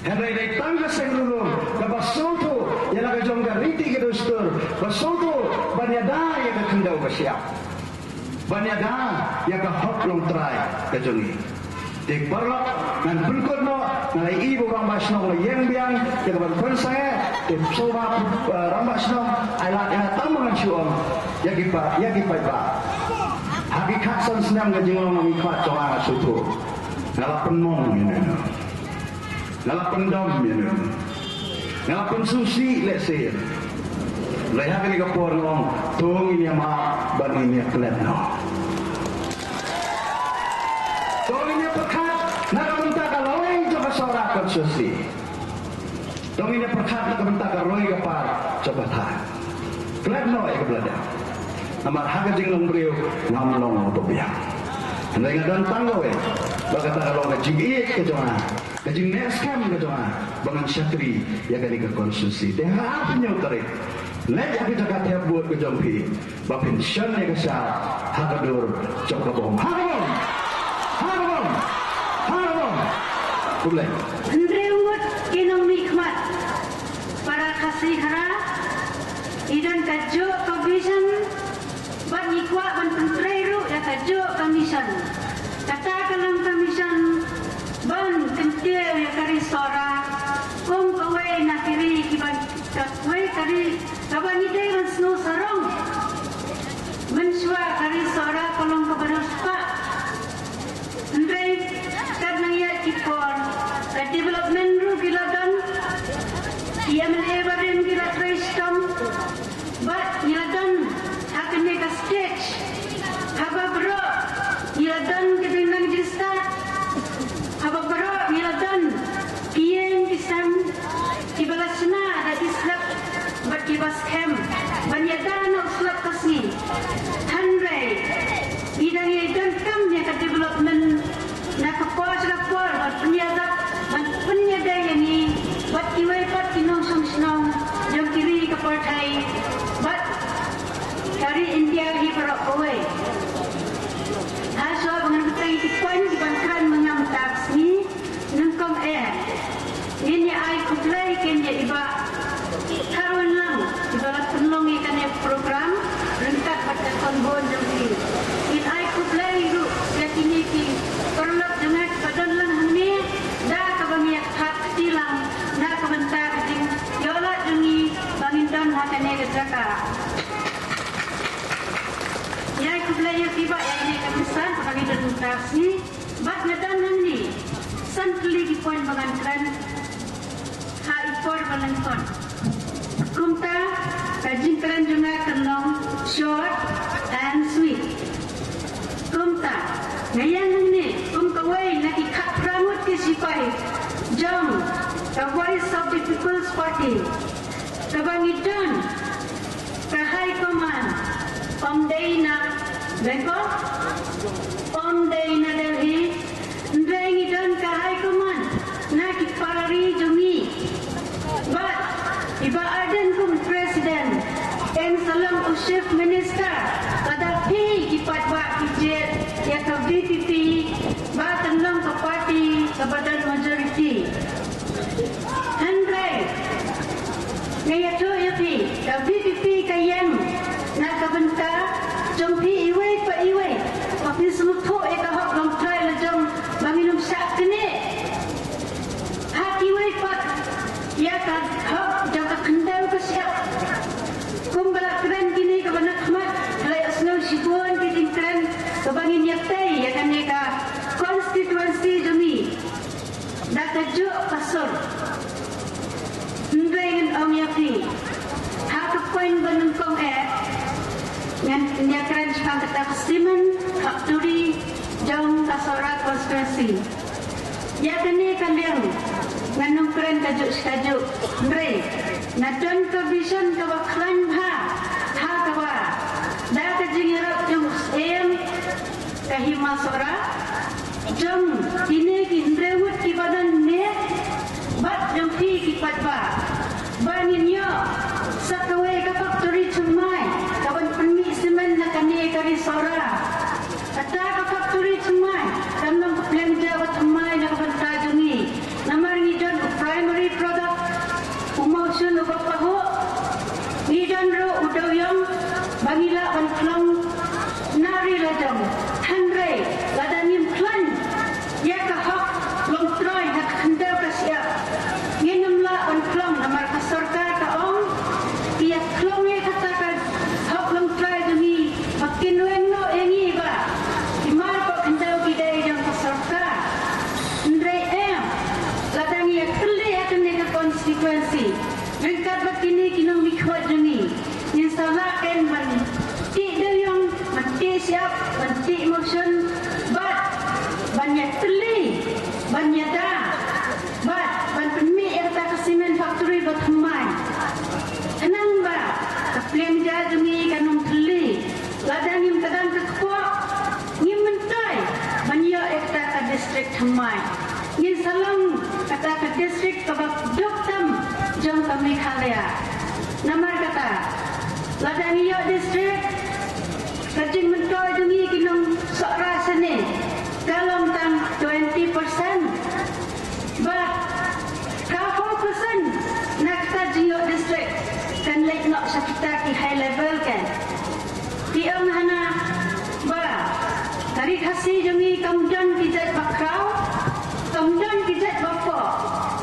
Hynrei dei tang ka seng ranglum kaba sngewthuh ïa la ka jong ka riti ka dustur, ba sngewthuh ban ïada ïa ka khyndew ka shyiap, ban ïada ïa ka hok longtrai ka jong ngi. Te paralok, ngan pynkut noh, nga la ïohi ba u rangbah shnong la ïeng biang ïa ka ban pynsangeh. Te sngewbha, eh, rangbah shnong, ai lad ïa nga tang ba ngan shu ong ïa ki pa, ïa ki paidbah. Ha ki khatsan snem ka jinglong ka mihkhmat jong nga, nga sngewthuh. Nga la pynmong ïa no, nga la pyndom ïa no, nga la pynsngewsih lehse. Hynrei ha kane ka por nga ong, to ngin ïa map bad ngin ïa klet noh. To ngin ïa pyrkhat na ka bynta ka lawei jong ka Sohra constituency. To ngin ïa pyrkhat na ka bynta ka roi ka par jong ka thaiñ. Klet noh ïa ka bladang. Namar ha ka jinglong briew ngam long uba biang. Hynrei nga don tang kawei, ba kata ka long ka jingïeit ka jong nga, ka jingneh skhem ka jong nga, ba ngan shakri ïa kane ka constituency. Te ha arphew hynñiew tarik, leit ha ka jaka thep vote ka jong phi, ba phin shon ïa ka shap ha ka dur jong ka bom. Ha ka bom! Ha ka bom! Ha ka bom! Khublei. Hynriew ngut ki nongmihkhmat para Khasi Khara, i don kajuh ka vision, bad ngi kwah ban pyntrei ruh ïa kajuh ka mission. Kata ka long ka mission ban kyntiew ïa ka ri Sohra kum kawei na ki ri kiban, kawei ka ri kaba ngi dei ban sngewsarong. Development ruh ki la don, ki M L A barim ki la trei shitom, bad ngi la don ha kane ka stage haba baroh ngi la don ka jingnang jingstad, haba baroh ngi la don ki ïing ki sem kiba la shna da ki slap bad kiba skhem ban ïada na u slap ka sngi. Hynrei ngi dang ïai donkam ïa ka development na ka por sha ka por, ban pynïadap, ban pynïadei ïa ngi bad kiwei pat ki nongshong shnong jong ki ri ka pyrthei bad ka ri India hi baroh kawei. Hashwa ba ngan kyntait ïa ki point kiban kren mynta mynta ka sngi, nyngkong eh ngin ïa ai khublei kein ïa i Bah Kharwin Lang, iba la pynlong ïa kane program ryngkat bad ka khonbun jong i. Ngin ai khublei ruh ïa kine ki paralok jong nga kiba don lang hangne, da kaba ngi ïa kthah kti lang na ka bynta ka jingïohlad jong ngi ba ngin don ha kane ka jaka. Ngi ai khublei ïa ki Bah ïa kane ka misa kaba ngi don mynta ka sngi. Bad nga don hangne san tylli ki point ba ngan kren ha i por ba nyngkong. Kumta ka jingkren jong nga kan long short and sweet. Kumta nga ïeng hangne kum kawei na ki khatphra ngut ki sipai jong ka Voice of the People's Party, kaba ngi don ka High Command ym dei na Bangkok, ym dei na Delhi, hynrei ngi don ka High Command na ki para ri jong ngi. Bad i Bah Ardent kum President, yn sa long u Chief Minister, lada phi ki paidbah phi jied ïa ka V P P ba kan long ka party kaba don majority. Hynrei nga ïathuh ïa phi, ka V P P ka ïeng na ka bynta jong phi iwei pa iwei. Ba phin sngewthuh ïa ka hok longtrai la jong ba ngin ym shah knieh ha kiwei pat ïa ka hok jong ka khyndew ka shyiap. Kumba la kren kine kiba na khmat, la ïohsngew shibun ki jingkren kaba ngin ïatei ïa kane ka constituency jong ngi da kajuh ka sur. Hynrei ngan ong ïa phi, ha ka point ba nyngkong eh ngan ïakren shaphang kata ka cement factory jong ka Sohra constituency. Ïa kane ka liang ngan ym kren kajuh shi kajuh, hynrei nga don ka vision kaba khlaiñ bha, ha kaba da ka jingïarap jong u Syiem ka Hima Sohra, jong kine ki hynriew ngut kiba don ne, bad jong phi ki paidbah, ba ngin ïoh sa kawei ka factory thymmai kaban pynmih cement na kane ka ri Sohra. Kata ka factory thymmai kan long ka pliang ja ba thymmai na ka bynta jong ngi. Namar ngi don u primary product, u mawshun uba pahuh, ngi don ruh u dewïong ba ngi lah ban khlong na ri la jong. Hynrei lada ngim khlaiñ ïa ka hok longtrai ha ka khyndew ka shyiap, ngin ym lah ban khlong namar ka sorkar ka ong, ki ïa khlong ïa kata ka hok longtrai jong ngi ba kin weng noh ïa ngi, ba ki mar ba khyndew ki dei jong ka sorkar. Hynrei em, lada ngi ïa kylli ïa kane ka constituency ryngkat bad kine ki nongmihkhmat jong ngi, ngin sa lah kein ban tih dewïong, ban tih shyiap, ban tih mawshun, bad ban ïa tylli, ban ïada, bad ban pynmih ïa kata ka cement factory ba thymmai. Khnang ba ka pliang ja jong ngi kan ym tylli. Lada ngim kdang ka kpoh, ngim myntoi ban ïoh ïa kata ka district thymmai. Ngin sa long kata ka district kaba duk tam jong ka Meghalaya. Namar kata, lada ngi ïoh district, ka jingmyntoi jong ngi ki nong Sohra shane ka long tang twenty percent. Bad ka four percent na kata jingïoh district kan leit noh sha kita ki high level kan. Ki ong hana ba ka Ri Khasi jong ngi kam don ki jait ba khraw, kam don ki jait ba poh.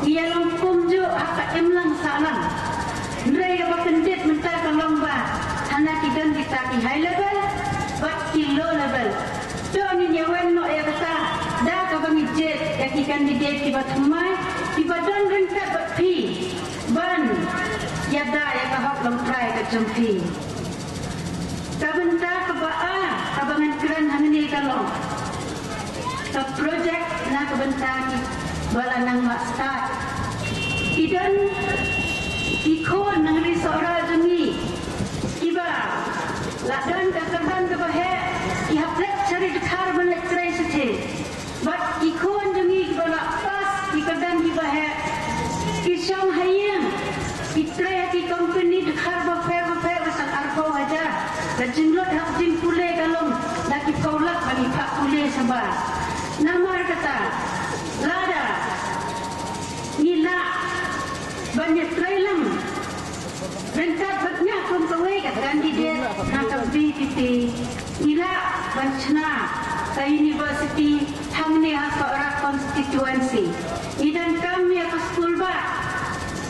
Ngi ïa long kumjuh ha ka imlang sahlang. Hynrei kaba kyndit mynta ka long ba hana ki don kita ki high level bad ki low level. To ngin ïa weng noh ïa kata da kaba ngi jied Ki candidate kiba thymmai, kiba don ryngkat bad phi ban ïada ïa ka hok longtrai ka jong phi. Ka bynta kaba ar kaba ngan kren hangne ka long ka project na ka bynta kiba la nang lah start. Ki don ki khun nongri Sohra jong ngi kiba la don ka kyrdan kaba heh, ki hap leit sha ri dkhar ban leit trei shatei. Bad ki khun jong ngi kiba la pass ki kyrdan kiba heh, ki shong ha ïing, ki trei ha ki company dkhar bapher bapher ba san arphew hajar. La jinglut ha ka jingpule ka long da ki phew lak ba ngi phah pule shabar. Namar kata, lada ngi lah ban ïatrei lang ryngkat bad nga kum kawei ka candidate na ka V P P, ngi lah ban shna ka university hangne ha Sohra constituency. Ngi donkam ïa ka skul bah.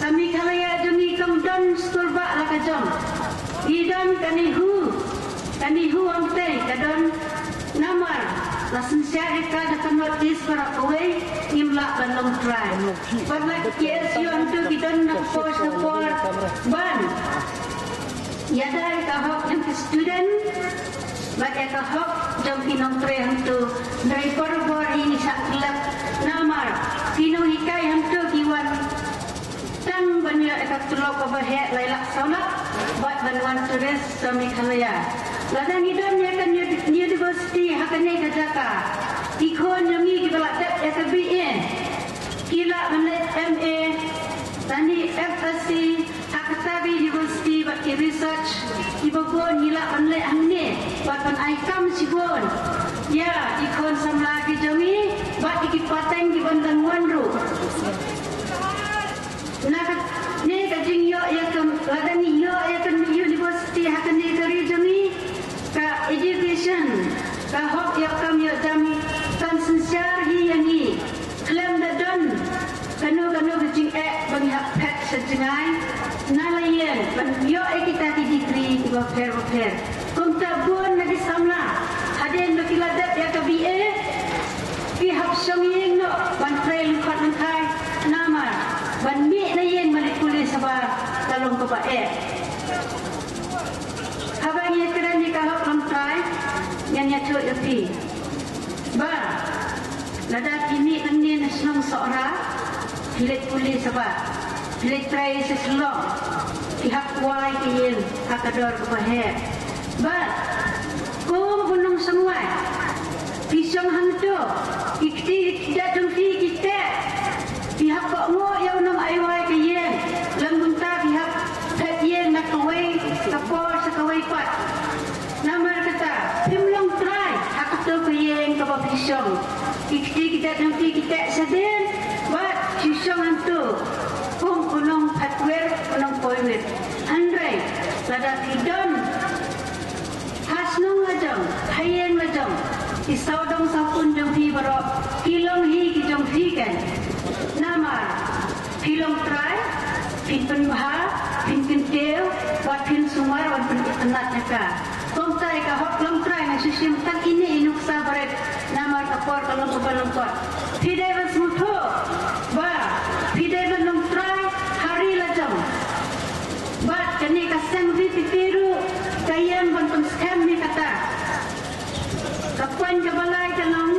Ka Meghalaya jong ngi kam don skul bah la ka jong. Ngi don ka NEHU, ka NEHU Umtei ka don. Namar la synshar ïa ka da ka North East baroh kawei, ngim lah ban long trai. Bad la ki K S U hangto ki don na ka por sha ka por ban ïada ïa ka hok jong ki student bad ïa ka hok jong ki nongtrei hangto. Hynrei barabor hi ngi shah klet namar ki nonghikai hangto ki wan tang ban ïoh ïa ka tulop kaba heh lai lak saw lak bad ban wan tourist sha Meghalaya. Lada ngi don ïa ka uni-, university ha kane ka jaka, ki khun jong ngi kiba la dep ïa ka B A, ki lah ban leh M A, lane M Sc ha kata ka university bad ki research kiba bun ngi lah ban leh hangne bad ban ai kam shibun ïa ki khun samla ki jong ngi bad ïa ki pateng kiban dang wan ruh. Na kane ka jingïoh ïa ka, lada ngi ïoh ïa ka university ha kane ka ri jong ngi, ka education, ka hok ïoh kam ïoh jam kan synshar hi ïa ngi. Khlem da don kano kano ka jingeh ba ngi hap phet sha jngai na la ïing ban ïoh ïa kita ki degree kiba pher ba pher. Kumta bun na ki samla hadien ba ki la dep ïa ka B A, ki hap shong ïing noh ban trei lyngkot lyngkhai namar ban mih na ïing ban leit pule shabar ka long kaba eh. Haba ngi ïakren ïa ka hok longtrai, ngan ïathuh ïa phi ba lada phi mih nangne na shnong Sohra, phi leit pule shabar, phi leit trei sha Shillong, phi hap wai ka ïing ha ka dor kaba heh. Bad kum u nongshong wai, phi shong hangto, ki kti ki kjat jong phi ki teh, phi hap kohnguh ïa u nong ai wai ka ïing. Lem bynta phi hap phet ïing na kawei ka por sha kawei pat. Namar kata phim long trai ha kato ka ïing kaba phi shong. Ki kti ki kjat jong phi ki teh shadien bad phi shong hangto kum u nongphet wir, u nongpoi wir. Hynrei lada phi don ha shnong la jong, ha ïing la jong, ki sawdong sawkun jong phi baroh ki long hi ki jong phi kan. Namar phi long trai, phin pynbha, phin kyntiew, bad phin sumar, bad phin itynnad ïa ka. Kumta ïa ka hok long trai ngan shu shim tang ine i nuksa barit namar ka por ka long kaba lyngkot. Phi dei ban sngewthuh ba phi dei ban long trai ha ri la jong. Bad kane ka seng V P P ruh ka ïeng ban pynskhem ïa kata. Ka point kaba lai ka long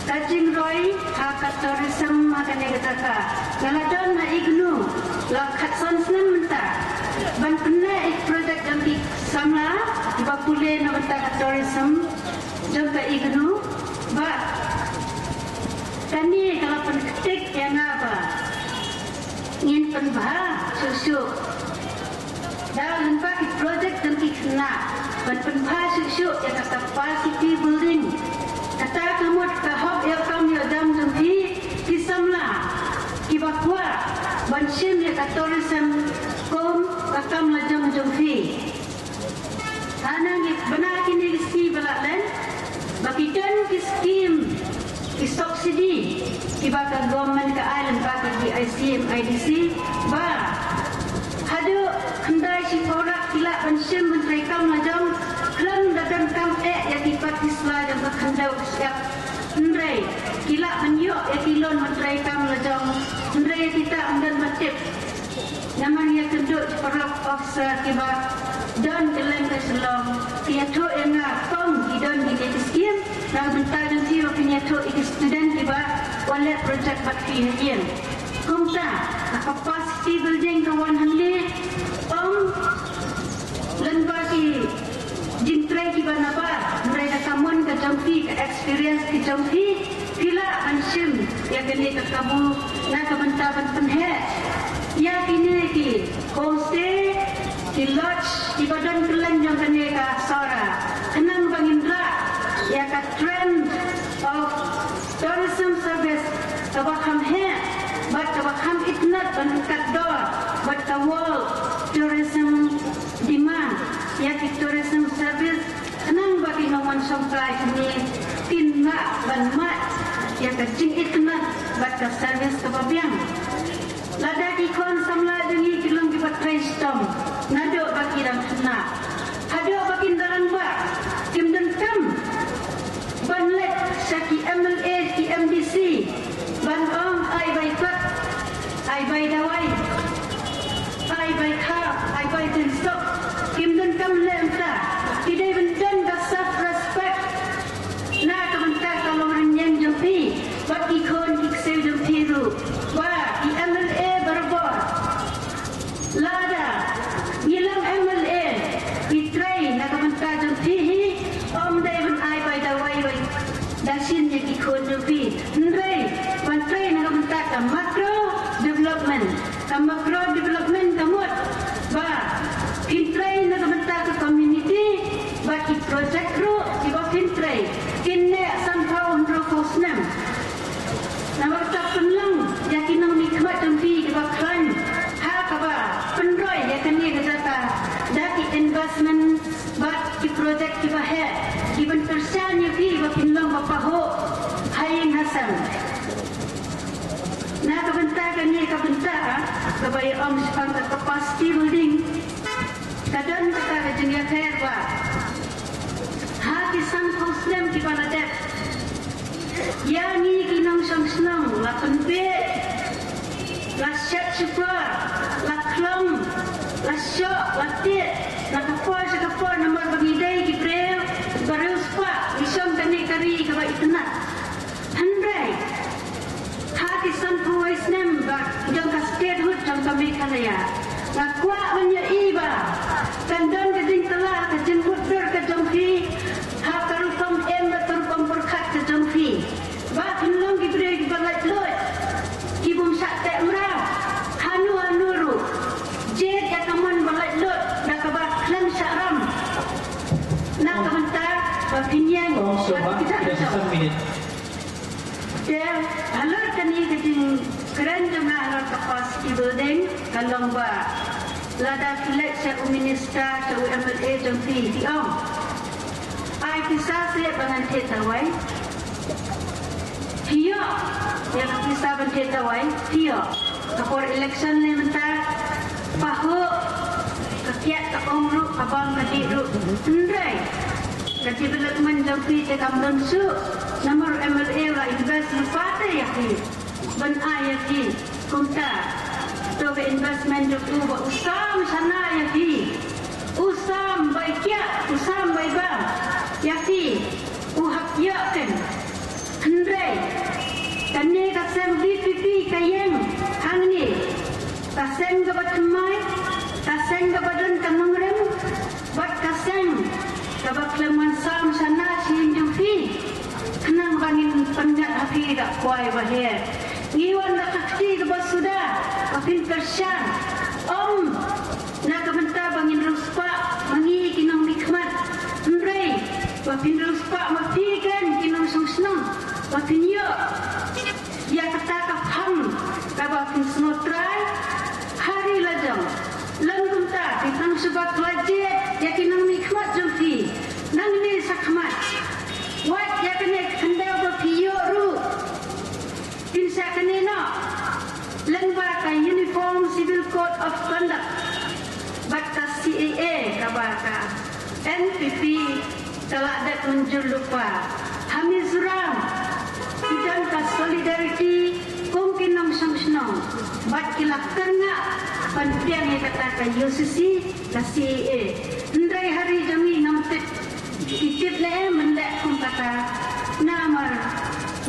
ka jingroi ha ka tourism ha kane ka jaka. Nga la don ha IGNOU la khatsan snem mynta ban pynneh ïa ki project jong ki samla kiba pule na bynta ka tourism jong ka IGNOU. Bad kane ka la pynktik ïa nga ba ngin pynbha shuh shuh da lyngba ki project jong ki khynnah ban pynbha shuh shuh ïa ka capacity building. Kata ka mut ka hok ïoh kam ïoh jam jong phi ki samla kiba kwah ban shim ïa ka tourism kum ka kam la jong jong phi. Hangne bna kine ki sngi ba la len ba ki don ki skim, ki subsidy kiba ka government ka ai lyngba ki D I C, M I D C, ba haduh khyndai shiphew lak ki lah ban shim ban trei kam la jong khlem da donkam eh ïa ki pat ki sla jong ka khyndew ka shyiap. Hynrei Hynrei kita ym don ba tip. Namar ïa kynduh ki paralok officer kiba don kylleng ka Shillong ki ïathuh ïa nga, tang ki don kine ki skim na ka bynta jong ki ba kin ïathuh ïa ki student kiba wan leh project bad ki ha ïing. Kumta na ka capacity building ka wan hangne, ym lyngba ki jingtrei kiba nabar, hynrei da ka mon ka jong phi, ka experience ka jong phi, phi lah ban shim ïa kane ka kabu na ka bynta ban pynheh ïa kine ki homestay, ki lodge kiba don kylleng jong kane ka Sohra, khnang ba ngin rah ïa ka trend of tourism service kaba kham heh bad kaba kham itynnad ban kat dor bad ka World Tourism Demand ïa ki tourism service, khnang ba ki nongwan shongkai hangne kin lah ban mad ïa ka jingitynnad bad ka service kaba biang. Lada ki khun samla jong ngi ki long kiba trei shitom naduh ba ki dang khynnah haduh ba kin dang rangbah, kim donkam ban leit sha ki M L A, ki M D C ban ong ai bai kot, ai bai dawai, ai bai kha, ai bai jingsuk. Kim donkam leh kumta. Ki dei ban don ka self respect na ka bynta ka longrynieng jong phi bad ki khun ki ksiew jong phi ruh. Ba ki M L A barabor, lada ngi long M L A, ngi trei na ka bynta jong phi hi, ym dei ban ai bai dawai bai dashin ïa ki khun jong phi. Hynrei ban trei na ka bynta ka macro development. Ka macro development ka mut ba phin trei na ka bynta ka community bad ki project ruh kiba phin trei kin neh sanphew hynriewphew snem. Namar ka pynlong ïa ki nongmihkhmat jong phi kiba khlaiñ ha kaba pynroi ïa kane ka jaka da ki investment bad ki project kiba heh kiban kyrshan ïa phi ba phin long ba pahuh ha ïing ha sem. Na ka bynta kane ka bynta kaba ïa ong shaphang ka capacity building, ka don kata ka jingïapher ba ha ki sanphew snem kiba la dep, ïa ngi ki nongshong shnong la pynbeit, la shet shukor, la khlong, la shoh, la tied na ka por sha ka por, namar ba ngi dei ki briew ba riewspah, ngi shong kane ka ri kaba itynnad. Hynrei ha ki sanphew wei snem ba jong ka statehood jong ka Meghalaya, nga kwah ban ïohi ba kan don ka jingkylla, ka jingmutdur ka jong phi ha ka rukom im bad ka rukom pyrkhat ka jong phi, ba phin long ki briew kiba laitluid, ki bym shah teh mraw hano hano ruh. Jied ïa ka mon ba laitluid da kaba khlem shah ram na ka bynta ba phin ïeng. Ong sha ba ki dang ïa jong. San minit. Te halor kane ka jingkren jong nga halor ka capacity building, ka long ba lada phi leit sha u minister, sha u M L A jong phi, phi ong, ai pisa seh ba ngan thied dawai. Phi ïoh ïa ka pisa ban thied dawai, phi ïoh. Ka por election ne mynta, pahuh, ka kiad ka ong ruh, ka bam ka dih ruh. Hynrei ka development jong phi te kam don shuh. Namar u M L A u la invest lypa te ïa phi, ban ai ïa phi. Kumta to ka investment jong u ba u sam shana ïa phi, u sam bai kiad, u sam bai bam ïa phi, u hap ïoh ken. Hynrei kane ka seng V P P ka ïeng hangne, ka seng kaba thymmai, ka seng kaba don ka nongrim, bad ka seng kaba khlem wan sam shana sha ïing jong phi, khnang ba ngin pyndep ha phi da ka kwai ba her. Ngi wan da ka kti kaba suda ba phin kyrshan, ym na ka bynta ba ngin riewspah ma ngi ki nongmihkhmat, hynrei ba phin riewspah ma phi ken ki nongshong shnong, ba phin ïoh ïa kata ka phang kaba phin sngewtrai ha ri la jong. Lem kumta phi tang shu ba khlaiñ jied ïa ki nongmihkhmat jong phi nangne shakhmat. Wat ïa kane ka khyndew ba phi ïoh ruh, phin shah kane noh lyngba ka Uniform Civil Code of Conduct bad ka C A A kaba ka N P P ka la dep mynjur lypa. Ha Mizoram ki don ka solidarity kum ki nongshong Pdiang ïa kata ka U C C, ka C A A. Hynrei ha ri jong ngi ngam tip ki tip ne em ban leh kum kata. Namar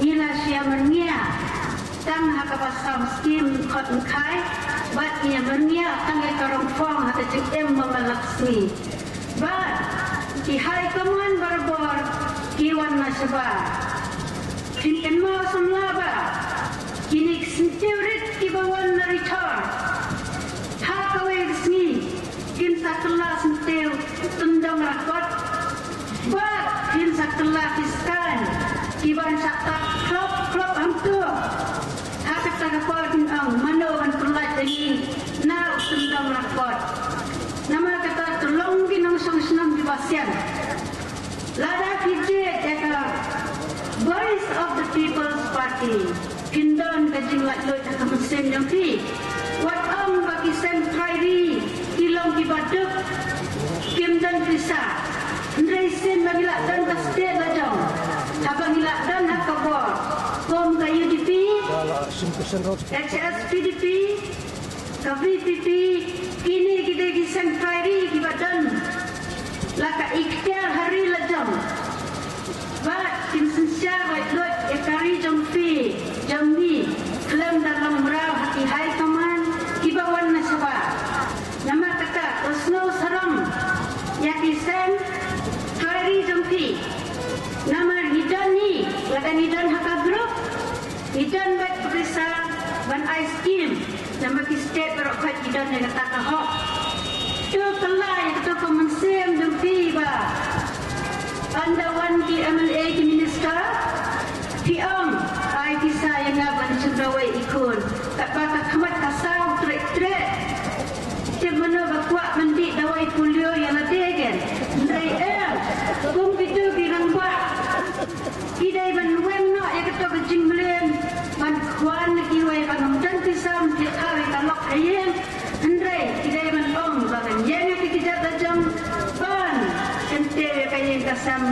ngi la shim myrngia tang ha kaba sam skim khot ngkhai, bad ngi myrngia tang ïa ka rong phong ha ka jingim ma ma Laksmi. Bad ki high command barabor ki wan na shabar. Phin kynmaw samla ba kine ki syntiew rit kiba wan na Ri Thor ha kawei ka sngi kin sa kylla syntiew tyndong rakot. Bad kin sa kylla ki skaiñ kiban sa tap klop klop hangto. Ha kata ka por kin ong mano ban pyllait ïa ngi na u tyndong rakot. Namar kata to long ki nongshong shnong kiba sian. Lada phi jied ïa ka Voice of the People's Party, phin don ka jinglaitluid ha ka mynsiem jong phi. Wat ong ba ki seng trai ri ki long kiba duk, kim don pisa. Hynrei shisien ba ngi la don ka state la jong, haba ngi la don ha ka bor, kum ka U D P, H S P D P, ka V P P, kine ki dei ki seng trai ri kiba don la ka ikhtiar ha ri la jong. Bad kin synshar laitluid ïa ka ri jong phi jong ngi khlem da long mraw ha ki high command kiba wan na shabar. Namar kata to sngew sarong ïa ki seng trai ri jong phi. Namar ngi don ngi, lada ngi don ha ka group, ngi don bad pisa ban ai skim. Namar ki state baroh khoit ki don ïa kata ka hok. To kylla ïa kato ka mynsiem jong phi ba ynda wan ki M L A ki minister, phi ong ai pisa ïa nga ban shim dawai i khun. Katba ka khmat ka saw treh treh. Te mano ba kwah ban dih dawai polio ïa lade gen. Hynrei em, kum kito ki rangbah, ki dei ban weng noh ïa kato ka jingmlien ban khwan na kiwei ba ngam don pisa ban pynkhraw ïa ka lok ka ïing. Hynrei ki dei ban ong ba ngan ïeng ïa ki kjat la jong ban kyntiew ïa ka ïing ka sem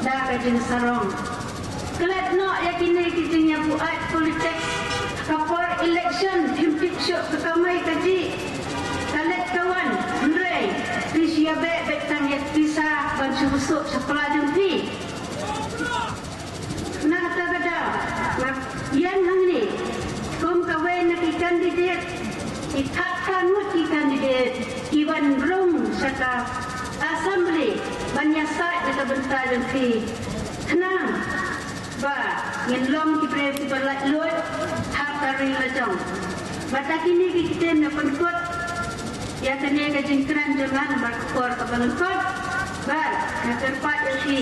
da ka jingsarong. Klet noh ïa kine ki jingïabuaid politics. Ka por election phim tip shuh ka kamai kajih. Ka leit ka wan, hynrei phi shu ïabeh beit tang ïa ka pisa ban shu buh sha pla jong phi. Na kata ka daw nga ïeng hangne kum kawei na ki candidate, ki khatphra ngut ki candidate kiban rung sha ka Assembly ban ïasaid na ka bynta jong phi. Khnang ba ngin long ki briew kiba laitluid ha ka ri la jong. Bad da kine ki ktien nga pynkut ïa kane ka jingkren jong nga namar ka por kaba lyngkot. Bad nga kyrpad ïa phi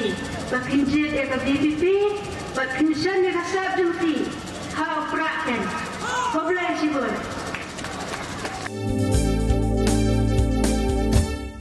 ba phin jied ïa ka V P P, ba phin shon ïa ka sap jong phi ha u prah ken.